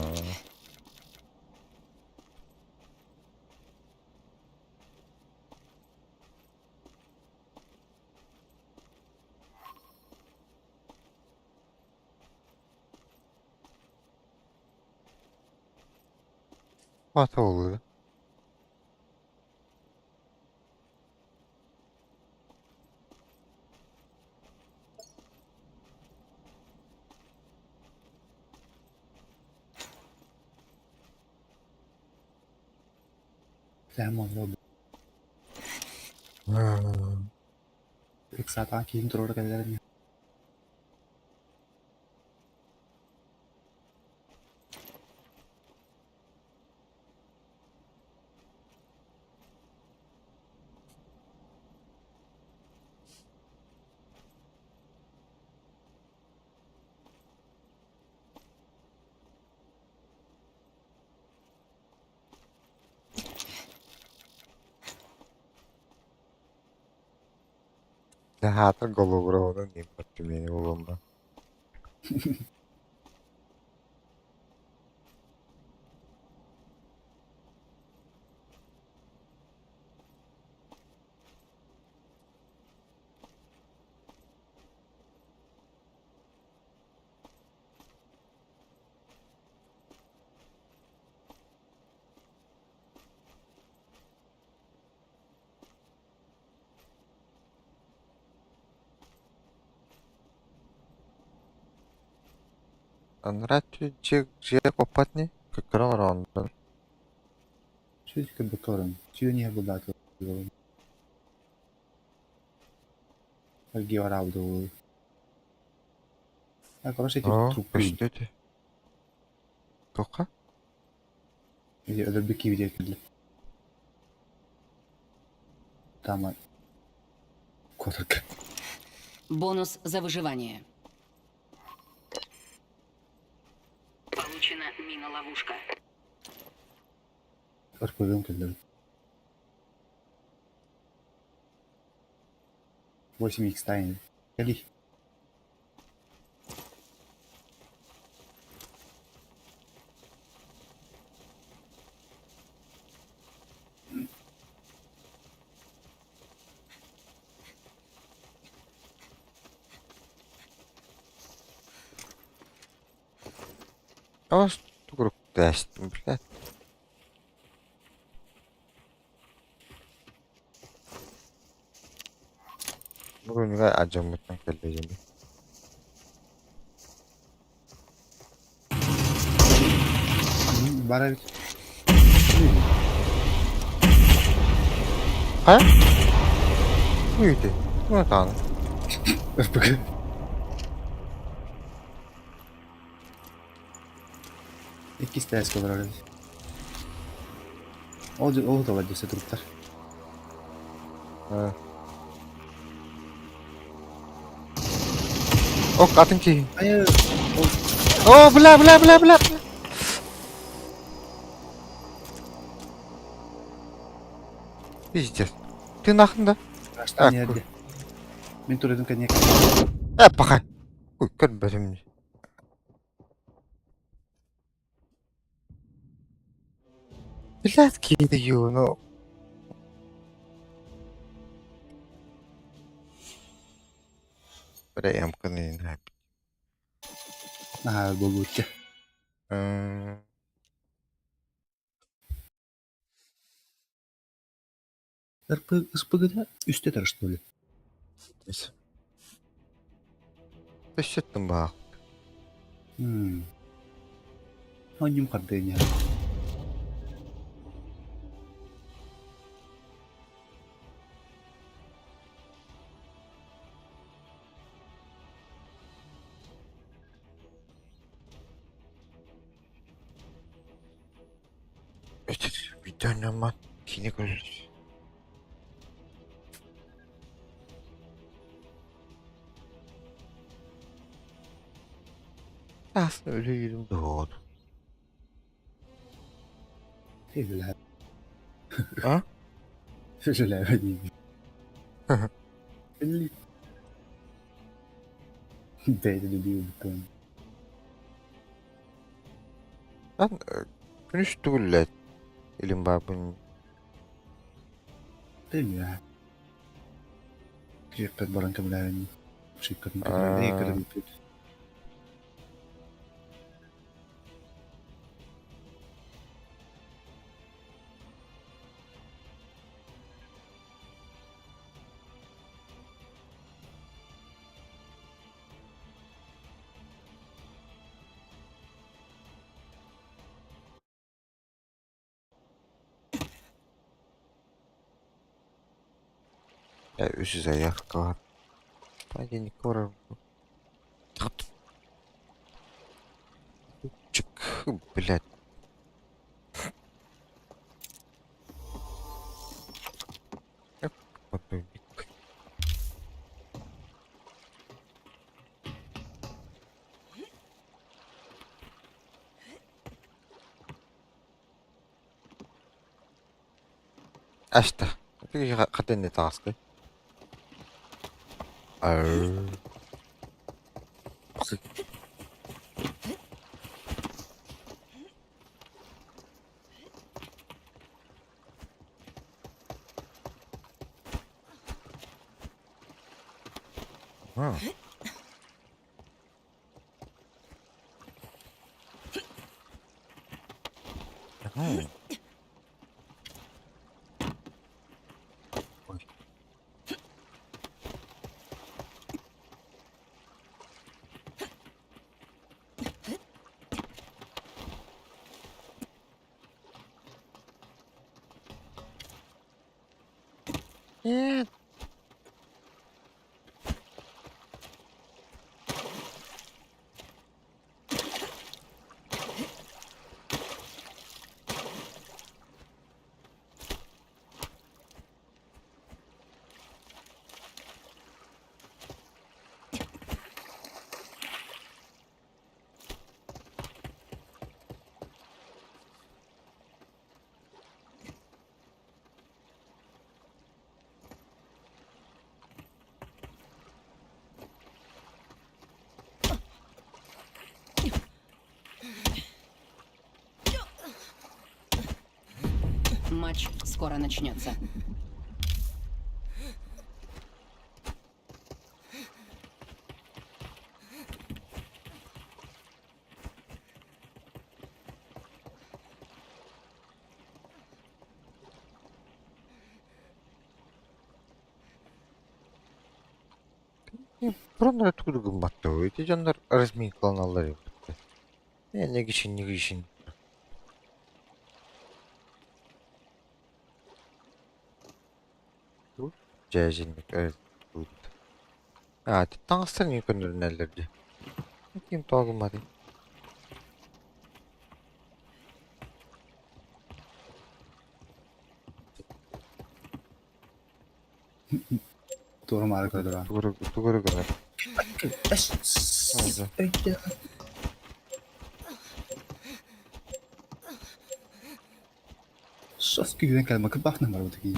Hata oldu. Сэм онно ыксаатаан киһин туруора кэллэр ини. Хаатыр голубура онон импаттымени булумма. Анараа дьиэ дьиэ куоппат ини, көрө олороҕун дуо? Чуть көрбөккө олорон, түүн иһэ булдаатылар. Эргиэ бараабыт А короче, эти Оо, трупы. көстүө этэ. Туохха? Или өлөрбүт киһи кэллэ. Там куотарга. Бонус за выживание. Получена мина-ловушка. РПГ-м кэллэ. 8 х тайны. Кэли. Аас тугуруктаастым блядь. Бүгүнүгэр алдьаммытынан кэллэ Бара эбит. Хайа? Үйде. Тугу РПГ. Иккис тээскэ олорор эбит. Ол ол да дьэ труптар. Ок, атын киһи. Айа, О, бля, бля, бля, бля. Пиздец. Ты нахрен да? Раштан ерде. Мин туредим кэнниэ. Э, пахай. Ой, көрбөтүм. Блядь, киһи ну. Бля, эмканы Наһаа буолбут. РПГ-да үстэ что ли? Өссөттүн баах. Онньум хардыыня. Видеоньаммат кини көрөр. Aslında ölüyorum doğdu. Үлэлээ. А? Үлэлээбэт дии. Бэйдэ дии Lan күнүс тугуллэт илин баабын Bilmiyorum. Күөппэт баран көмөлөөн шиккатын Аа. Үс заявка бар. Понедельник көрөр. Чик, блядь. Ашта. Хатынны таҕыскый. Ар. А. Ага. Ой. Нет. Матч скоро начнется. Бураннар тугу гымматта. Ити дьоннор разминкаланаллар эбит. Э, не кишин, не кишин. Дьээдьинник А, таҥастар не көннөрүнэллэр дии. Ким тоҕо гымматый? Туора маары көрдөрө. Тугу тугу гынар. Сос күүрэн кэлмэ кыбахна бар бутыки.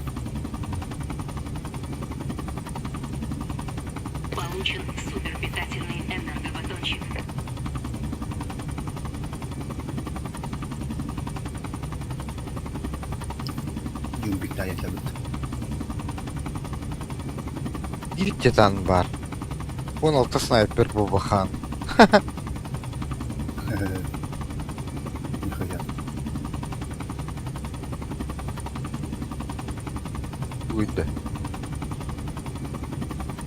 Получен суперпитательный энергобатончик. Юмбик таятабыт. Биир титан бар. 16 снайпер буолбахан. Нихуя. Уйда.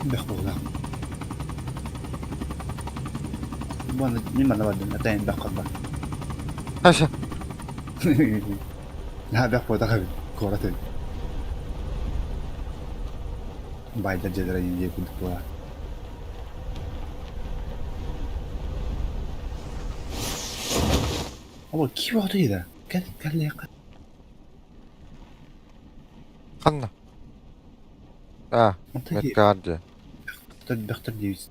Бэх буолла. Буона мин манна бардым, атайын бэх корба. Хаша. Наһаа бэх буотах эбит, куорат эбит. Баайдар дьиэлэрэ диэн курдук буолар. Ол киһи бөҕөтө Кэл, кэллиэххэ. Ханна? А, Медкарди. Бөхтөр диэбит.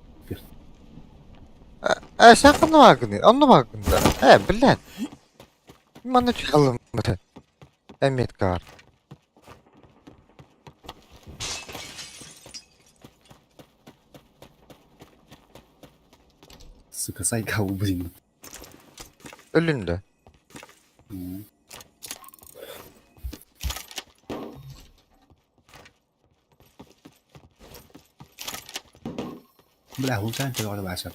Э, сен ханна бааргыный? Онно бааргын да. Э, блядь. Манна чалым. Э, медкар. Сука, сайга блин. Өлүн да. Бля, ултаан төлөҕө бааса.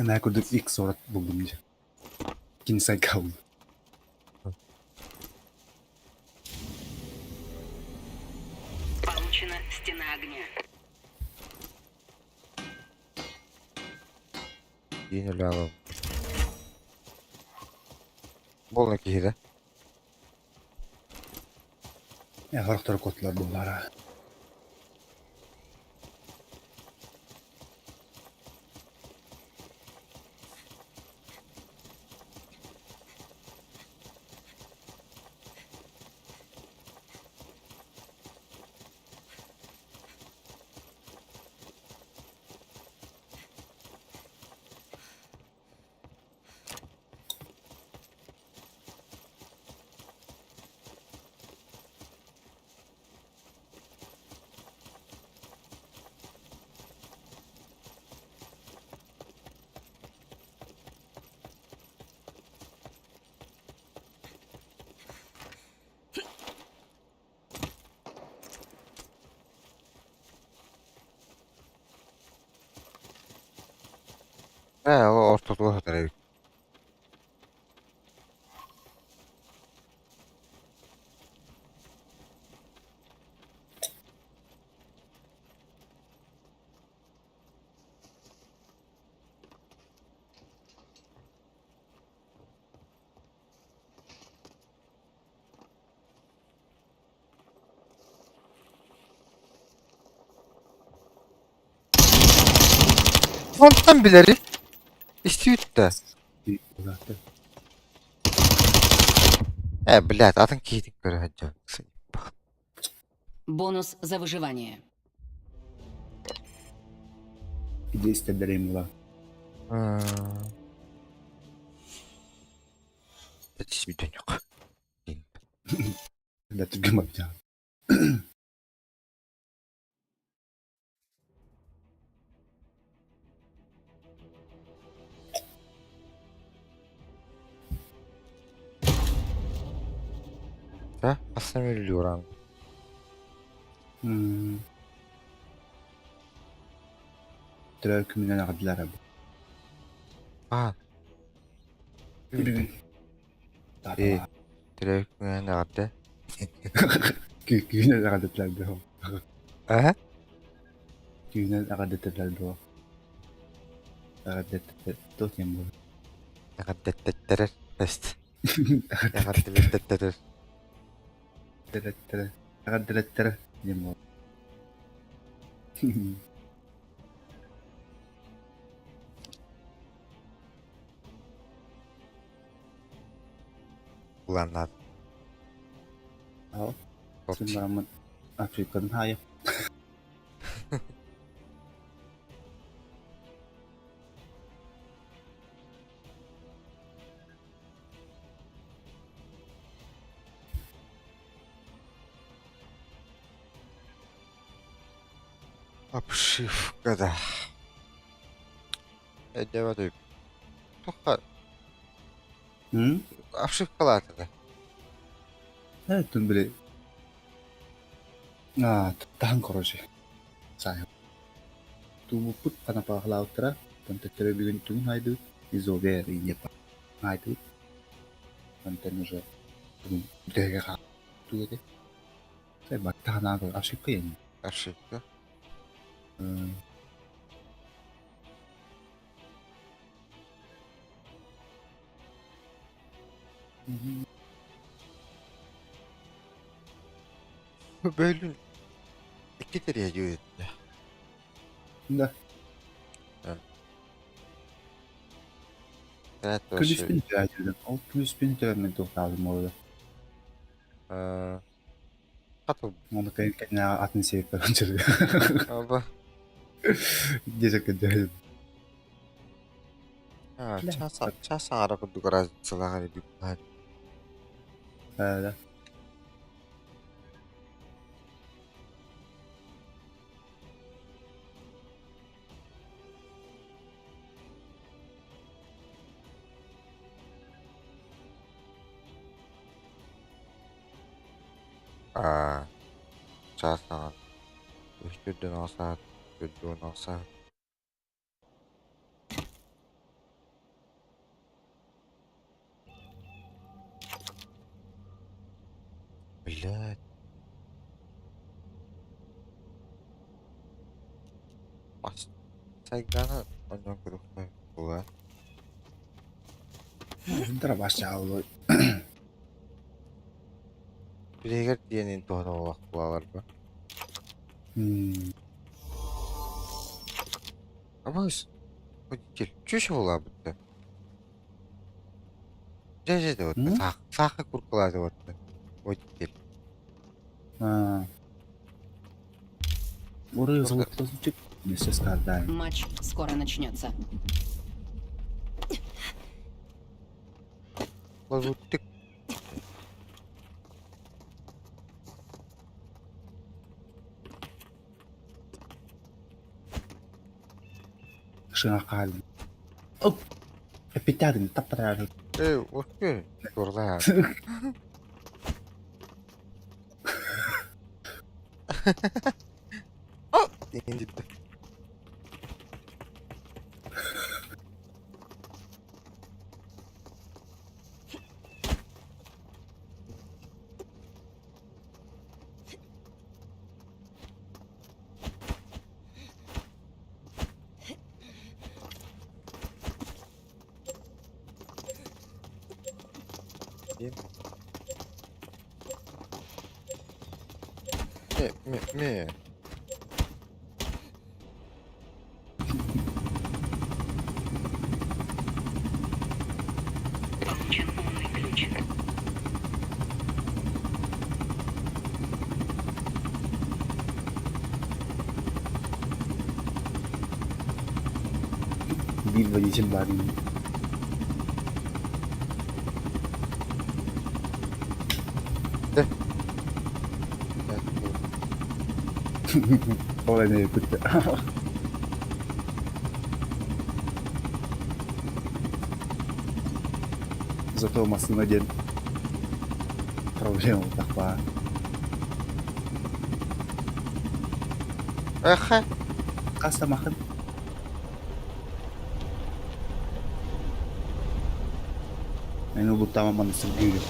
Эмээ курдук икс орот булдум дии. Кини сайга Получена стена огня. Иин өлө Болна киһи да. Э, хорохтору котлар буллара. Ээ, ол ортотугар сытар эбит. Онтон билэри истибит да. Э, блядь, атын киһитин көрө сылдьан. Бонус за выживание. Иди истэрдэрим була. Бүтүнүк. Да түргэн бапча. Да, Асан миллион. Төрөө күнүнэн аҕаллар бу. А. Бүгүн. Э, төрөө күнүнэн аҕалда. Күнүнэн аҕалдылар бу. Аа? Күнүнэн аҕалдылар бу. Аҕалдылар туох диэн буолар? Аҕалдаттаттарар. Тест. Аҕалдаттаттарар. Аҕалдаттара диэн буолар. Улааннаат. Ал. Син Африкадан хайа. Обшивка да. Өйдөбөт Туха обшивкалаата да. Э, тун били. А, тахан короче. Сай. Тубуппут канапаахлаабыттара, оттон төттөрү бүгүн тугун хайдыбыт, изобер иньепа хайдыбыт. Онтон уже бүгүн бүтэһигэ хаалбыт этэ. Баттаһанаага ошибка yani. Ошибка. Бөлүн икки тэрийэ дьүөттэ. Да. Күлүспүн төрөөтүлүм. Ол күлүспүн төрөммүн туохтаабым буолла. Хатыл. Оны кэннэ атын себеппер ончыры. Аба. Десек көдө. Час час аара курдук разницалаах эбит. Да. Аа, чаас аҥаар. Үс төрдүн саат, төрдүн саат. Блядь. Бас Сайганы онньоон көрүөхпүн буолар. Дара башчааллы. Билигэр диэнин туһана олох буолалар ба. Абыс, водитель, чүш буолаабытта. Дьэ дьэ да вот саах саахы куркулааты вот водитель. Уры золоточек вместе с кардами. Матч скоро начнется. Лазуттик. Шына қалым. Оп! Эпитядын таппарар. Эй, окей. Турлаа. О! Диэн дитте. Ме, ме, ме. Получен умный ключ. Биир водитель баар ини. Ол эмиэ бүттэ. Зато массыына диэн проблема буолбатах баар. Эхэ. Хас тамахын? Мен улуттаама манна сылгыырым.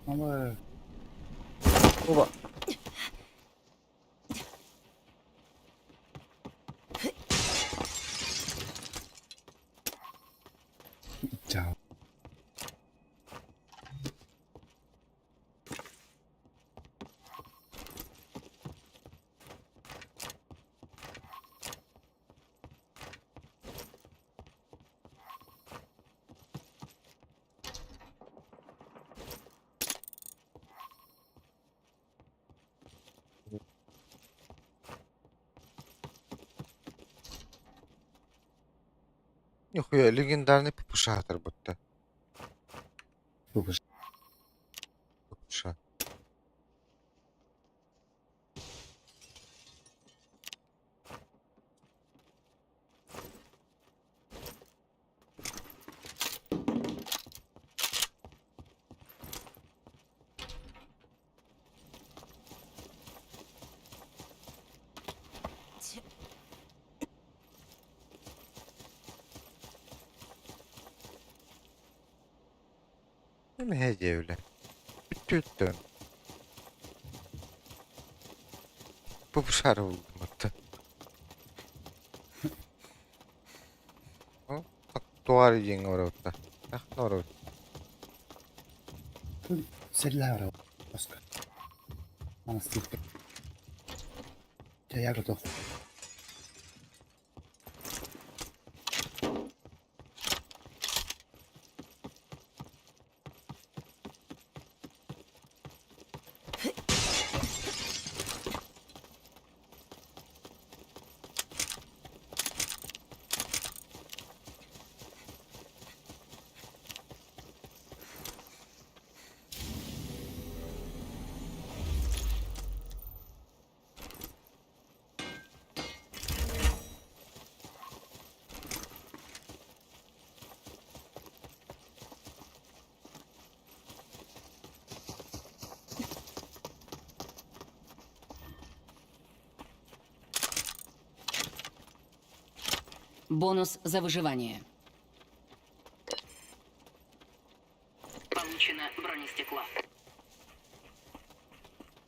Ама Оба. Чао. Нихуя, легендарный ППШ будто. ППШ. ППШ. Не диэбилэ. Бүттүттэн. ППШ-ары булдум оттон. Туар диэҥҥэ барабыт Ахна барабыт. Сэллээ барабыт. Оскар. Манастыырга. Дьэ, я готов. Бонус за выживание. Получено бронестекло.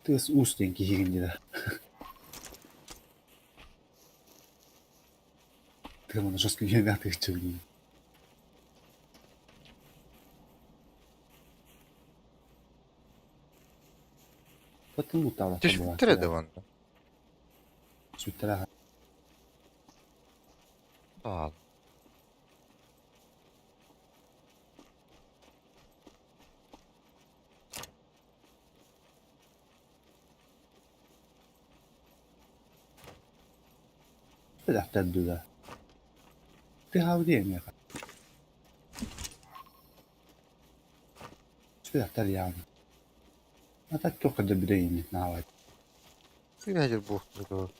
Тыас уус диэн киһигин дии да. Тыа маны жестко үөрэтэ Потом лутала. Түспүттэрэ да онно. Сүттэрэ. Аал. Бэлэхтэрдилэр. Тыаһаабыт миэхэ. Сүрэхтэр яҕын. А так туох да билэ наавай. Сыыһа буохтур.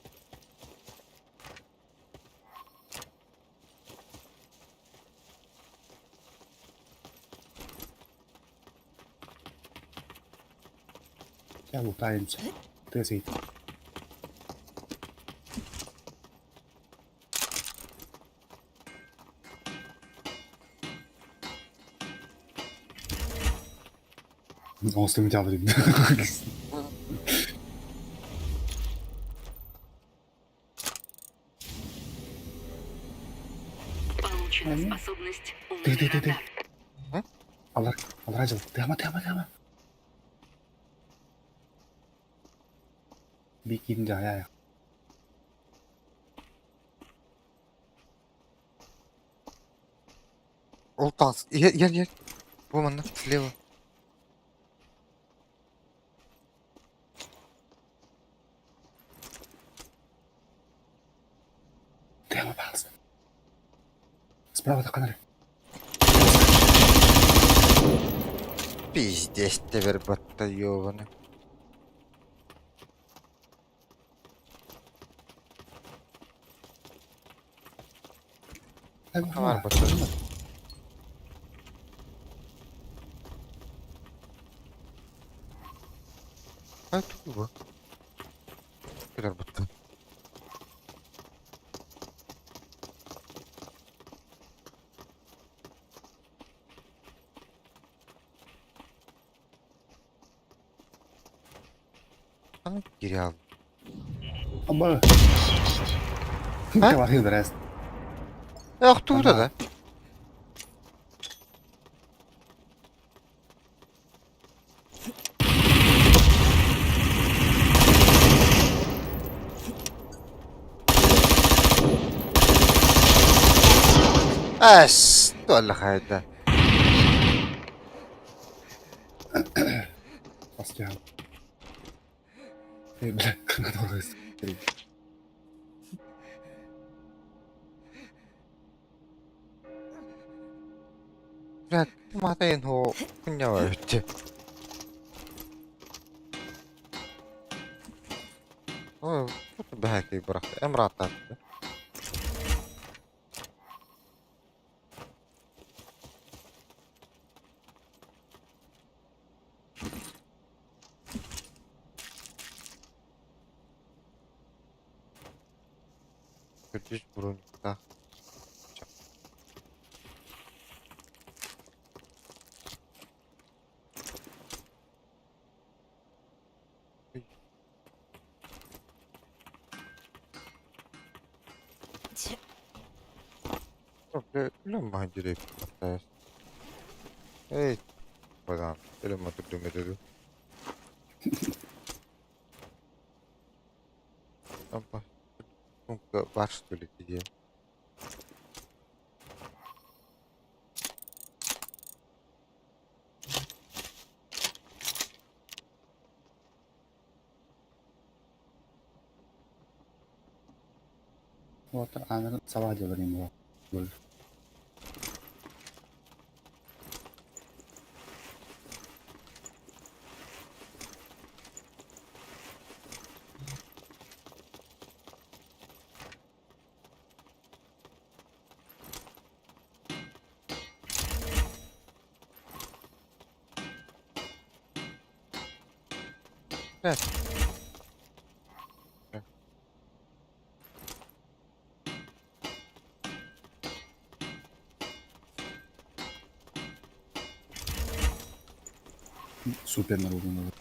Чэ лутаемся. Тыас Оҥостон бүтээбитим. Получена способность Ты умный ты ты ты. радар. Алар, алар дьыл. Тыама, тыама, тыама. Бикин жая. Ол таас. Иһэр, иһэр, иһэр. Бу манна, слева. Тыама пожалуйста. Справа таққанар. Пиздец, теперь батта ёбаный. Бар батта. А тут бу. Кэлэр батта. Аны кире ал. Амма. А? Барыгын берәс. Охтуура да. Эс, туолла хайда. Бастыам. Эй, бля, кыңа Бля, матайын хоо күннэва өттө. Ой, бэхэ бырахта. Эмрата. Күтүс бронька. Үлэм махадире Эй, бадан, үлэм матурдум. Опа. Сумка бар что ли где? Вот, аны саба деберим бу. Evet. Супер наружу.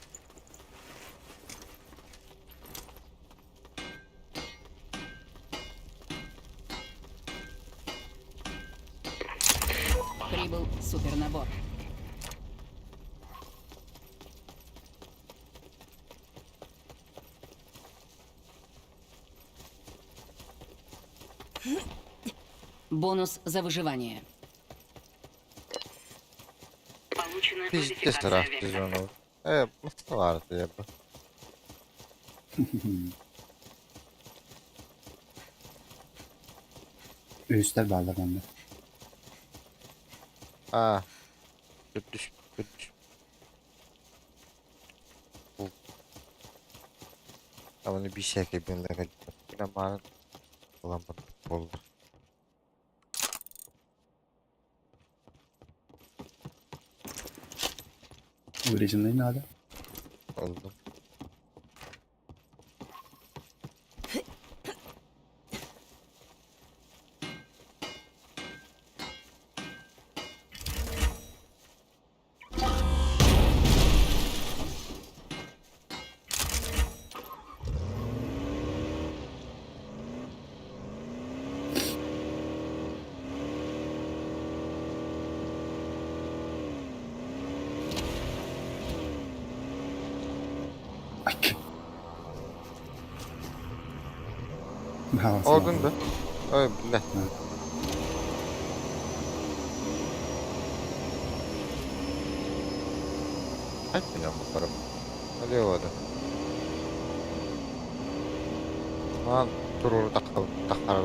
Прибыл супернабор. Бонус за выживание. Получена Пиздец модификация ыраах вектора. зону. Э, масталар деп. Үстер баалар манна. А. Күтүс, күтүс. Бу. Аманы бишәке бенләгә. Мана лампа болду. Увеличенный надо. Oldu. Олдун да? Ой, бля. Айт бля, Алеода. Маан туруору таххара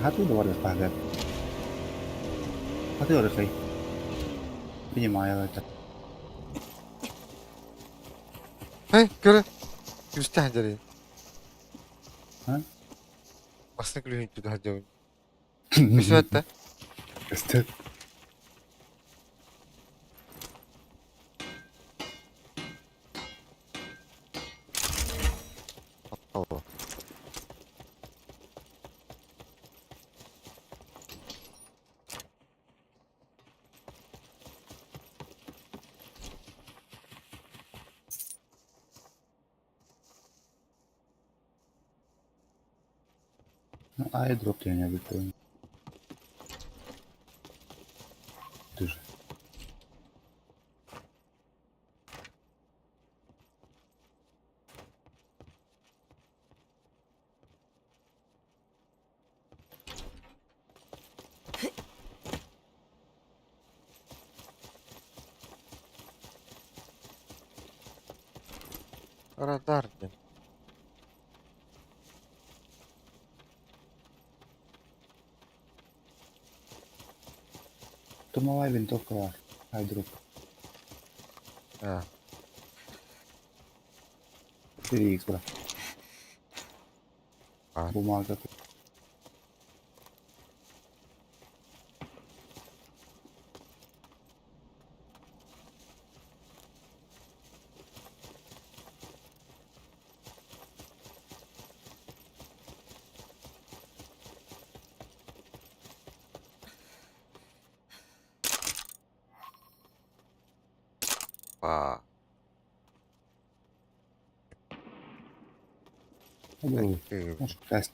Хаты да барыах баҕар. Хаты барыахай. Понимаю это. Эй, көрө. Күстэ хадьары. А? Басны күлүһүн түдэ хадьабын. Күсүөттэ. Көстөр. Ну, айдроп я не понял. Ты же. Радар диэн. Штурмовая винтовка бар. Айдроп. А. 4х бар. А. Бумага. А. Ну, может, тест.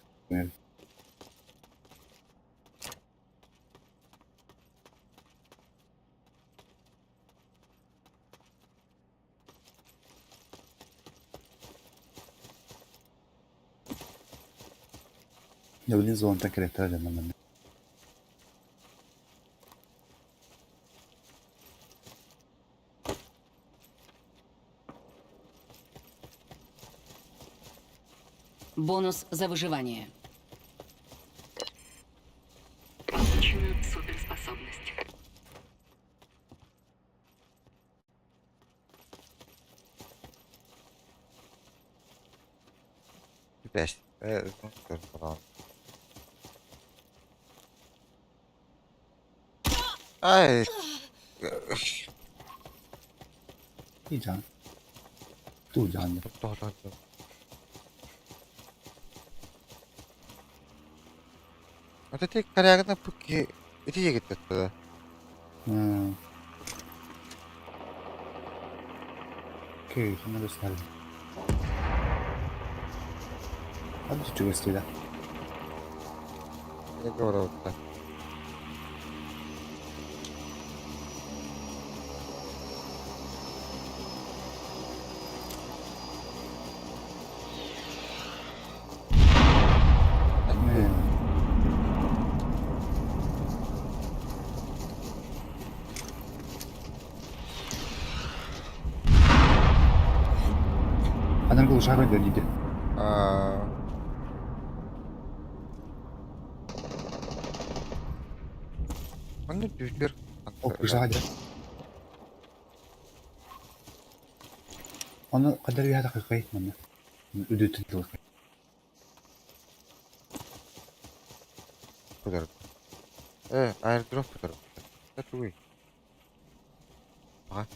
Я внизу он так на мене. Бонус за выживание. Получена суперспособность. Бэс. Ай. 一张。杜江的。 Ата корягына пуки ити егеттетті. Окей, хана gösterdim. Hadi чугастыда. Я говорю, так. Анан был жары дейді. Оны дүйтер. О, жады. Оны қадар үйәді қақай, мені. Үдетін дылқай. Подарок. Аирдроп подарок. Это вы. Ага.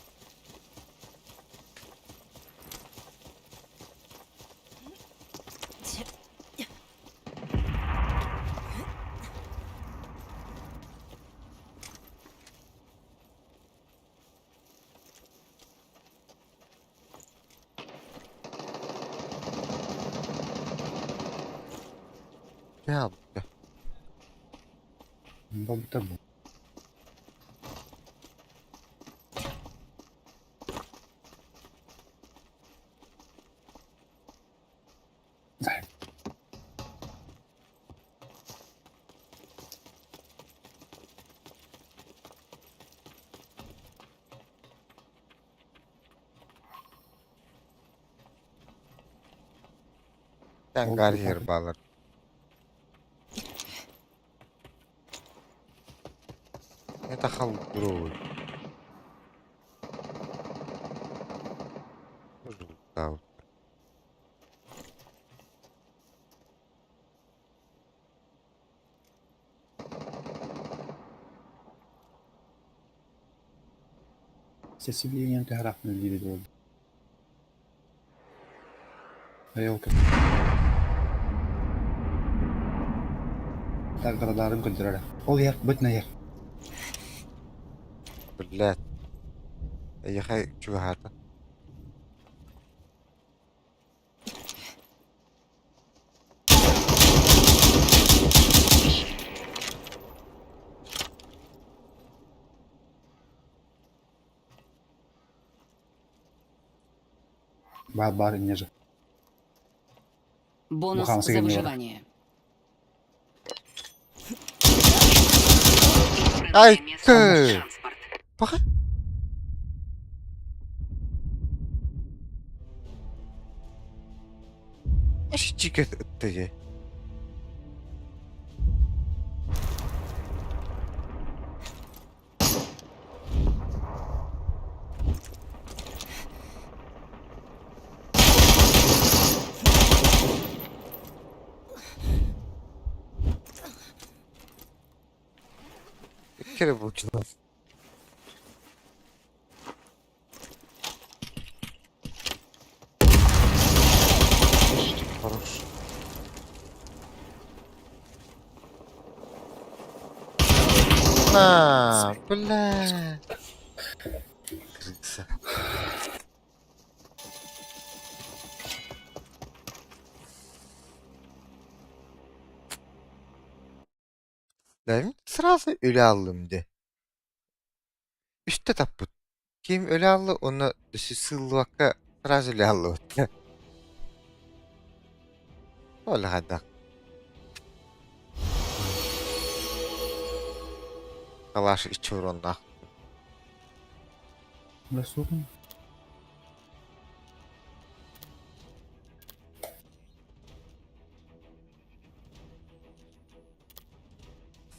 Я Бабыта бұл. Ангар иһэр баалар. Это халдруй. Сесилиянан төһө үлэлиир буолла? Айылка. Таҥаралаарын көрдөрөрө. Ол иһэр, бытына иһэр. Блядь. Эйиэхэ чугаһаата. Баар баар инньэ же. Бонус Бухаан за сигэнньэ выживание. Ай, Избранное место ты! транспорт. Пока. Чика ты. Kere bulacağız. Хорош. На, бля. Крыса. Ben сразу өлө аллым де. Үстэ таппыт. Ким өлө алла, онно сыыллыбакка сразу өлө аллыбыт. Ол хайдах. Калаш иччи уроннаах. Суох.